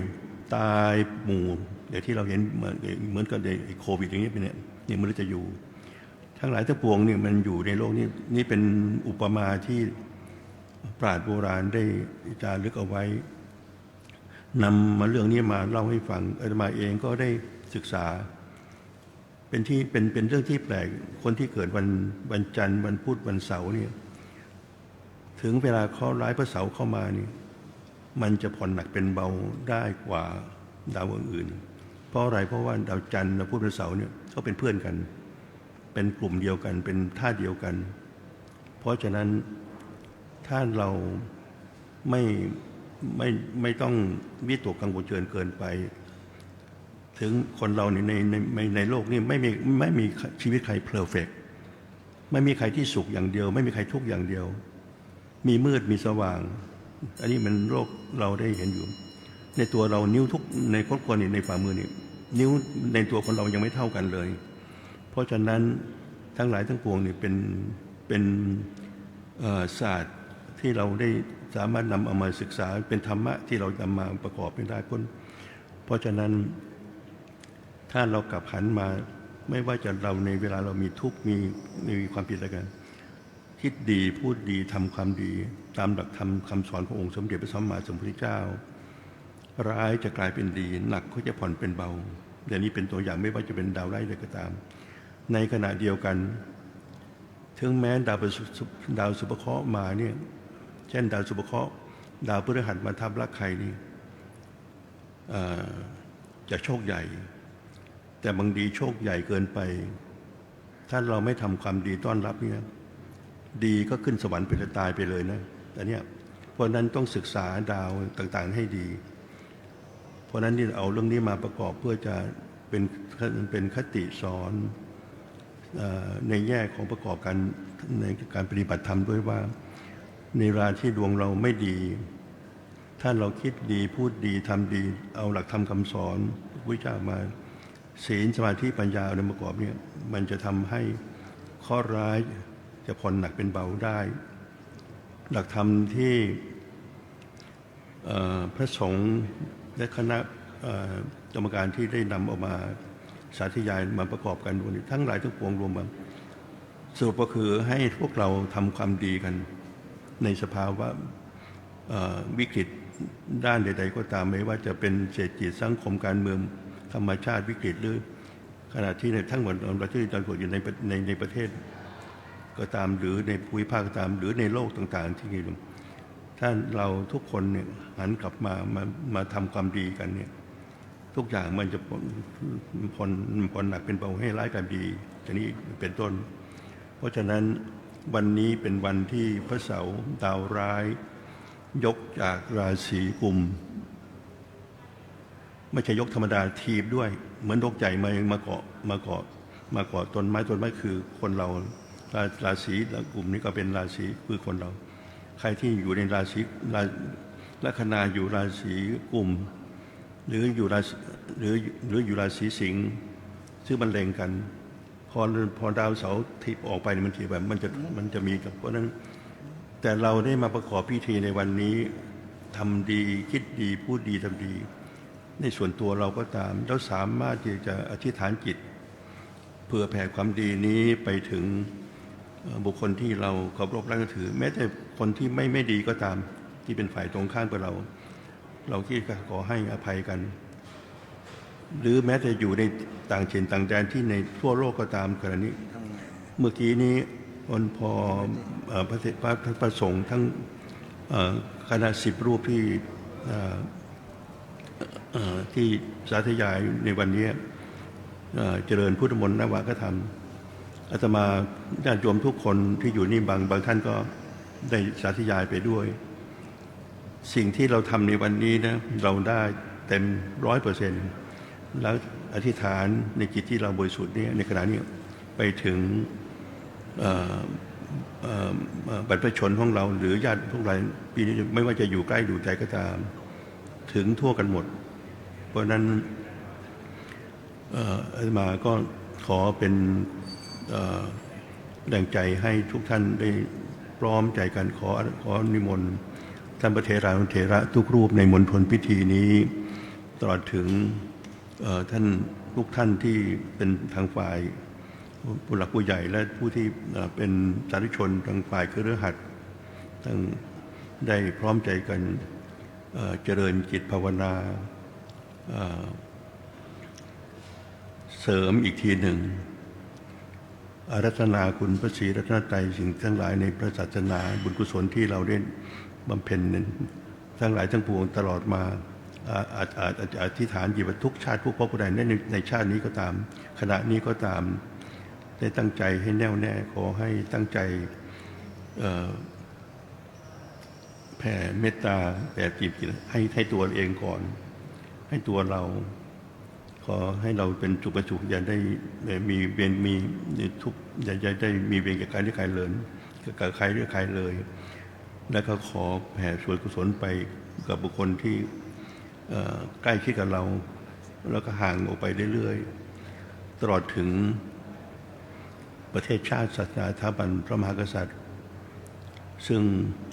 ตายหมู่ อย่างที่เราเห็นเหมือน เหมือนกับในโควิดอย่างนี้เป็นเนี่ย นี่มฤตยู ทั้งหลายทั้งปวงเนี่ยมันอยู่ในโลกนี้ นี่เป็นอุปมาที่ปราชญ์โบราณได้จารึกเอาไว้ นำมาเรื่องนี้มาเล่าให้ฟัง อาตมาเองก็ได้ศึกษา เป็นที่ เป็น เป็นเรื่องที่แปลก คนที่เกิดวัน วันจันทร์ วันพุธ วันเสาร์เนี่ย ถึงเวลาเคราะห์ร้ายพระเสาร์เข้ามานี่ มันจะผ่อนหนักเป็นเบาได้กว่าดาวอื่นๆ เพราะอะไร เพราะว่าดาวจันทร์ ดาวพุธ ดาวเสาร์เนี่ย เขาเป็นเพื่อนกัน เป็นกลุ่มเดียวกัน เป็นธาตุเดียวกัน เพราะฉะนั้นถ้าเราไม่ ไม่ ไม่ต้องวิตกกังวลจนเกินไป ถึงคนเราใน ใน ใน ในโลกนี้ไม่มี ไม่มีชีวิตใครเพอร์เฟกต์ ไม่มีใครที่สุขอย่างเดียว ไม่มีใครทุกข์อย่างเดียว มีมืดมีสว่าง อันนี้มันโลกเราได้เห็นอยู่ ในตัวเรา นิ้วทุก ในคนคนนี้ ในฝ่ามือนี่ นิ้วในตัวคนเรายังไม่เท่ากันเลย เพราะฉะนั้นทั้งหลายทั้งปวงนี่เป็น เป็น เอ่อ ศาสตร์ที่เราได้สามารถนำเอามาศึกษา เป็นธรรมะที่เรานำมาประกอบเป็นได้ผล เพราะฉะนั้น ถ้าเรากลับหันมา ไม่ว่าจะเราในเวลาเรามีทุกข์ มี มีความผิดอะไรกัน คิดดี พูดดี ทำความดี ตามหลักธรรมคำสอนขององค์สมเด็จพระสัมมาสัมพุทธเจ้า ร้ายจะกลายเป็นดี หนักก็จะผ่อนเป็นเบา อย่างนี้เป็นตัวอย่าง ไม่ว่าจะเป็นดาวร้ายใดก็ตาม ในขณะเดียวกัน ถึงแม้ดาวประสุ- ดาวสุภเคราะห์มาเนี่ย เช่นดาวสุภเคราะห์ ดาวพฤหัสมาทับลัคนานี่ เอ่อ จะโชคใหญ่ แต่บางทีโชคใหญ่เกินไป ถ้าเราไม่ทำความดีต้อนรับเนี่ย ดีก็ขึ้นสวรรค์ไปเลย ตายไปเลยนะ อันเนี้ย เพราะฉะนั้นต้องศึกษาดาวต่างๆ ให้ดี เพราะฉะนั้นนี่เอาเรื่องนี้มาประกอบเพื่อจะเป็น เป็นคติสอน เอ่อ ในแง่ของประกอบการ ในการปฏิบัติธรรมด้วยว่า ในเวลาที่ดวงเราไม่ดี ถ้าเราคิดดี พูดดี ทำดี เอาหลักธรรมคำสอนพระพุทธเจ้ามา ศีล สมาธิ ปัญญา เอามาประกอบเนี่ย มันจะทำให้เคราะห์ร้ายจะผ่อนหนักเป็นเบาได้ หลักธรรมที่ เอ่อ พระสงฆ์และคณะ เอ่อ กรรมการที่ได้นำเอามาสาธยายมาประกอบกันวันนี้ ทั้งหลายทั้งปวงรวมมา สรุปก็คือให้พวกเราทำความดีกัน ในสภาวะ เอ่อ วิกฤตด้านใดๆ ก็ตาม ไม่ว่าจะเป็นเศรษฐกิจ สังคม การเมือง ธรรมชาติ วิกฤต หรือขณะที่ในทั้งหมดเราที่เราอยู่ใน ใน ในประเทศก็ตาม หรือในภูมิภาคก็ตาม หรือในโลกต่างๆ ที่มีอยู่ ถ้าเราทุกคนเนี่ยหันกลับมา มา มาทำความดีกันเนี่ย ทุกอย่างมันจะผ่อน ผ่อน ผ่อนหนักเป็นเบา ให้ร้ายกลายเป็นดี อย่างนี้เป็นต้น เพราะฉะนั้นวันนี้เป็นวันที่พระเสาร์ดาวร้ายยกจากราศีกุม ไม่ใช่ยกธรรมดา ถีบด้วย เหมือนนกใหญ่มา มาเกาะ มาเกาะ มาเกาะต้นไม้ ต้นไม้คือคนเรา รา- ราศีกุมนี้ก็เป็นราศีคือคนเรา ใครที่อยู่ในราศี รา- ลัคนาอยู่ราศีกุม หรืออยู่ราศี หรือ หรืออยู่ราศีสิงห์ ซึ่งมันเล็งกัน พอ พอดาวเสาร์ถีบออกไปเนี่ย มันถีบแบบ มันจะ มันจะมีกับ เพราะฉะนั้น แต่เราได้มาประกอบพิธีในวันนี้ ทำดี คิดดี พูดดี ทำดี ในส่วนตัวเราก็ตาม เราสามารถที่จะอธิษฐานจิต เผื่อแผ่ความดีนี้ไปถึง เอ่อ บุคคลที่เราเคารพรักนับถือ แม้แต่คนที่ไม่ ไม่ดีก็ตาม ที่เป็นฝ่ายตรงข้ามกับเรา เราก็ขอให้อภัยกัน หรือแม้แต่อยู่ในต่างถิ่นต่างแดนที่ในทั่วโลกก็ตาม ขณะนี้ เมื่อกี้นี้ พอ เอ่อ พระเถ- พระ- พระสงฆ์ทั้ง เอ่อ คณะสิบรูปที่ เอ่อ เอ่อ ที่สาธยายในวันนี้ เอ่อ เจริญพุทธมนต์นวากถรรม อาตมา ญาติโยมทุกคนที่อยู่นี่ บาง บางท่านก็ได้สาธยายไปด้วย สิ่งที่เราทำในวันนี้นะ เราได้เต็มร้อยเปอร์เซ็นต์ แล้วอธิษฐานในจิตที่เราบริสุทธิ์เนี่ย ในขณะนี้ไปถึง เอ่อ เอ่อ เอ่อ บรรพชนของเรา หรือญาติพวกเรา ปีนี้ไม่ว่าจะอยู่ใกล้อยู่ไกลก็ตาม ถึงทั่วกันหมด เพราะฉะนั้น เอ่อ อาตมาก็ขอเป็น เอ่อ แรงใจให้ทุกท่านได้พร้อมใจกัน ขอ ขอนิมนต์ท่านพระเถรานุเถระทุกรูปในมณฑลพิธีนี้ ตลอดถึง เอ่อ ท่านทุกท่านที่เป็นทางฝ่ายผู้หลักผู้ใหญ่ และผู้ที่ เอ่อ เป็นสาธุชนทางฝ่ายคฤหัสถ์ ทั้งได้พร้อมใจกัน เอ่อ เจริญจิตภาวนา เอ่อ เสริมอีกทีหนึ่ง อาราธนาคุณพระศรีรัตนตรัย สิ่งทั้งหลายในพระศาสนา บุญกุศลที่เราได้บำเพ็ญทั้งหลายทั้งปวงตลอดมา อ่า อ่า อ่า อธิษฐานจิตว่าทุกชาติทุกภพผู้ใด ใน ในชาตินี้ก็ตาม ขณะนี้ก็ตาม ได้ตั้งใจให้แน่วแน่ ขอให้ตั้งใจ เอ่อ แผ่เมตตา แผ่จิตให้ ให้ตัวเองก่อน ให้ตัวเรา ขอให้เราเป็นสุขเป็นสุข อย่าได้ เอ่อ มีเวรมีทุกข์ อย่า อย่าได้มีเวรกับใครหรือใครเลย กับใครหรือใครเลย แล้วก็ขอแผ่ส่วนกุศลไปกับบุคคลที่ เอ่อ ใกล้ชิดกับเรา แล้วก็ห่างออกไปเรื่อยๆ ตลอดถึงประเทศชาติ ศาสนา สถาบันพระมหากษัตริย์ ซึ่ง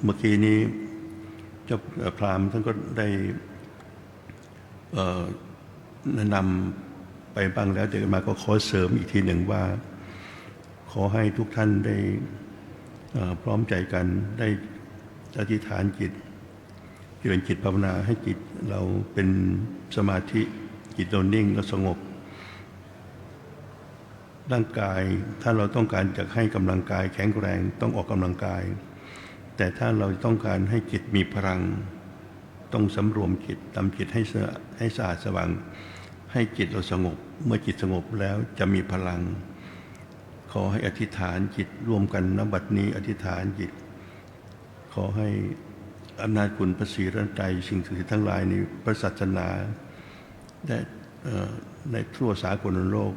เมื่อกี้นี้เจ้า เอ่อ พราหมณ์ท่านก็ได้ เอ่อ แนะนำไปบ้างแล้ว แต่อาตมาก็ขอเสริมอีกทีหนึ่งว่า ขอให้ทุกท่านได้ เอ่อ พร้อมใจกัน ได้อธิษฐานจิต เจริญจิตภาวนาให้จิตเราเป็นสมาธิ จิตเรานิ่ง เราสงบ ร่างกาย ถ้าเราต้องการจะให้กำลังกายแข็งแรง ต้องออกกำลังกาย แต่ถ้าเราต้องการให้จิตมีพลัง ต้องสำรวมจิต ทำจิตให้สะ- ให้สะอาดสว่าง ให้จิตเราสงบ เมื่อจิตสงบแล้วจะมีพลัง ขอให้อธิษฐานจิตร่วมกัน ณ บัดนี้อธิษฐานจิต ขอให้อำนาจคุณพระศรีรัตนตรัย สิ่งศักดิ์สิทธิ์ทั้งหลายในพระศาสนา และ เอ่อ ในทั่วสากลโลก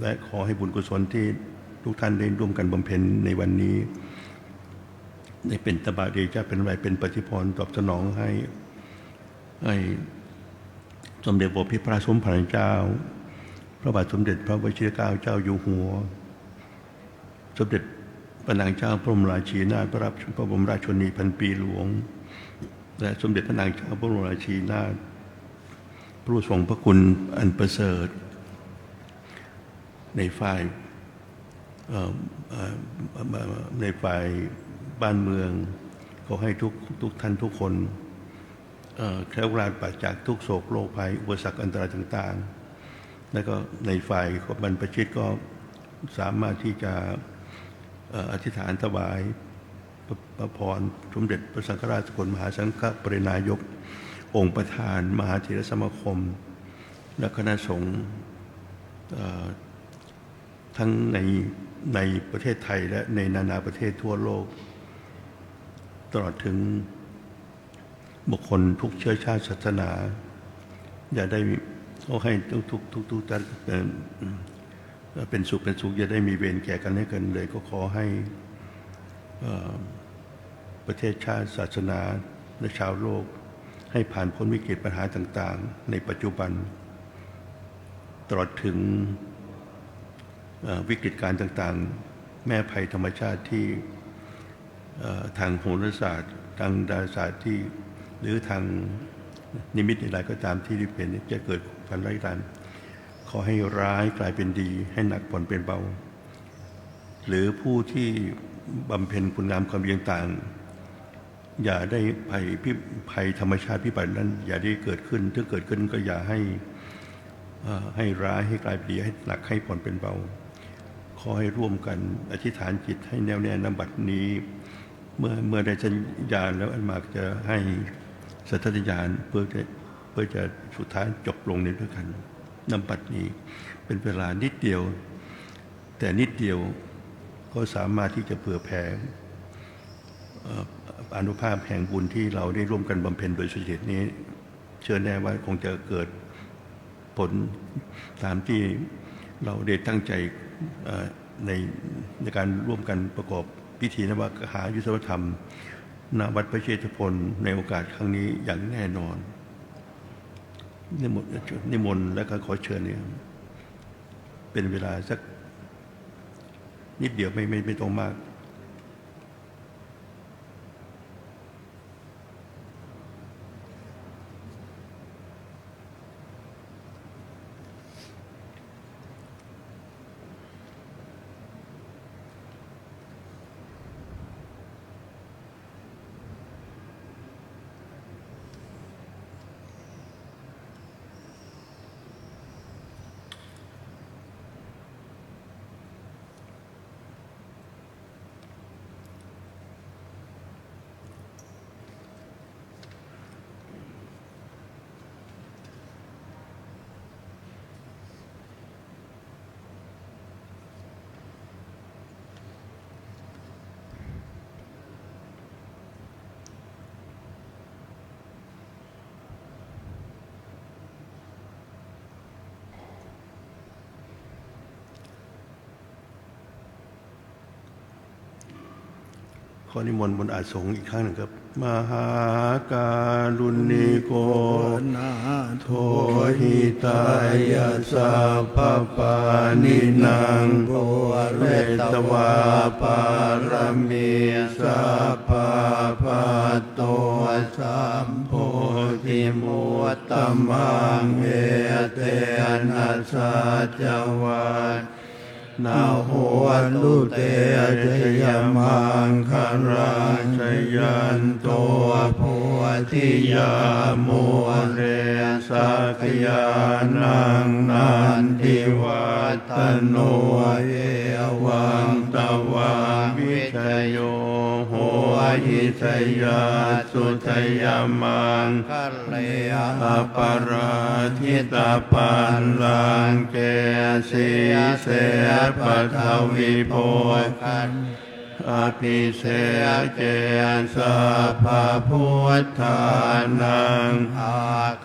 และขอให้บุญกุศลที่ทุกท่านได้ร่วมกันบำเพ็ญในวันนี้ ได้เป็นตบะเดชะ เป็นอะไร เป็นปฏิพรตอบสนองให้ ให้สมเด็จพระพิพระสมภารเจ้า พระบาทสมเด็จพระวชิรเกล้าเจ้าอยู่หัว สมเด็จพระนางเจ้าพระบรมราชินีนาถ พระราช- พระบรมราชชนนีพันปีหลวง และสมเด็จพระนางเจ้าพระบรมราชินีนาถ ผู้ทรงพระคุณอันประเสริฐ ในฝ่าย เอ่อ เอ่อ ในฝ่ายบ้านเมือง ขอให้ทุก- ทุกท่านทุกคน เอ่อ แคล้วคลาดปราศจากทุกข์โศกโรคภัย อุปสรรคอันตรายต่างๆ แล้วก็ในฝ่ายของบรรพชิตก็สามารถที่จะ เอ่อ อธิษฐานถวายพระ- พระพรสมเด็จพระสังฆราชสกลมหาสังฆปริณายก องค์ประธานมหาเถรสมาคม และคณะสงฆ์ เอ่อ ทั้งใน ในประเทศไทยและในนานาประเทศทั่วโลก ตลอดถึงบุคคลทุกเชื้อชาติศาสนา อย่าได้มี ขอให้ทุกๆ ทุกๆ ท่าน เอ่อ เป็นสุข เป็นสุข อย่าได้มีเวรแก่กันและกันเลย ก็ขอให้ เอ่อ ประเทศชาติศาสนาและชาวโลก ให้ผ่านพ้นวิกฤตปัญหาต่างๆ ในปัจจุบัน ตลอดถึง เอ่อ วิกฤตการณ์ต่างๆ แม้ภัยธรรมชาติที่ เอ่อ ทางโหราศาสตร์ ทางดาราศาสตร์ที่ หรือทางนิมิตใดๆ ก็ตามที่ได้เป็น จะเกิดภัยร้ายแรง ขอให้ร้ายกลายเป็นดี ให้หนักผ่อนเป็นเบา หรือผู้ที่บำเพ็ญคุณงามความดีต่างๆ อย่าได้ภัยพิ- ภัยธรรมชาติพิบัตินั้น อย่าได้เกิดขึ้น ถ้าเกิดขึ้นก็อย่าให้ เอ่อ ให้ร้ายให้กลายเป็นดี ให้หนักให้ผ่อนเป็นเบา ขอให้ร่วมกันอธิษฐานจิตให้แน่วแน่ ณ บัดนี้ เมื่อ เมื่อได้สัญญาณแล้ว อาตมาจะให้สัญญาณ เพื่อจะ เพื่อจะสุดท้ายจบลงในด้วยกัน ณ บัดนี้ เป็นเวลานิดเดียว แต่นิดเดียวก็สามารถที่จะเผื่อแผ่ เอ่อ อานุภาพแห่งบุญที่เราได้ร่วมกันบำเพ็ญโดยสุจริตนี้ เชื่อแน่ว่าคงจะเกิดผลตามที่เราได้ตั้งใจ เอ่อ ใน ในการร่วมกันประกอบพิธีนวคหายุทธธรรม ณ วัดพระเชษฐพล ในโอกาสครั้งนี้อย่างแน่นอน นิมนต์ นิมนต์และก็ขอเชิญเนี่ย เป็นเวลาสักนิดเดียว ไม่ ไม่ ไม่ต้องมาก ขอนิมนต์บนอาสงฆ์อีกครั้งหนึ่งครับ มหาการุณิโก นาโถ หิตายะ สัพพปาณินัง ปูเรตวา ปารมี สัพพา ปัตโต สัมโพธิมุตตมัง เอเตนะ สัจจวัต นะ โหตุ เต จะยะมังคะลัง จะยันโต โพธิยา มูเล สักยานัง นันทิวัตโต เอวัง ตวัง วิจโย โหหิ จะยาสุ จะยะมังคะ เล อปราจิตปัลลังเก สีเส ปัทวิโภคะ อภิเสเก สัพพพุทธานัง อา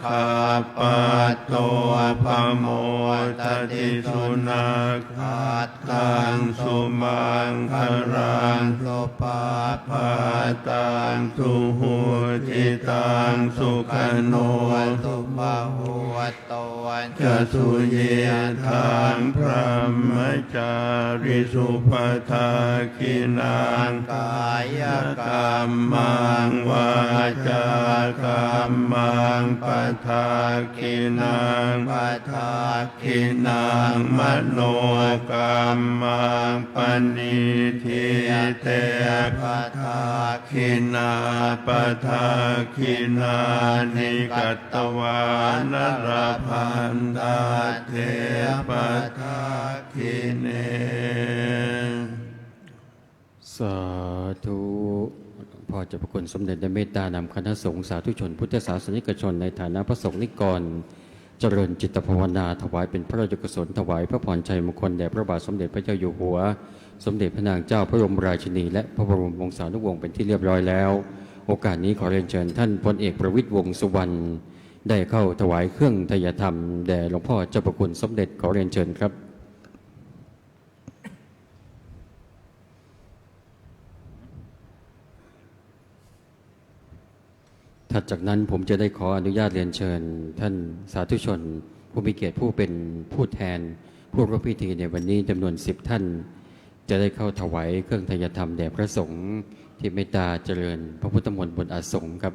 คัปปะโต ปะโมทะติ สุนักขัตตัง สุมังคลัง สุปะปะตัง สุหุติตัง สุขโณ สุมะหุตโต จะ สุยิตถัง พรหมจาริสุ ปะทักขิณัง กายกัมมัง วาจากัมมัง ปะทักขิณัง ปะทักขิณัง มโนกัมมัง ปะณิทิ เต ปะทักขิณา ปะทักขิณานิ กัตตวานะ ละพันทัตเถ ปะทักขิเณ สาธุ หลวงพ่อเจ้าพระคุณสมเด็จได้เมตตานำคณะสงฆ์สาธุชนพุทธศาสนิกชนในฐานะพระสงฆ์นิกร เจริญจิตภาวนาถวายเป็นพระราชกุศล ถวายพระพรชัยมงคลแด่พระบาทสมเด็จพระเจ้าอยู่หัว สมเด็จพระนางเจ้าพระบรมราชินี และพระบรมวงศานุวงศ์เป็นที่เรียบร้อยแล้ว โอกาสนี้ขอเรียนเชิญท่านพลเอกประวิตร วงษ์สุวรรณ ได้เข้าถวายเครื่องไทยธรรมแด่หลวงพ่อเจ้าพระคุณสมเด็จ ขอเรียนเชิญครับ ถัดจากนั้นผมจะได้ขออนุญาตเรียนเชิญท่านสาธุชนผู้มีเกียรติ ผู้เป็นผู้แทนผู้ร่วมพิธีในวันนี้จำนวนสิบท่าน จะได้เข้าถวายเครื่องไทยธรรมแด่พระสงฆ์ที่เมตตาเจริญพระพุทธมนต์บนอาสงฆ์ครับ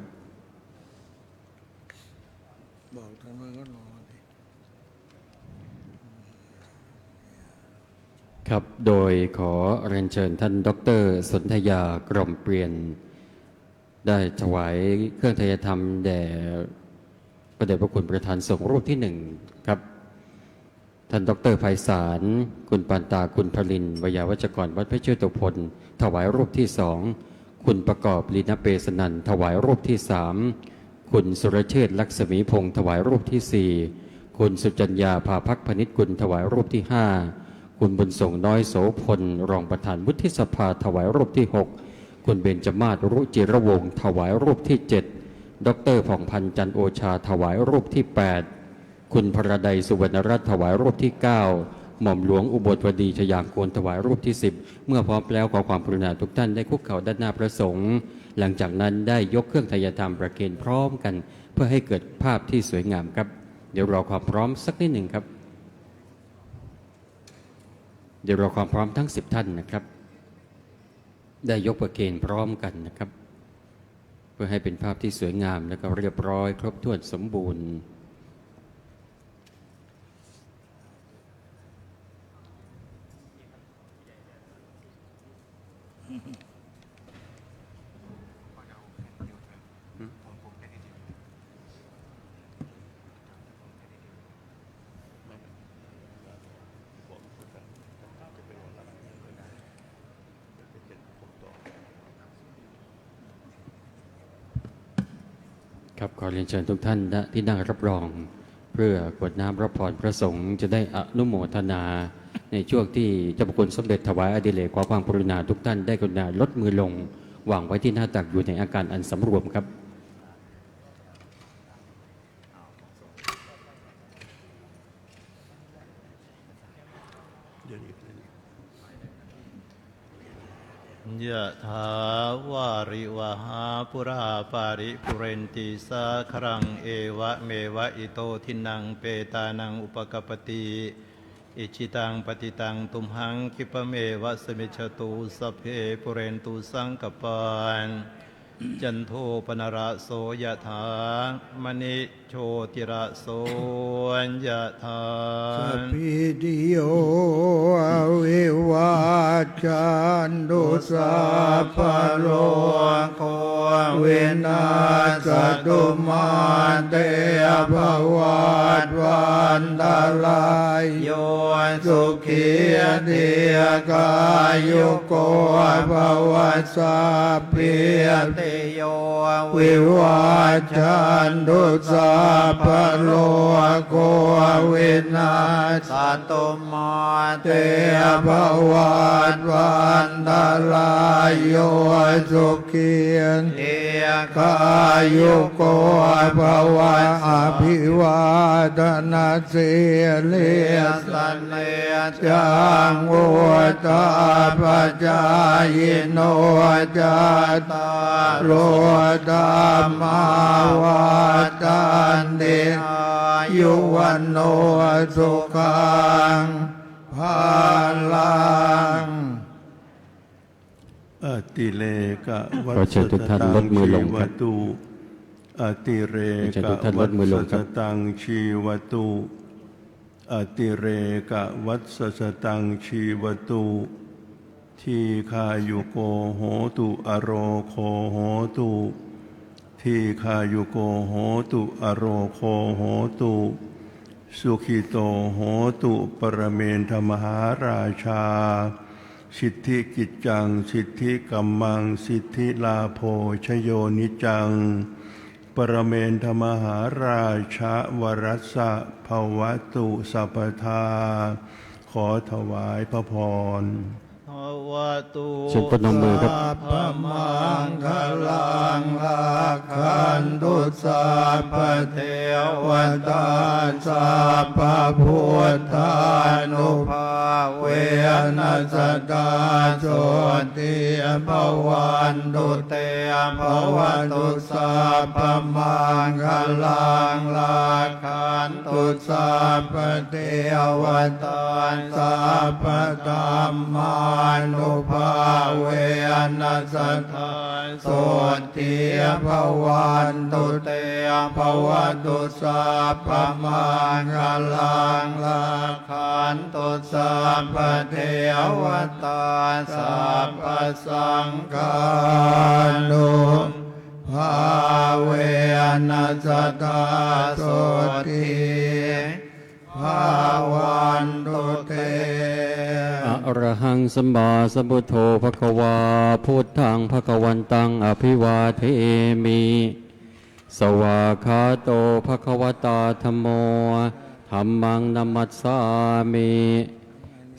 บอกทางโน้นก็รอสิ ครับ โดยขอเรียนเชิญท่านด็อกเตอร์สนธยา กล่อมเปลี่ยน ได้ถวายเครื่องไทยธรรมแด่พระเดชพระคุณประธานสงฆ์รูปที่หนึ่งครับ ท่านด็อกเตอร์ไพศาล คุณปานตา คุณพลิน ไวยาวัจกรวัดพระเชตุพน ถวายรูปที่สอง คุณประกอบ ลีนเปสนันท์ ถวายรูปที่สาม คุณสุรเชษฐ์ ลักษมีพงศ์ ถวายรูปที่สี่ คุณสุจัญญา ภาพักพนิชกุล ถวายรูปที่ห้า คุณบุญส่ง น้อยโสพล รองประธานวุฒิสภา ถวายรูปที่หก คุณเบญจมาศ รุจิรวงศ์ ถวายรูปที่เจ็ด ด็อกเตอร์ผ่องพันธ์ จันทร์โอชา ถวายรูปที่แปด คุณพระได สุวรรณรัตน์ ถวายรูปที่เก้า หม่อมหลวงอุบลวดี ชยางกูล ถวายรูปที่สิบ เมื่อพร้อมแล้วขอความกรุณาทุกท่านได้คุกเข่าด้านหน้าพระสงฆ์ หลังจากนั้นได้ยกเครื่องไทยธรรมประเคนพร้อมกัน เพื่อให้เกิดภาพที่สวยงามครับ เดี๋ยวรอความพร้อมสักนิดหนึ่งครับ เดี๋ยวรอความพร้อมทั้งสิบท่านนะครับ ได้ยกประเคนพร้อมกันนะครับ เพื่อให้เป็นภาพที่สวยงามและก็เรียบร้อยครบถ้วนสมบูรณ์ ครับ ขอเรียนเชิญทุกท่าน ณ ที่นั่งรับรอง เพื่อกรวดน้ำรับพรพระสงฆ์ จะได้อนุโมทนา ในช่วงที่เจ้าพระคุณสมเด็จถวายอดิเรก ขอความกรุณาทุกท่านได้กรุณาลดมือลง วางไว้ที่หน้าตักอยู่ในอาการอันสำรวมครับ ยะถาวาริวหาปูราปาริปูเรนติสาคารัง เอวะเมวะอิโตทินนังเปตานังอุปกัปปติ อิจฉิตังปัตถิตังตุมหัง คิปะเมวะสมิจฉตุ สัพเพปูเรนตุสังกัปปา จันโทปนรสโส ยะถา มะณิโชติรสโส ยะถา สัพพีติโย วิวัชชันตุ สัพพะโรโค วินัสสะตุ มาเต ภะวัตวันตะราโย สุขี ทีฆายุโก ภะวะ สัพพีติโย วิวัชชันตุ สัพพะโรโค วินัสสะตุ มาเต ภะวัตวันตะราโย สุขี ทีฆายุโก ภะวะ อะภิวาทะนะสีลิสสะ เนจจัง วุฑฒาปะจายิโน จัตตาโร ธัมมา วัฑฒันติ อายุ วัณโณ สุขัง พะลัง อติเรกะวัสสะตะตัง ขอเชิญทุกท่านลดมือลงครับ ชีวตุ อติเรกะวัสสะตะตัง ชีวตุ อติเรกะวัสสะตะตัง ชีวตุ ทีฆายุโก โหตุ อโรโค โหตุ ทีฆายุโก โหตุ อโรโค โหตุ สุขิโต โหตุ ปรเมนทะมหาราชา สิทธิกิจจัง สิทธิกัมมัง สิทธิลาโภ ชโย นิจจัง ปรเมนทมหาราชวรสะ ภวตุสัพพทา ขอถวายพระพร ภวตุ เชิญประนมมือครับ สัพพมังคลัง รักขันตุสัพพเทวตา สัพพพุทธานุภาเวนะ สดาโสต ติภวันตุเต ภวตุสัพพมังคลัง รักขันตุสัพพเทวตา สัพพธัมมานุภาเวนะ สดาโสต ติภวันตุเต ภวตุสัพพมังคลัง รักขันตุสัพพเทวตา สัพพสังฆานุภาเวนะ สดาโสต ติภวันตุเต อะระหังสัมมาสัมพุทโธ ภะคะวา พุทธังภะคะวันตัง อะภิวาเทมิ สวากขาโต ภะคะวะตา ธัมโม ธัมมัง นะมัสสามิ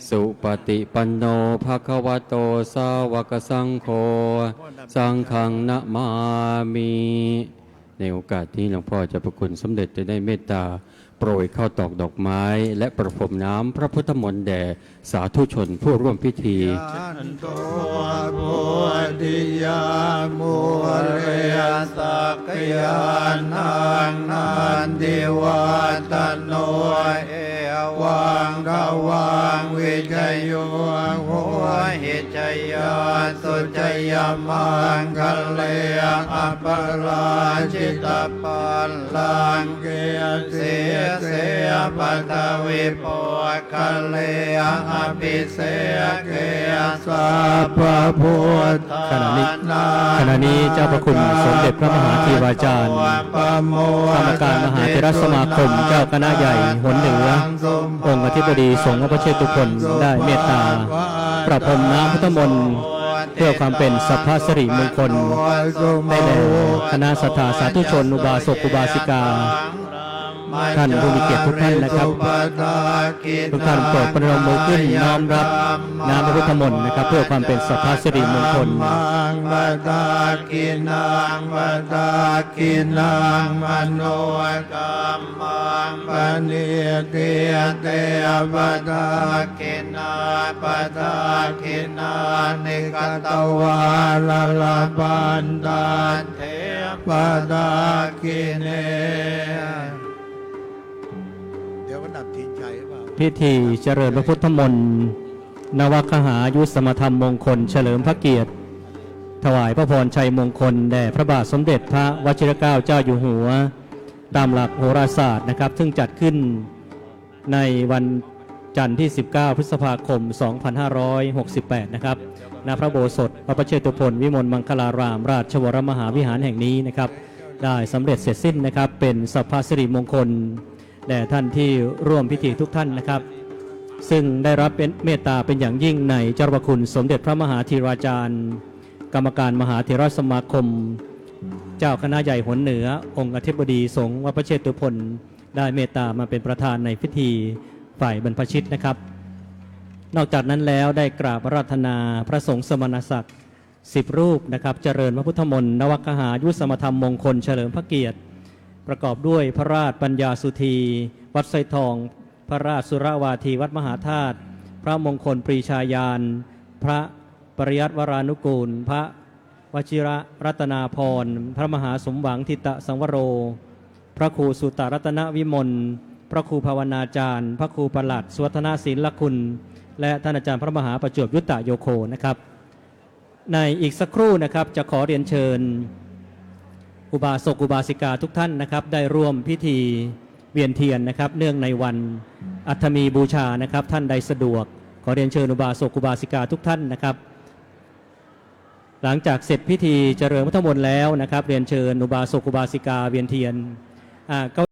สุปะติปันโน ภะคะวะโต สาวกสังโฆ สังฆัง นะมามิ ในโอกาสนี้หลวงพ่อเจ้าพระคุณสมเด็จจะได้เมตตาโปรยข้าวตอกดอกไม้ และประพรมน้ำพระพุทธมนต์แด่สาธุชนผู้ร่วมพิธี ยันโต โพธิยา มูเล สักยานัง นันทิวัฒโน เอวัง ตวัง วิจโย โหหิ จยาสสุ จยมังคะเล อัปปะราจิตปัลลังเก สีเส ปัทวิโปคคะเล อภิเสเก สัพพะพุทธานัง ขณะนี้ ขณะนี้เจ้าพระคุณสมเด็จพระมหาธีราจารย์ กรรมการมหาเถรสมาคม เจ้าคณะใหญ่หนเหนือ องค์อธิบดีสงฆ์วัดพระเชตุพน ได้เมตตาประพรมน้ำพุทธมนต์ เพื่อความเป็นสัพพสิริมงคล ให้แด่คณะศรัทธาสาธุชน อุบาสกอุบาสิกา ท่านผู้มีเกียรติทุกท่านนะครับ ทุกท่านโปรดประนมมือขึ้นน้อมรับน้ำพระพุทธมนต์นะครับ เพื่อความเป็นสัพพสิริมงคล มัง ปะทักขิณัง ปะทักขิณัง มโนกัมมัง ปะนิทธิเต ปะทักขิณา ปะทักขิณานิ กัตวา ละละพันธันเท ปะทักขิเณ เดี๋ยวก็ดับเทียนชัยหรือเปล่า พิธีเจริญพระพุทธมนต์ นวคหายุสมธรรมมงคลเฉลิมพระเกียรติ ถวายพระพรชัยมงคลแด่พระบาทสมเด็จพระวชิรเกล้าเจ้าอยู่หัว ตามหลักโหราศาสตร์นะครับ ซึ่งจัดขึ้นในวันจันทร์ที่ สิบเก้า พฤษภาคม สองพันห้าร้อยหกสิบแปด นะครับ ณ พระอุโบสถวัดพระเชตุพนวิมลมังคลาราม ราชวรมหาวิหารแห่งนี้นะครับ ได้สำเร็จเสร็จสิ้นนะครับ เป็นสัพพสิริมงคลแด่ท่านที่ร่วมพิธีทุกท่านนะครับ ซึ่งได้รับเป็นเมตตาเป็นอย่างยิ่งในเจ้าพระคุณสมเด็จพระมหาธีราจารย์ กรรมการมหาเถรสมาคม เจ้าคณะใหญ่หนเหนือ องค์อธิบดีสงฆ์วัดพระเชตุพน ได้เมตตามาเป็นประธานในพิธีฝ่ายบรรพชิตนะครับ นอกจากนั้นแล้วได้กราบอาราธนาพระสงฆ์สมณศักดิ์ สิบรูปนะครับ เจริญพระพุทธมนต์ นวคหายุสมธรรมมงคลเฉลิมพระเกียรติ ประกอบด้วยพระราชปัญญาสุธี วัดสร้อยทอง พระราชสุรวาที วัดมหาธาตุ พระมงคลปรีชาญาณ พระปริยัติวรานุกูล พระวชิรรัตนาภรณ์ พระมหาสมหวังทิตะสังวโร พระครูสุตตรัตนวิมล พระครูภาวนาจารย์ พระครูประหลัดสุวัฒนศิลคุณ และท่านอาจารย์พระมหาประจวบยุตตะโยโคนะครับ ในอีกสักครู่นะครับ จะขอเรียนเชิญอุบาสกอุบาสิกาทุกท่านนะครับ ได้ร่วมพิธีเวียนเทียนนะครับ เนื่องในวันอัฐมีบูชานะครับ ท่านใดสะดวก ขอเรียนเชิญอุบาสกอุบาสิกาทุกท่านนะครับ หลังจากเสร็จพิธีเจริญพุทธมนต์แล้วนะครับ เรียนเชิญอุบาสกอุบาสิกาเวียนเทียน อ่า ก็